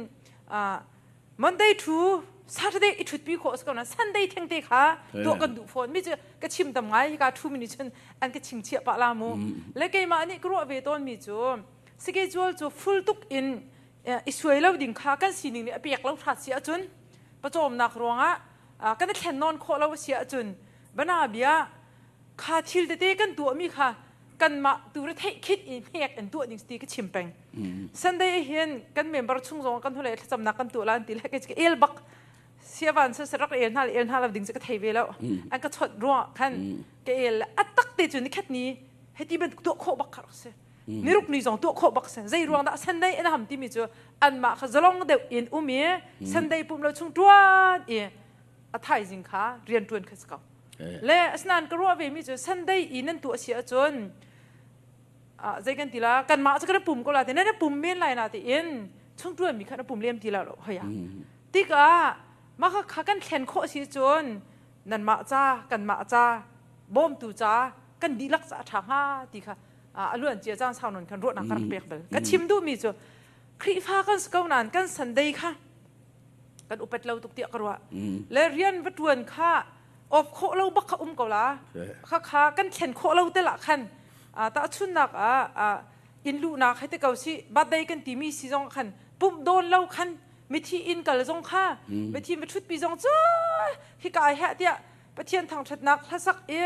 Monday to Saturday i ṭhutpi khawh a si ko na Sunday thengte kha tuah kan duh fawn mi cu ka chim tam ngai hika thu mi nih cun an ka chingchiah pah la mu le keimah nih ka ruah ve tawn mi cu schedule cu full tuk in i suai lo ding kha kan sining nih a pek lo hrat si ahcun pawcawmnak ruangah kan i thlen nawn khawh lo a si ahcun bana bia kha thil tete kan tuahmi kha kanmah tu re theih khit i hnek in tuah ding ti ka chim peng Sunday hin kan member chung zong kan hule thlacamnak kan tuah la an ti le ka el bak siavan se rak el hna el hna lo ding cu ka thei ve lo an ka chot ruang khan ka el atak te cu ni khat ni heti ban tuah khawh bak kha rak si niruk ni zong tuah khawh bak si zei ruang dah Sunday in ham timi cu anmah kha zalong deuh in um i Sunday pum lo chung tuan i a thaizing kha rian tuan kha si ko Le asinain ka ruah ve mi cu Sunday i nan tuah si ahcun zei kan ti la kanmah cu kan pum ko la ti nan pum men lai na tiin chung tuan mi kha na pum lem ti la lo hoya tikah mah kha kan thlen khawh si cun nanmah ca kanmah ca bawmtu ca kan dihlak ca ṭha hnga ti kha a luan cia caan sau non khan ruahnak ka rak pek bal ka chim duh mi cu Khrihfa kan si ko nain kan Sunday kha kan upat lo tuk tiah ka ruah le rian va ṭuan kha off khawh lo bak kha um ko la kha kha kan thlen khawh lo te lah khan tahchunnak ah inn luhnak hei te ko si birthday kan timi si zong khan pumh dawn lo khan mithi inn kal zong kha mithi va ṭhutpi zong cu hika ai heh tiah Pathian thangṭhatnak hlasak i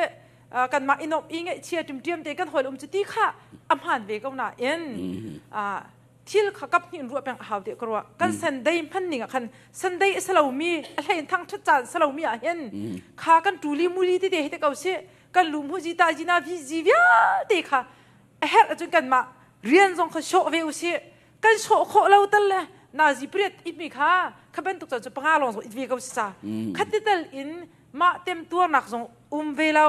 kanmah i nuamh i ngaihchia ṭimṭiam te kan hawi um cu ti kha a hmaan ve ko nain thil kha kap hnih in ruah peng a hau tiah ka ruah kan Sunday hman ning ah khan Sunday a si lomi a hlei in thangṭhat caan si lomi ah hin kha kan ṭuli muli tete hi te ko si kan lu mu ji ta ji na vi ji vialte kha a herh ahcun kanmah rian zong kha sawh ve usih kan sawh khawh lo tal le nazi pariat itmi kha kha bantuk caan cu panga lawng zong it ve ko si ca khati tal in mah temtuarnak zong um ve lo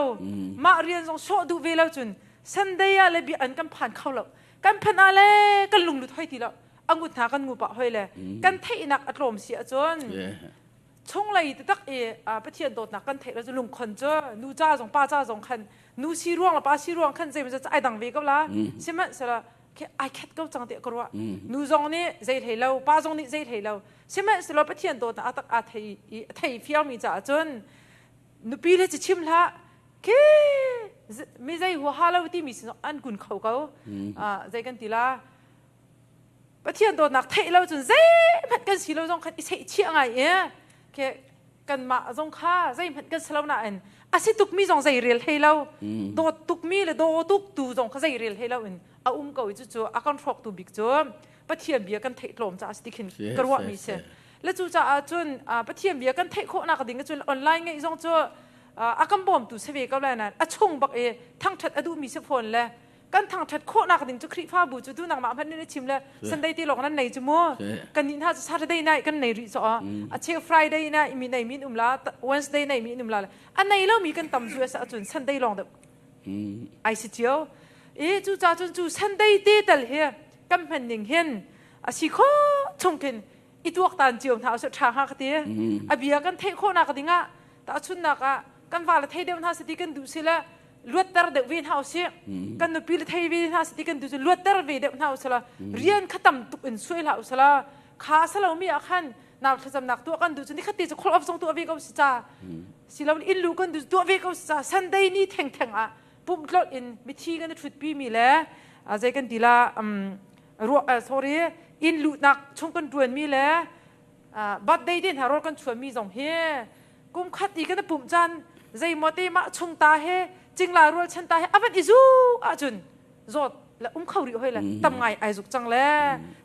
mah rian zong sawh duh ve lo cun Sunday ah le bia an kan phan kho lo kan phanh ah le kan lunglut hoi ti lo angut hna kan ngu pah hoi le kan theihnak a tlawm si ahcun chunglei taktak i Pathian dawtnak kan theih lo cu lungkhon cu nu ca zong pa ca zong khan nu si ruang le pa si ruang khan zei ai dang ve ko la sihmanhsehlaw ai khet ko cang tiah ka ruah nu zong nih zei hlei lo pa zong nih zei hlei lo sihmanhsehlaw Pathian dawtnak a tak a thei i a thei fiangmi caah cun nupi le ci chim hlah khi mi zei huaha lo timi sin an kun kho ko zei kan ti la Pathian dawtnak theih lo cun zeihmanh kan si lo zong khan i seih chiah ngai i ke kanmah zong kha zeihmanh kan si lo nain a si tukmi zong zei rel hlei lo dawt tukmi le daw tuk tu zong kha zei rel hlei lo in a um ko i cucu a kan hrawktu bik cu Pathian bia kan theih tlawm caah si ti khin ka ruahmi si le cu caah cun Pathian bia kan theih khawhnak ding cun online ngeih zong cu a kan bawmtu si ve ko lai nain a chung bak i thangṭhat a duhmi si fawn le kan thangṭhat khawhnak ding cu Khrihfabu cu tu nangmah hmanh nih chim le Sunday ti lawng nan nei cu mu kan nih hna cu Saturday night kan nei rih cu a cheu Friday night mi nei mi um la Wednesday nei mi um la a nei lo mi kan tam zu asa cun Sunday lawng deuh ai si cio i cu ca cun cu Sunday te tal hi kan hman ning hin a si kho chung khin i tuaktan cio hna usih ṭha hnga ka ti a bia kan theih khawhnak dingah tahchunnak ah kan va le thei deuh hna sati kan duh si le luatter deuh ve hna usih kan nupi le thei ve hna sati kan duh cu luatter ve deuh hna usih la rian kha tam tuk in suai hlah usih la kha salomi ah khan nau thlacamnak tuah kan duh cu nikhat te cu call off zong tuah ve ko si ca silo in lu kan duh tuah ve ko si ca Sunday ni theng theng ah pumh tlolh in mithi kan i ṭhutpi mi le zei kan ti la ruah sorry inn luhnak chung kan ṭuanmi le birthday te hna rawl kan chuanmi zong hi kum khat i kan i pumh caan zeimaw te mah chung ta he cingla rual chan ta he avan i zu ahcun zawt Le um kho rih hoi le tam ngai ai zuk cang le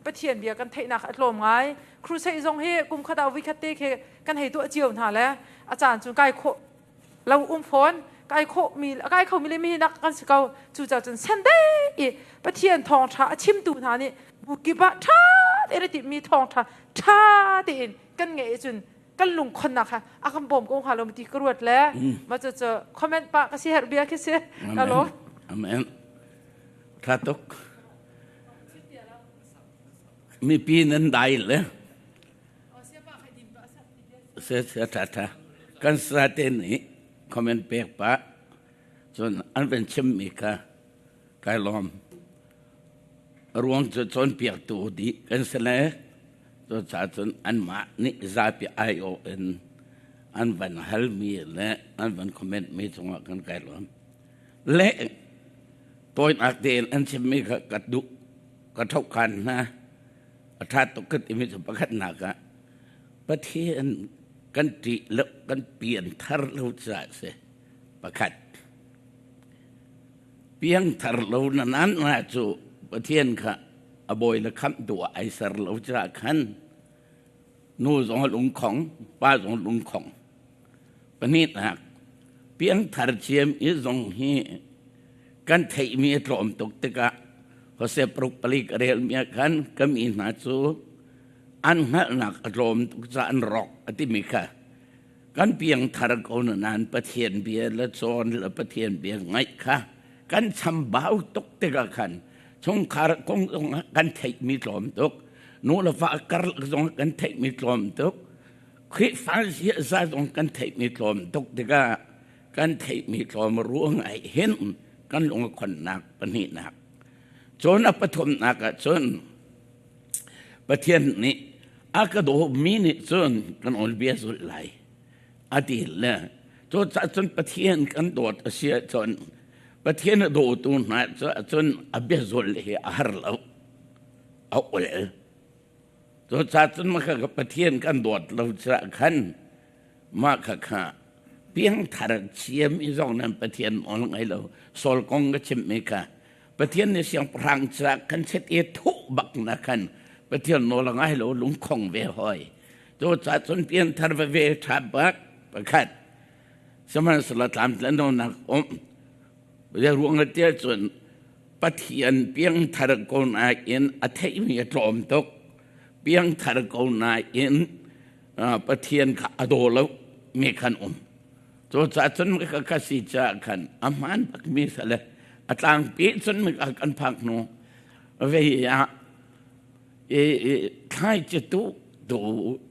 Pathian bia kan theihnak a tlawm ngai. Crusade zong hi kum khat ah voi khat te khi kan hei tuah cio hna le a caan cu kai khawh lo um fawn, kai khawh mi kai kho mi le mi nak kan si ko. Cucaah cun sende i Pathian thawngṭha a chimtu hna nih bu kip ah ṭha tein a timhmi thawngṭha ṭha tein kan ngeih cun kan lungkhonnak kha a kan bawm ko hnga lo ti ka ruat le ma cu cu comment pa ka si herh bia khi si ka lawm. Amen. Tha tuk. Mipi nan dai le se se tha tha kan sa te nih comment pek pa cun an van chim mi kha kai lawm. Ruang cu cawnpiaktu dih kan si le cucaah cun anmah nih zapi aiawh in an van halmi le an van comment mi cungah kan kai lawm. Le tawinak tein an chimmi kha ka duh, ka thohkhan hna. A ṭha tuk ka timi cu pakhatnak ah Pathian kan ṭih lo, kan pian thar lo caah a si. Pakhat. Piangthar lo na nan na cu Pathian kha a bawi le khamhtu ah ai ser lo caah khan nu zong a lungkhong, pa zong a lungkhong. Pahnihnak, piangthar ciam i zong hi kan theihmi a tlawm tuk tikah Joseph ruk pali ka relmi ah khan ka mi hna cu an hngalhnak a tlawm tuk caah an rawk a timi kha kan piangthar ko na nain Pathian bia le cawn le Pathian bia ngaih kha kan chambau tuk tikah khan chungkhar kong zong ah kan theihmi tlawm tuk, nu le fa karlak zong kan theihmi tlawm tuk, Khrihfa ziaza zong kan theihmi tlawm tuk tikah kan theihmi tlawm ruang ah hin kan lung a khonnak pahnihnak. Cun a pathumnak ah cun Pathian nih a ka dawmi nih cun kan bia zulh lai a ti le cucaah cun Pathian kan dawt a si ahcun Pathian a dawtu hna cun a bia zulh hi a har lo, a ol. Cucaah cun mah kha Pathian kan dawt lo caah khan mah kha kha piangthar chiam i zong nan Pathian nawl ngai lo. Saul kong ka chimmi kha Pathian nih siangpahrang caah kan chet i thuh bak na khan Pathian nawl a ngai lo, lungkhong ve hoi. Cucaah cun pianthar veve ṭha bak pakhat sihmanhsehlaw tlamtlinlonak um ruang tiah cun Pathian piangthar ko nain a theihmi a tlawm tuk. Piangthar ko nain Pathian kha a daw lo mi khan um. Cucaah cun ka ka si caah khan a hmaan bakmi sale a tlangpi cun kan phak hnu vei ah thlaici tu tu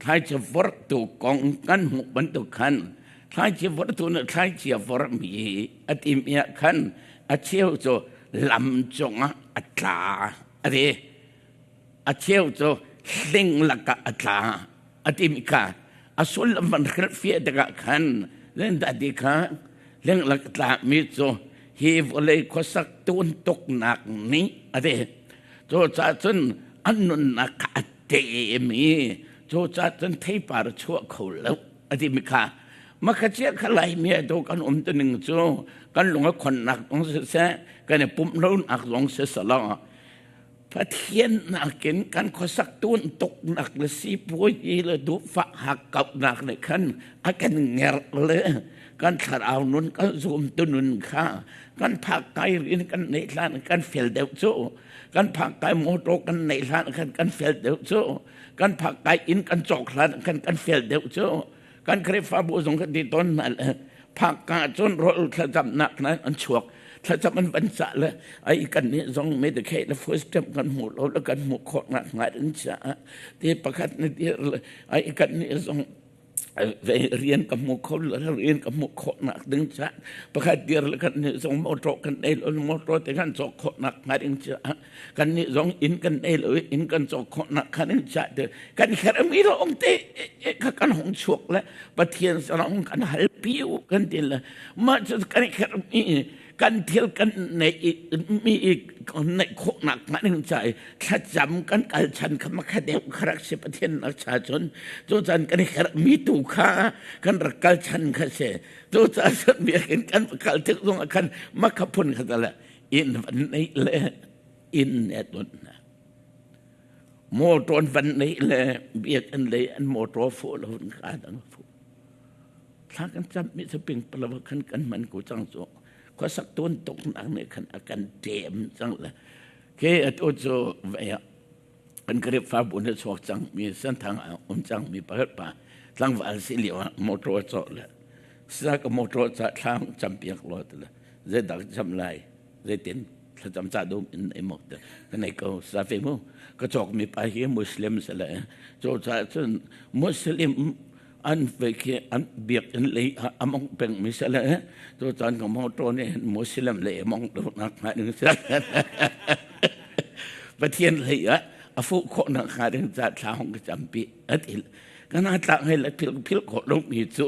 thlaici vorh tu kong kan hmuh bantuk khan thlaici vorh tu nih thlaici a vorhmi a timi ah khan a cheu cu lam cungah a tla a ti. A cheu cu hling lakah a tla a timi kha a sullam van hrilhfiah tikah khan len ti kha hling lak tlami cu hi vawlei khuasak tun tuknak nih a ti. Cucaah cun an nunnak kha a temi, cucaah cun theipar chuah kho lo a timi kha makha chia kha Laimi ah do kan um tuning cu kan lung a khonnak zong siseh, kan i pumh lonak zong siselaw Pathian nakin kan khuasak tuntuknak le sipuazi le duhfah hakkauhnak nih khan a kan ngerh le kan thlarau nun kan zumtu nun kha kan phak kai rin kan neih hlan kan fel deuh cu, kan phak kai motor kan neih hlan khan kan fel deuh cu, kan phak kai inn kan cawk hlan khan kan fel deuh cu. Kan Khrihfabu zong kan ti tawn hna le phak ka cun rawl thlacamnak nan an chuak, thlacam an van cah le ai kan nih zong Medicaid le food stamp kan hmu lo le kan hmuh khawh nak hnga ding caah ti pakhat na dir le ai kan nih zong rian ka hmu kho lo, rian ka hmuh khawh nak ding caah pakhat dir le kan nih zong motor kan nei lo, motor te kan cawk khawh nak hnga ding caah kan nih zong inn kan nei lo, inn kan cawk khawh nak kha ding caah te kan hermi lawng te kha kan hong chuak le Pathian sarong kan hal piu kan ti le mah cu kan hermi kan thil kan nei mi neih khawhnak hnga ding ca i thlacam kan kal chan kha makha deuh kha rak si. Pathian nak cha cun cu caan kan herhmi tu kha kan rak kal chan kha si. Cu ca cun biakinn kan kal tik zong ah khan makha phun kha le inn van neih le. Inn ne ton hna. Motor van nei le biakinn lei an motor fuh lo in ka dang fuh. Thla kan cam mi cu ping palawa khan kan man ko cang cu. Khuasak tuan tuk nak nih khan a kan ṭem cang le. Ke atu cu vai ah kan Khrihfabu na chuak cang mi Senthang ah um cang mi pakhat pa tlangval si lio ah motor cawh le sa ka motor ca thlang campiak lo te le zeidak cam lai zeitin thlacam ca dum in ei mok te ka nei ko sa fe mu ka cawk mi pa hi Muslim se le cho cha cun Muslim an ve khi an biak in lei among peng mi se le cho chan ka motor ne Muslim le mong do nak nga ding se Pathian lei ah a fu khawh nak hnga ding ca thla hong ka campi atil kana tla ngai la phil phil khawh lo mi cu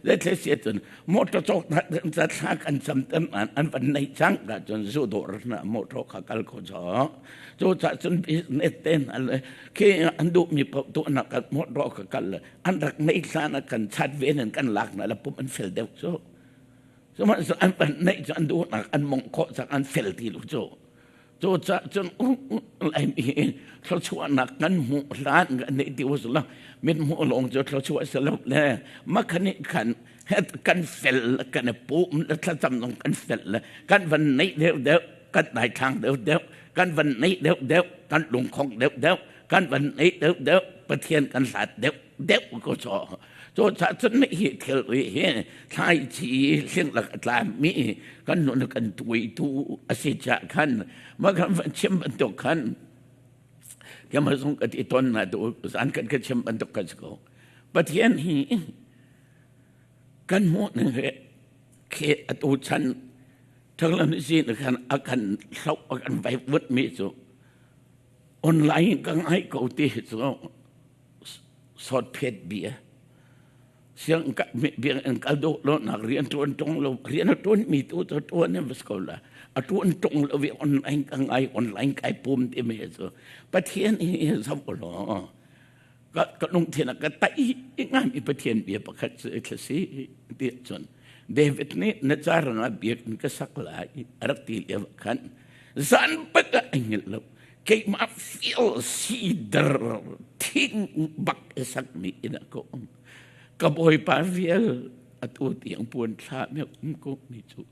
le tle sia cun motor cawk na ca thla kan cam tam an an van nei cang ka cun zu dawr na motor kha kal kho cho cu ca cun business ten al khi an duh mi paoh tu na kan motor kha kal an rak nei thla na kan chat ve nan kan lak na la pum an fel deuh cu Sihmanhsehlaw an pan neih cu an duhnak an mongh khawh cang an fel ti lo cu. Cucaah cun Laimi hi thluachuahnak kan hmuh hlan kan neih ti usila mit hmuh lawng cu thluachuah si lo le makhan nih khan kan fel le kan i pum le thlacam zong kan fel le kan van neih deuh deuh kan daithlang deuh deuh kan van neih deuh deuh kan lungkhong deuh deuh kan van neih deuh deuh Pathian kan hlat deuh deuh ko chaw Cucaah cun hi thil hi thlaici hlinglak a tlami kan nun kan tuaitu a si caah khan mah kan van chim bantuk khan keimah zong ka ti ton na tu zan kan ka chim bantuk kan si ko. Pathian hi kan hmuh ning he khi atu chan thanglam si na khan a kan hloh a kan vai vut mi cu online ka ngai ko ti hi cu sawtphet bia siang biakinn kal dawh lo nak rian ṭuan ṭung lo rian a ṭuan mi tu cu ṭuan in vas ko la a ṭuan ṭung lo i online ka ngai online kai pum ti me cu Pathian hi zoh law ka ka lungthin ah ka tai ngai mi Pathian bia pakhat cu thlasi ti cun David nih na carang ah biakinn ka sak lai a rak ti lio khan zan pat ah ai hngilh lo keimah feel sidar thing bak i sakmi inn ah ka um ka bawipa vial atu tiang puan thla me um ko mi cu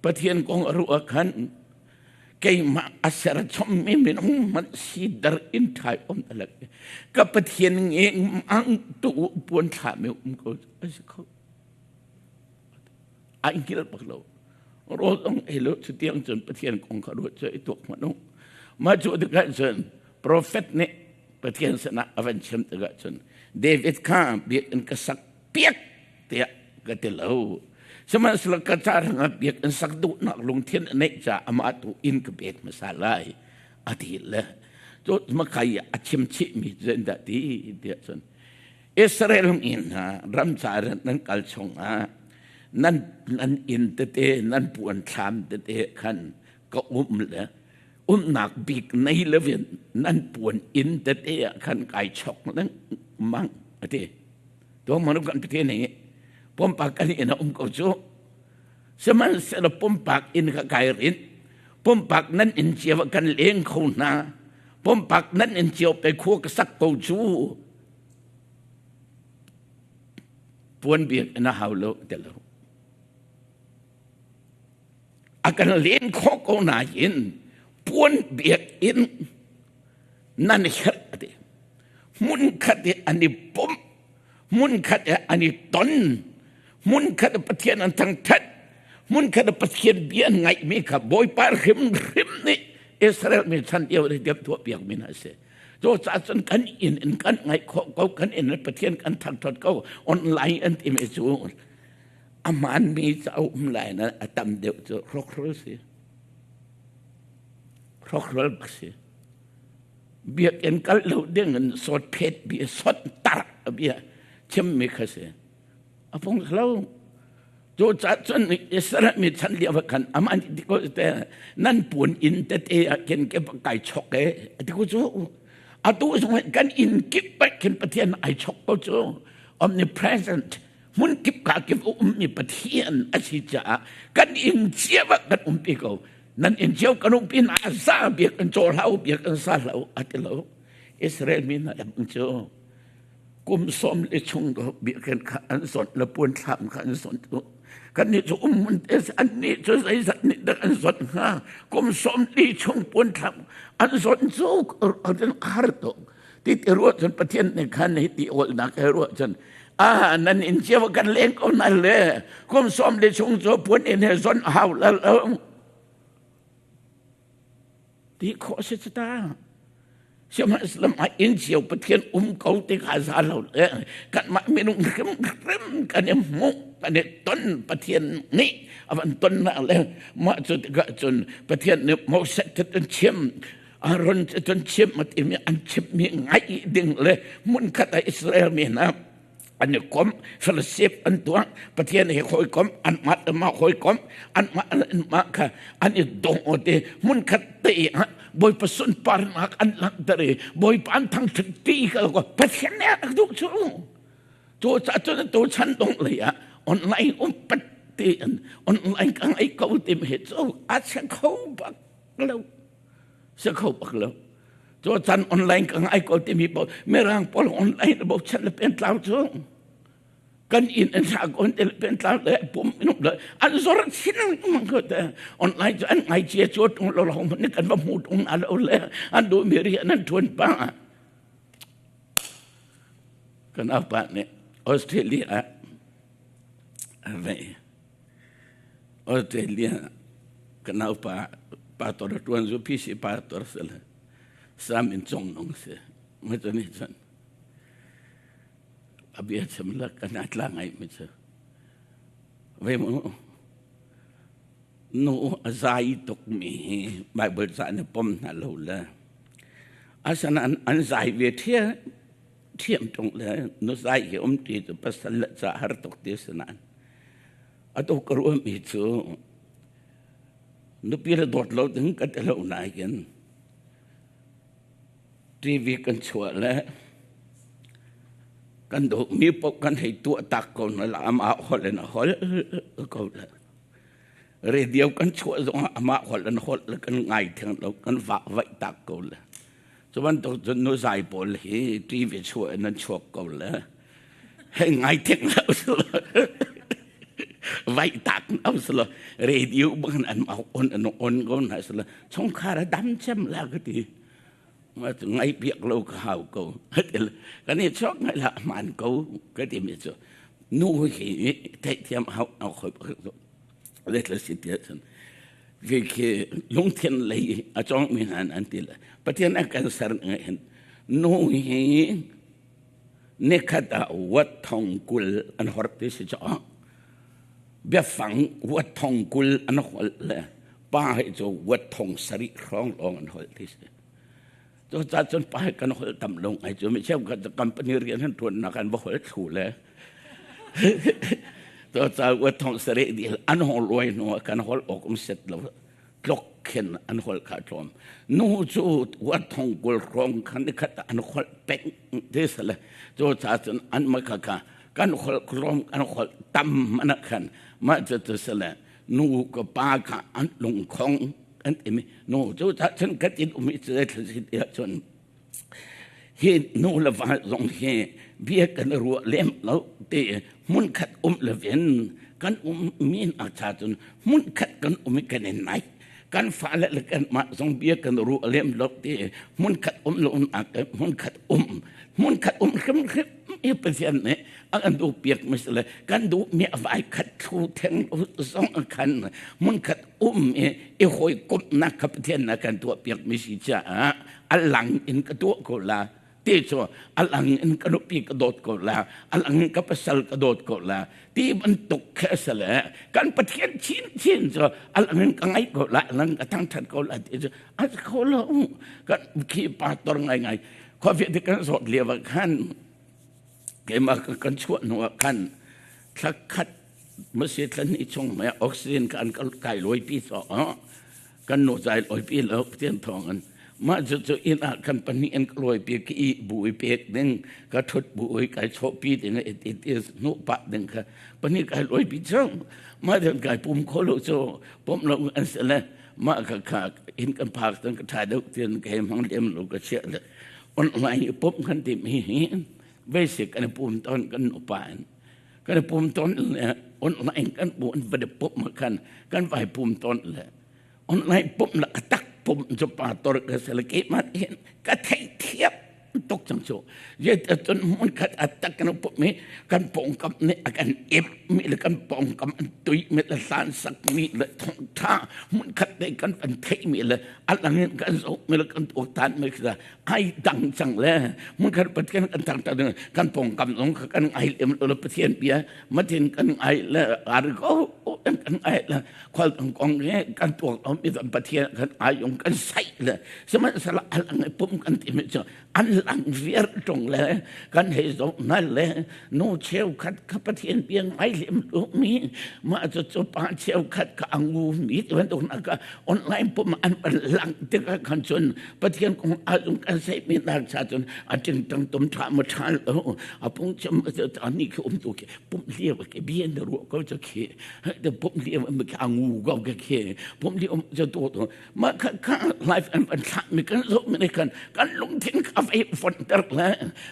Pathian kong a ruah khan keimah a ser chommi minung hmanh sidar in thai um alak ka Pathian nge mang tu puan thla me um ko a si kho ai hngilh bak lo rawl zong ei lo cu tiang cun Pathian kong kha ruat cu i tuak hmanh u mah cu tikah cun profet nih Pathian sinah a van chim tikah cun David kha biakinn ka sak piak tiah ka ti lo sihmanhsehlaw ka ca rangah biakinn sak duhnak lungthin a neih caah amah tu inn ka pek hmasa lai a ti le cu makai a chim chihmi zeidah ti tiah cun Israel mi hna ramcar nan kal chungah nan nan inn tete nan puan thlam tete khan ka um le umnak bik nei lovin nan puan inn tete ah khan kai chok lengmang ati to manu kan pete ni pumpak kan inn a um ko cu sihmanhsehlaw pumpak inn ka kai rin pumpak nan inn cio kan leng kho hna pumpak nan inn cio pe khua ka sak ko cu Puan biak na hau lo ti lo. A kan len khawh ko nain puan biak in nan herh ati. Hmun khat i an i pumh, hmun khat i an i ton, hmun khat i Pathian an thangthat, hmun khat i Pathian bia an ngaihmi kha Bawipa hrimhrim nih Israel mi chan lio i tuah piakmi hna a si. Cucaah cun kan inn in kan ngaih khawh ko, kan inn in Pathian kan thangṭhat ko. Online an timi cu a hmaanmi ca a um lai na a tam deuh cu hrawkhrol si. Hrawkhrol bak si. Biakinn kal lo ding in sawt phet bia, sawt tar bia chimmi kha si. A pung lo. Cucaah cun Israel mi chan lio ah khan amah nih ti ko te nan puan inn tete ah khin ke kai chok e ti ko cu atu zong kan inn kip ah khin Pathian ai chok ko cu omnipresent hmun kip ka kip um mi Pathian a si caah kan inn cio ah kan umpi ko. Nan in cio kan um pin ah za biak in caw hlah u, biak in sa hlah u a ti lo. Israel mi hna lam cu kum sawm le chung do biakinn kha an zawnh le puan thlam kha an zawnh tu. Kan nih cu um mun te an nih cu zeizat nih dah an zawnh hnga? Kum 40 chung puan thlam an zawnh cu an har tuk. Ti ti ruah cun Pathian nih khan hi ti awlnak he ruah cun ah nan inn cio kan leng ko na le kum 40 chung cu puan inn he zawnh hau la lo. Ti khawh si cu ta. Sihmanhsehlaw mah inn cio Pathian um ko ti kha za lo le kanmah minung hrimhrim kan i hmuh kan i ton Pathian nih a van tonnak le mah cu tikah cun Pathian nih Moses cu chim Aaron cu cun chim a timi an chimmi ngaih ding le hmunkhat ah Israel mi hna an i komh, fellowship an tuah, Pathian he hawikomh, anmah le mah hawikomh, anmah le anmah kha an i dong te hmunkhat te ah Bawipa sunparnak an langhter i Bawipa an thangṭhat ti kha Pathian nih a duh cu. Cu ca cun tu chan dong lei ah online um pat ti in online ka ngai ko ti mi cu a chia kho bak lo. Si kho bak lo. Cu chan online ka ngai ko timi paoh mirang pawl online bochan le pentlau cu kan inn an sa ko te le pentlau le pum minung le an zor chin mang ko te online cu an ngai chia chu tung lo lo ni kan va hmu tung na lo le an du mi ri an thuan pa kan apa nih Australia ve Australia ka naupa pastor a ṭuan zu PC pastor si le Sam in cung nung si. Ma cu nih cun a bia chim le ka hna tla ngai mi cu ve mu nu a zai tuk mi hi Bible ca na pom hna lo le asanain an zai ve ṭhia ṭhiam ṭung le nu zai hi um ti cu pasal le ca har tuk ti sinain Atu ka ruahmi cu nupi le dawt lo ding kan ti lo nain TV kan chuah le kan duhmi paoh kan hei tuah tak ko na la amah holh in a holh ko le radio kan chuah zongah amah holh in holh le kan ngai theng lo kan vah vaih tak ko le cu bantuk cun nu zai pawl hi TV chuah in an chuak ko le hei ngai theng lo vai tak au slo radio bang an mau on an on ko na slo chungkhar a dam chem la ka ti ma chu ngai piak lo ka hau ko kan i chok ngai la man ko ka ti mi chu nu hi thei thiam hau au khoi le tla si tia chan khi khi lungthin lei a chong mi han an ti le Pathian a kan ser ngai hin nu hi Nikhat ah wat 20,000 an hor ti si caah biafang wat 20,000 an holh le pa hi cu wat 7,000 hrawng lawng an holh ti si. Cucaah cun pa hi kan holh tam lo ngai cu mi cheukhat cu company rian han ṭuannak an va holh thlu le cucaah wat 7,000 dih an hong luai hnu ah kan holh awk um set lo. Tlok khin an holh kha tlawm. Nu cu wat 20,000 hrawng khan nikhat an holh peng ti sale. Cu ca cun an ma kha kha kan holh tlawm kan holh tam mana khan ma cu tu sale nu ka pa kha an lungkhong an timi nu cu ca cun kan in umi cu thil si cun hi nu le va zong hi bia kan ruah lem lo ti hmunkhat um lovin kan um mi hna cha cun hmunkhat kan um i kan i naih kan fale le kanmah zong bia kan ruah lem lo ti hmunkhat um lo nak hmunkhat um hmunkhat um hrimhrim i Pathian nih a kan duh piak mi si le kan duh mi a vai khat thlu theng zong khan hmunkhat um i i hawikomhnak kha Pathian na kan tuah piak mi si caah a lang in ka tuah ko la ti cu a lang in ka nupi ka dawt ko la a lang in ka pasal ka dawt ko la ti bantuk kha a si le kan Pathian chinchin cu a lang in ka ngaih ko la a lang ka thangthat ko la ti cu a si kho lo kan khi pastor ngai ngai khua te kan zawt lio ah khan keimah kan chuah hnu ah khan thla khat masi thla hnih chung mei oxygen ka an kai loi pi so kan nu zai loi pi lo tian thong an mah cu cu inn ah kan pahnih an ka loi pi ka i bu i pek ding ka thut bu i kai chawh pi ding i ti ti nu pa ding kha pahnih kai loi pi chung mah ding kai pum kho lo cu pum lo an si le. Mah kha kha in kan phak cun ka ṭha deuh tian ka hei hmang lem lo ka chiah le online i pumh kan timh hi hi basic kan i pum tawn kan upa in kan i pum tawn le online kan pu an va pumh ma khan kan vai pum tawn le online pumh le a tak pumh cu pa tor ka sel ke ma hin ka thei thiam tuk cang cu cun hmun khat a tak kan pumh mi kan pawngkam nih a kan ep mi le kan pawngkam an tui mi le hlan sak mi le thongtha hmun khat te kan kan theih mi le a lang in kan zoh mi le kan tuaktan mi kha ai dang cang le hmun khat Pathian kan thang kan pawngkam zong kha kan ngai lem lo Pathian bia matin kan ngai le ar ko kan ngai le khual tang kong he kan tuak lo mi Pathian kan ai kan sai le sihmanhsehlaw a lang i pum kan timi cu an lang viar ṭung le kan hei zoh hna le nu cheukhat kha Pathian bia ngai lem lomi mah cu cu pa cheukhat kha a ngumi ti bantuk hna kha online pum an van lang tikah khan cun Pathian kong ahcun kan seihmi nak cha cun a tingtang tum ṭha ma ṭha lo a phungchim ani khi um tu khi pum liam ke bia na ruah ko cu khi pum liam a ngu ko ke khi pum liam cu tu mah kha kha life an van thlah mi kan zoh mi kan kan lungthin ka vei fonter le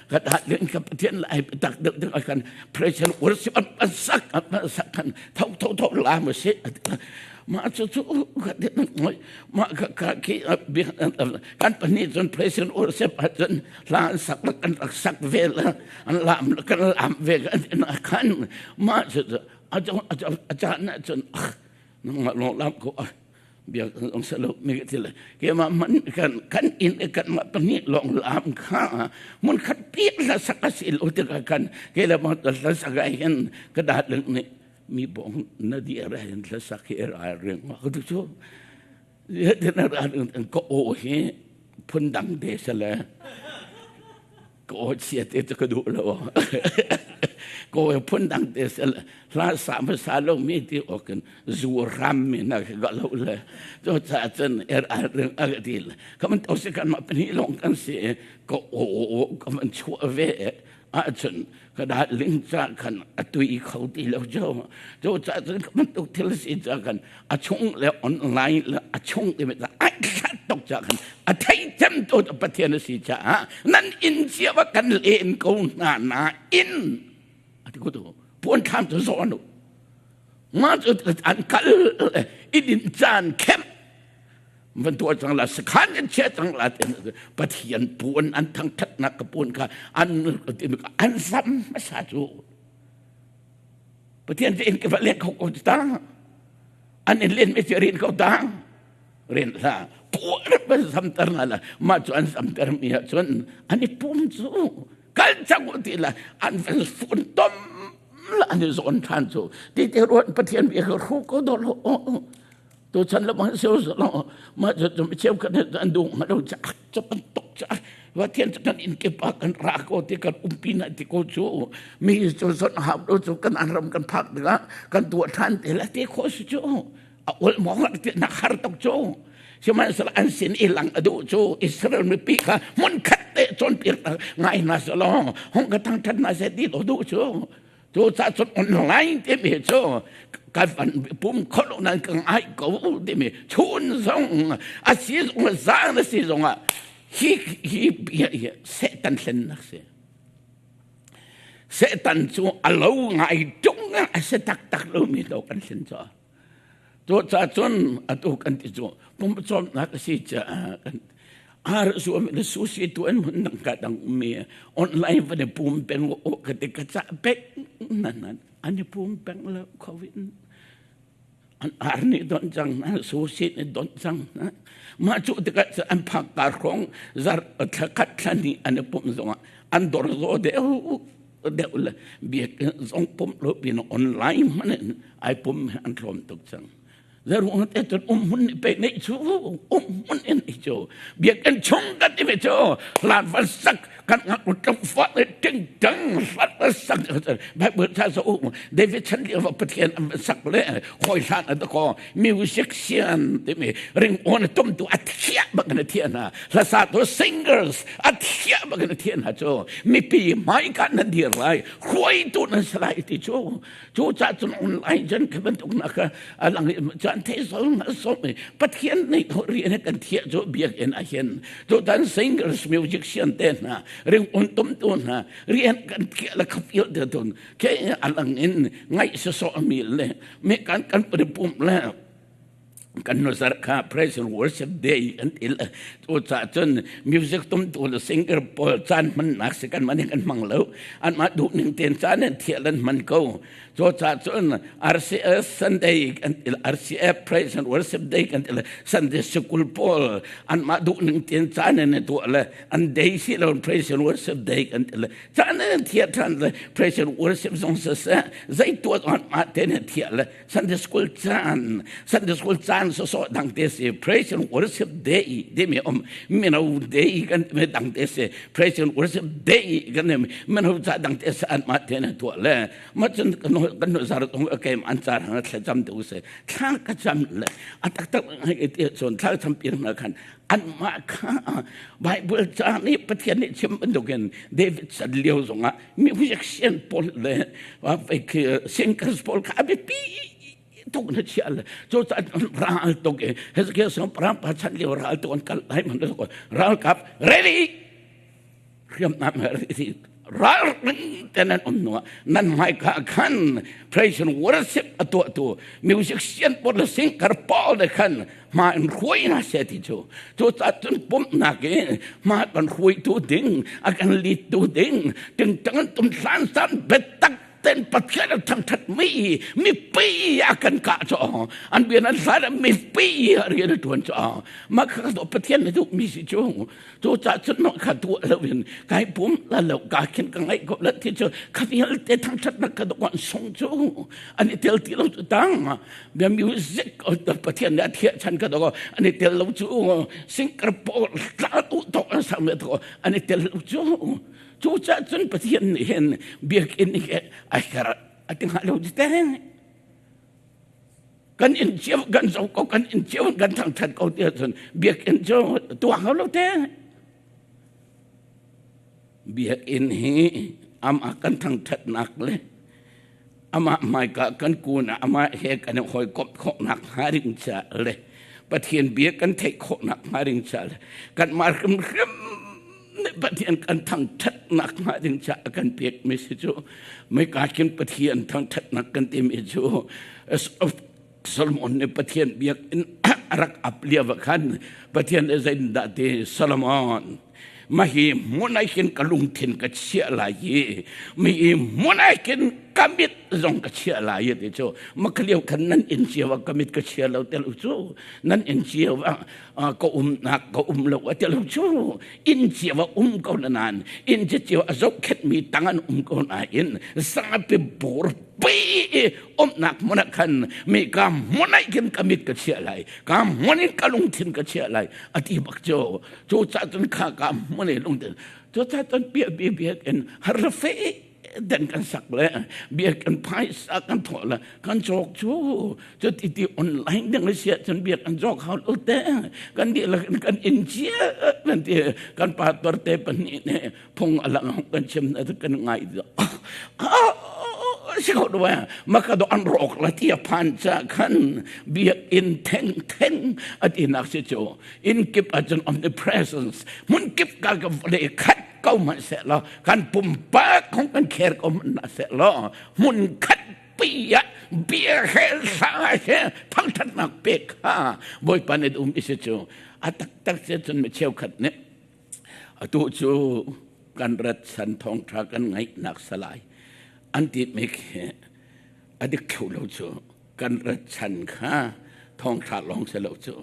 ka dah ding ka Pathian lai tak deuh deuh kan praise and worship an sak an sak kan tho tho tho la ma si mah cu cu ka ti mah ka ka ki kan pahnih cun praise and worship ahcun hla an sak kan rak sak ve la an lam kan lam ve kan khan mah cu a a caan ahcun nangmah lawng lam ko biak ong salo mi ka til ke ma man kan kan in kan ma pahnih long lam kha mun khat pi la saka sil o te kan ke la ma la saka hin ka dat leng ni mi bong na di ra hin la sak he ra reng ma ko chu ye te na ra ko o hi phun dang de sala Ka aw chiat te cu ka duh lo. Ka aw phun dang te sel hla sa hmasa lo mi ti awk in zu ram mi na ka lo le cu ca cun er al ring a ka ti le ka man to si kan ma pahnih lawng kan si ka aw ka man chuah ve ahcun ka dah ling ca khan a tui kho ti lo cu cu ca cun ka bantuk thil si ca khan a chung le online le a chung ti mi ai hlat tuk ca khan a thei cem tu Pathian a si caah nan inn cia va kan len ko hna na inn a ti ko tu puan thlam cu zawn u ma cu an kal i din caan khem van tuah cang la sakhan in chia cang la Pathian puan an thangthatnak ka puan kha an an sam hmasa cu Pathian cu in ka va leng kho ko ta an in len mi cu rin ko ta rin hla puan ban samter na la mah cu an samter mi ah cun an i pum cu kal cang u ti la an van fun tom la an i zawn than cu ti te ruan Pathian bia ka hru ko do lo tu chan la bang seo lo ma chu chu cheu kan an du ma lo cha cha pan tok cha wa thian kan in ke pa kan ra ko ti kan umpi na ti ko chu mi chu son ha do chu kan an ram kan phak ding kan tu than te la te kho su chu a ol mo ti na har tok chu sihmanhsehlaw an sin i lang a duh cu Israel mipi kha hmun khat te cawnpiak ngai hna selaw hong ka thangṭhat hna seh ti lo duh cu Cucaah cun online timi cu kan van pum kho lo nan ka ngai ko timi chun zong a si zong zan a si zong ah hi hi bia hi Satan hlennak si. Satan cu a lo ngai tung a si taktak lomi lo kan hlen cu. Cucaah cun atu kan ti cu pumcawmnak a si caah kan ar zuam in susi tu an mun dang ka dang ummi online va ne pum peng o ka ti ka ca pek nan nan an i pum peng lo covid an ar nih don cang na susi nih don cang na mah cu tikah an phak kar hrawng zar thla khat thla ni an i pum zongah an dor zo deuh deuh le biakinn zong pumh lo pin online hmanh in ai pum an tlawm tuk cang zeruang te cun um hmun pe nei cu um hmun in i cu biakinn chung kan ti ve cu hlan van sak kan ngak tlung fa le ting tang hlan van sak Bible cha so David chan lio Pathian an van sak le hoi hlan an ko music sian timi ring on tum tu a thia bak na thia na hlasa tu singers a thia bak na thia na cu mipi hmaika nan dir lai hruaitu nan si lai ti cu cu ca cun online cun khi bantuk nak a lang ca caan thei zong som Pathian nih rian kan thiah cu biakinn ah hin tutan singers musician te hna ring un tum tu hna rian kan thiah le khapil te tun ke alang in ngaih sawsawh mi le me kan kan pum le kan nuzar kha praise and worship day an til cu ca cun music tum tu le singer pawl caan hman nak si kan man kan hmang lo an mah duh ning ten caan an thial an hman ko cu ca cun RCS Sunday kan til RCF praise and worship day kan til Sunday school pawl an mah duh ning ten caan an tuah le an day si lo praise and worship day kan til caan an thiah than le praise and worship zong siseh zei tuah an mah ten thiah le Sunday school caan Sunday school caan sawsawh dang te si praise and worship day ti mi um mino day kan mi dang te si praise and worship day kan mi mino ca dang te sa an ma te na tuah le ma cun kan kan nu zar tung kem an car hang thla cam tu se thla ka cam le a tak tak ngai te chon thla cham pir na khan an ma kha Bible ca nih Pathian nih chim bantukin David san lio zongah musician pawl le singers pawl kha a biapi tuk na chia le cu ral tuk i Hezekiah song param pa chan lio ral tuk an kal lai man ralkap ready hriamnam he ral ring te nan um nuah nan hmaika khan praise and worship a tuahtu musician pawl le singer pawl le khan hma in hruai na se ti cu cu ca cun pumhnak i hma kan hruaitu ding a kan lead tu ding tingtang an tum hlan san biatak ten Pathian a thangthat mi mipi a kan kah cu an bian an hlan mipi a rian a tuan cu mah kha Pathian na duh mi si cu cu ca cun mah kha tuah lo in kai pum la lo ka khin ka ngaih ko la ti cu kha vialte thangthatnak ka dok an sung cu an i tel ti lo cu tang bia music Pathian nih a thiah chan ka dok an i tel lo cu singkar pawl tla tu tok an sang me to an i tel lo cu cu ca cun Pathian nih hin biakinn hi a her a ti hnga lo ti teng Kan inn cio kan zoh ko, kan inn cio kan thangṭhat ko ti ahcun biakinn cu tuah hau lo te. Biakinn hi amah kan thangṭhatnak le amah hmaika kan kun ah amah he kan i hawikomh khawhnak hnga ding caah le Pathian bia kan theih khawhnak hnga ding caah le kanmah hrimhrim nih Pathian kan thangṭhatnak hnga ding caah a kan pekmi si cu mika khin Pathian thangṭhatnak kan timi cu Solomon nih Pathian biakinn a rak ap lio ah khan Pathian nih zeitindah ti Solomon mahi hmun ah hin ka lungthin ka chiah lai i mi hmun ah hin ka mit zong ka chiah lai ti cu makalio khan nan inn cio ah ka mit ka chia lo tel cu nan inn cio ah ka umnak ka um lo a ti lo cu inn cio ah um ko na nain inn cio a zohkhenhmi tang an um ko nain zapi bur pi i umnak hmun ah khan mi ka hmun ah khin ka mit ka chiah lai ka hmun in ka lungthin ka chiah lai a ti bak cu cu ca cun kha ka hmun i lungthin cu ca cun bia bia biakinn har fe den kan sak le biakinn phaisa kan thawh le kan cawk cu cu ti ti online ding sia cun biakinn cawk hau lo te kan dihlak in kan in cia kan ti kan pastor te pahnih nih phung alang kan chim na kan ngai si ko do maka do an rok la tia phan cha khan biakinn theng theng at inak si chu in kip acun omnipresence mun kip ka ka le khat ko man se lo kan pumpak kong kan kher ko man na se lo mun khat pi ah bia he sa he thangthatnak pek kha bawipa nih um isi cu a taktak se cun mi cheukhat nih atu cu kan rat san thawngtha kan ngaihnak salai an ti mi khi a dik thlu lo cu kan rat chan kha thawngtha lawng se lo cu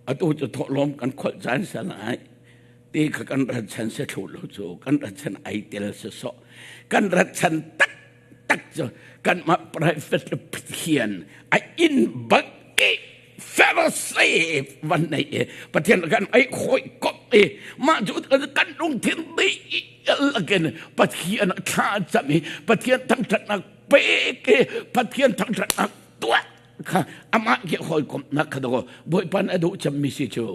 atu cu thawhlawm kan kholh caan salai ti kha kan rat chan se thlu lo cu kan rat chan ai tel se so kan rat chan tak tak cu kanmah private le Pathian a inn bak i fellowship van nei i Pathian kan ai khoi kop i mah cu kan lungthin dih lakin Pathian thla cam i Pathian thangṭhatnak pek i Pathian thangṭhatnak tuah kha amah ke hawikomhnak kha dakaw Bawipa a duh cemmi si cu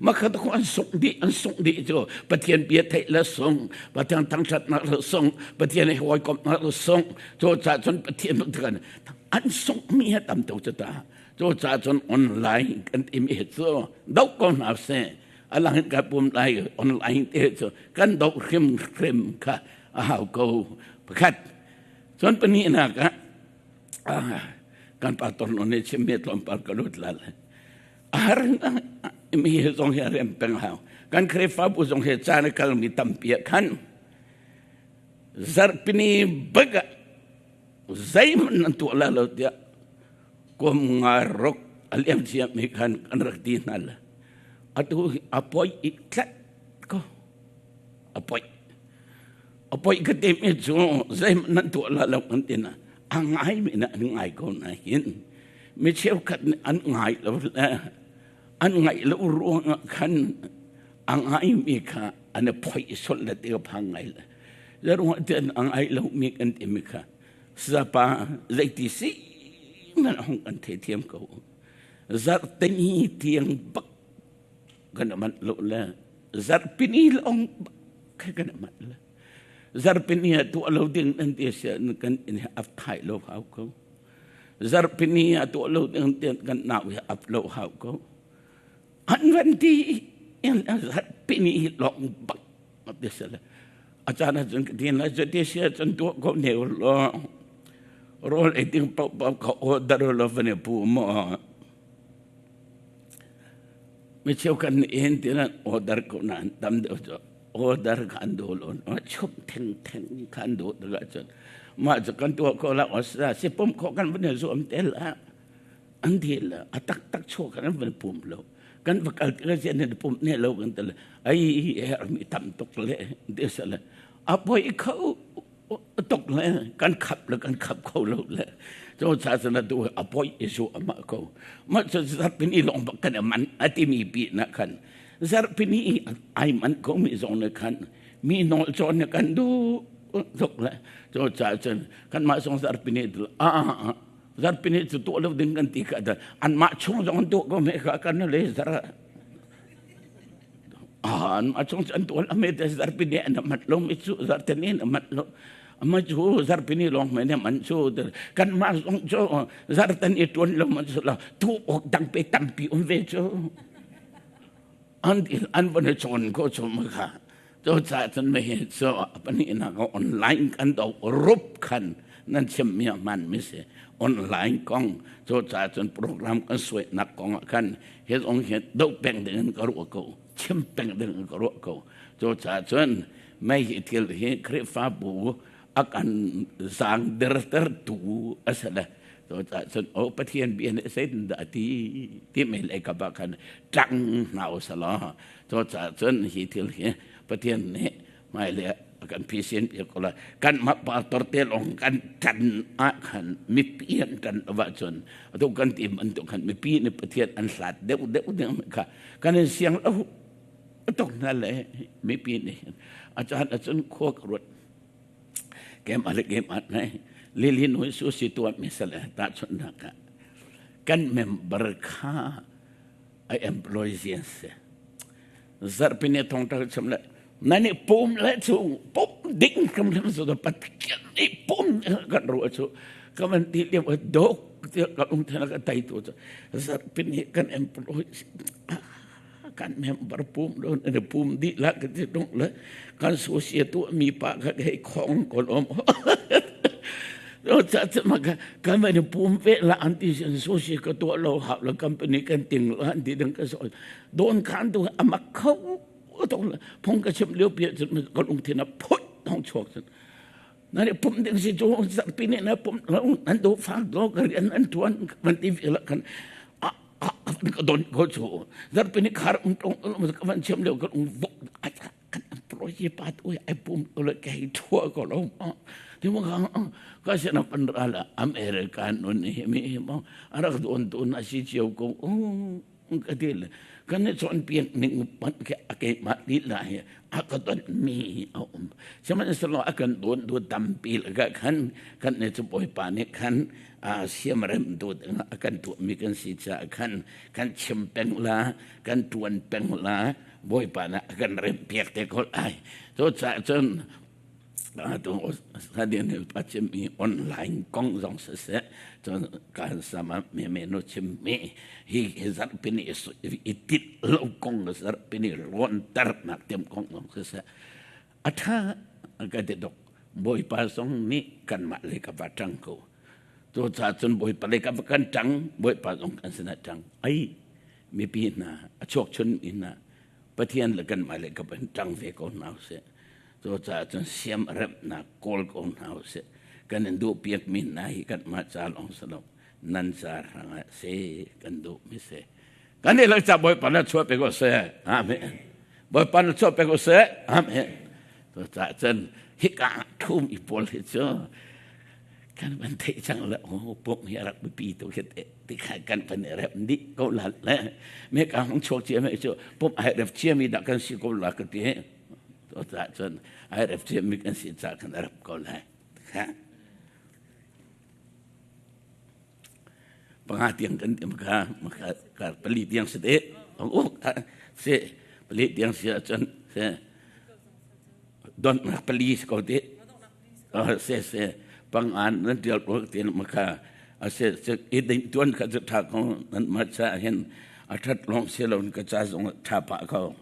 ma kha dakaw an sungh dih an sungh dih cu Pathian bia theih le sung Pathian thangṭhatnak le sung Pathian he hawikomhnak le sung cu ca cun Pathian an sunghmi he tam tuk cu ta. Cu ca cun online kan timi hi cu doh ko hna sih. A lang in kai pum lai online te cu kan doh hrimhrim kha a hau ko. Pakhat. Cun pahnihnak ah kan pa torno nih chimmi tlawmpal ka lut la le. A har mi hi zong hi a rem peng hau. Kan Khrihfabu zong hi caan a kalmi tampi ah khan zarhpini bak ah zeihmanh nan tuah la lo tiah kum nga ruk a liam ciami khan kan rak ti hna le atu hi a poi i tlat ko a poi a poi ka timi cu zeihmanh nan tuah la lo kan ti na a ngai mi na an ngai ko na hin mi cheukhat nih an ngai lo le an ngaih lo ruangah khan a ngaimi kha an i phoih sol le ti phang ngai le zeruang tian a ngai lo mi kan timi kha sapa zeiti si man hong kan thei thiam ko zarhteni tiang bak kan man lo le zarhpini long bak kan man le zarhpini a tuah lo ding nan ti sia kan in ap thai lo hau ko zarhpini a tuah lo ding tian kan nau hi ap lo hau ko an van ti in zarhpini long bak ti sele a caan ahcun ka tin lai ti sia cun tuah ko ne lo rawl ei ding paoh paoh ka order lo van i pu maw mi cheu kan nih hin tinan order ko na tam deuh cu order kha an duh lo chum theng theng kha an duh tikah cun mah cu kan tuah ko la osra si pum kho kan van i zuam te la an ti la a tak tak chuak kan van pum lo kan va kal tikah sian ne pum ne lo kan te le ai her mi tam tuk le te sa le a poi kho tuk le kan khap le kan khap kho lo le cho cha sana tu a poi isu ama ko ma cho zarpin i long bak kan man atimi pi na khan zarpin i ai man ko mi zong ne khan mi nol chon ne kan du tuk le cho cha chen kan ma song zarpin i a a zarpin i chu tu lo ding kan ti ka da an ma chung zong tu ko me ka kan le zara an a chung an tuan ame te zarpini an mat lo mi chu zarteni an mat lo ama chu zarpini long me ne man chu kan ma zong chu zartan i tuan lo man chu la tu ok dang pe tampi um ve chu an an van chon ko chu ma kha cho cha chan me he cho pani na ko online kan do rup khan nan chim mi man mi se online kong cho cha chan program kan suai nak kong khan he zong he do peng ding ka ru ko chim peng ding ka ruah ko cu caah cun mei hi thil hi Khrihfabu a kan zaang dertertu a si le cu caah cun o Pathian bia nih zeitindah a ti timi lei kap ah khan ṭang hna u selaw cu caah cun hi thil hi Pathian nih hmailei ah a kan phisin piak ko lai kan mah pastor te lawng kan ṭan ah khan mipi an ṭan lo ahcun atu kan ti bantuk khan mipi nih Pathian an hlat deuh deuh ding kha kan in siang lo tuk hna le mipi nih a caan ahcun khua ka ruat kem a le kem at nai lili nui su si tuan mi sale ta chun nak ah kan member kha a employees se zarhpini thong ṭal chim le na nih pum le cu pum ding kam lam zu da pathian nih pum kan ruah cu ka van ti lio dok tiah ka um thena ka tai tu cu zarhpini kan employee kan member pum lo ne pum di la ka ti dong le kan associate tu mi pa ka hei khong ko lom Lo cha cha ma ka kan van pum ve la an ti sin associate ka to lo ha la company kan ting lo an ti dang ka so don khan tu amak kho to phong ka chim lio pi cun ka lung thin a phut thong chuak cun na ni pum ding si chu sak pi ne na pum an do fak do ka rian an tuan van ti la kan a ka don ko chu zar pi ni khar um tong ka van chim lio ka lung vok kan employee pa tu ai pum lo ke thua ko lo ti mo ka ka se na pan ra la American nun hi mi mo arak don tu na si chiu ko ka ti le kan i cawnpiak ning hmanh khi a keimah lila hi a ka don mi a um sihmanhsehlaw a kan dawn tu tampi lakah khan kan nih cu Bawipa nih khan siamrem tu dingah a kan tuahmi kan si caah khan kan chim peng la kan tuan peng la Bawipa nih a kan rempiak te ko lai. Cucaah cun Sadian pa chimmi online kong zong siseh, cun kan sama me me nu chimmi hi zarhpini i tit lo kong zarhpini rawnter nak tem kong zong siseh, a ṭha ka ti tuk. Bawipa zong nih kanmah le ka va ṭang ko. Cucaah cun Bawipa le ka va kan ṭang, Bawipa zong kan sinah ṭang. Ai, mipi hna, a chuak chun mi hna, Pathian le kanmah le ka van ṭang ve ko hna usih. Cucaah cun siam remnak kawl ko hna usih. Kan in duhpiakmi hna hi kanmah ca lawng si lo, nan ca hrangah si kan duhmi si. Kan i ca Bawipa na chuah pe ko seh. Amen. Bawipa na chuah pe ko seh. Amen. Cucaah cun hika thum i pawl hi cu kan van theih cang le oh pum hi a rak biapi tu khi ti kha kan van i rep dih ko la le me ka hung chuak cia me cu pum ai rep cia mi dah kan si ko la ka ti to ta cun ai rep cia mi kan si ca kan rep ko lai kha panga tiang kan ti maka maka ka pali tiang se te oh se pali tiang si cun se don nak pali ko te Se se pangan nan tial ko tin maka ase se i ding tuan kha chu tha ko nan ma cha hin a that long se lo ka cha zong tha pa ko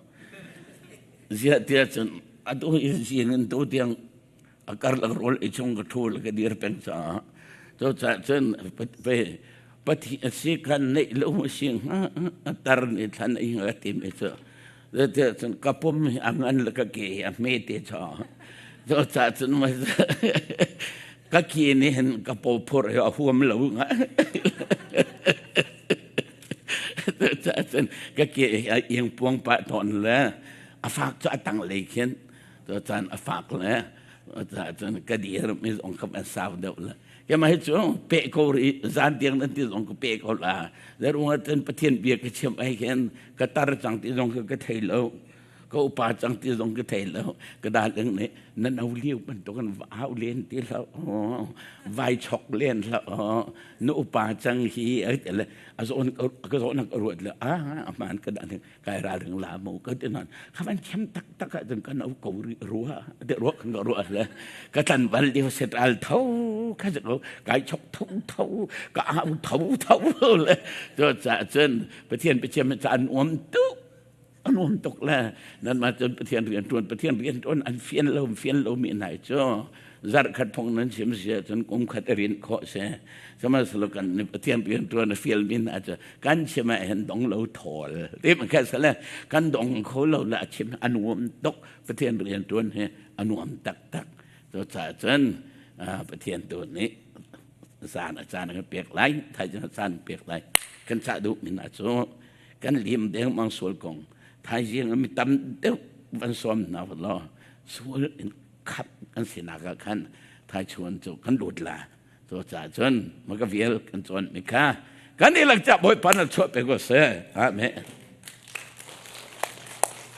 zia tia chun atu i sin in tu tiang a kar la rol i chung ka thu la ka dir peng cha to cha chun pe pathi si kan nei lo si tar ni thlan i nga ti me chu cun ka pum hi a ngan le ka ke hi a hme te cha cu ca cun ka ki nih hin ka paw phur hi a huam lo nga ca cun ka ke hi a iang puang pah tawn le a fak cu a tang lei khin cu caan a fak le ca cun ka dir mi zong ka van sau deuh le Keimah hi cu peh ko rih zan tiang nan ti zong ka pe ko la. Zeruang ah cun Pathian bia ka chim ai khin ka tar cang ti zong ka thei lo. Ka upa cang ti zong ka thei lo. Ka darling nih na no liu bantukin au len ti hlah vai chok len hlah na upa cang hi le a zawn ka zawn ka ruat le a aman ka dah kai ralring la mu ka ti nan kha van thiam tak tak ah cun kan au ko rua de ruak kan ruah le ka tlan bal dio set al tho kha ko kai chok tho tho ka au tho tho le cho cha cun pathian pathian cha an uam tu an uam tuk le nan ma cun pathian rian tuan pathian rian tuan an fian lo fian lo mi nai cu zarh khat phong nan chim sia cun kum khat rin khawh se sihmanhsehlaw kan Pathian rian ṭuan a fial mi hna cu kan chim ah hin dong lo thawl ti man kha sale kan dong kho lo la chim a nuam tuk Pathian rian ṭuan hi a nuam taktak cu caah cun Pathian tu nih zan a caan kan pek lai thai cun a caan pek lai kan cah duh mi hna cu kan lim dengmang sual kong thaizing mi tam deuh van sawm hna law sual in khat kan sinak ah khan thaichuan cu kan lut la cu caah cun maka vial kan cawn mi kha kan i lak ca bawipa na chuah pe ko se amen.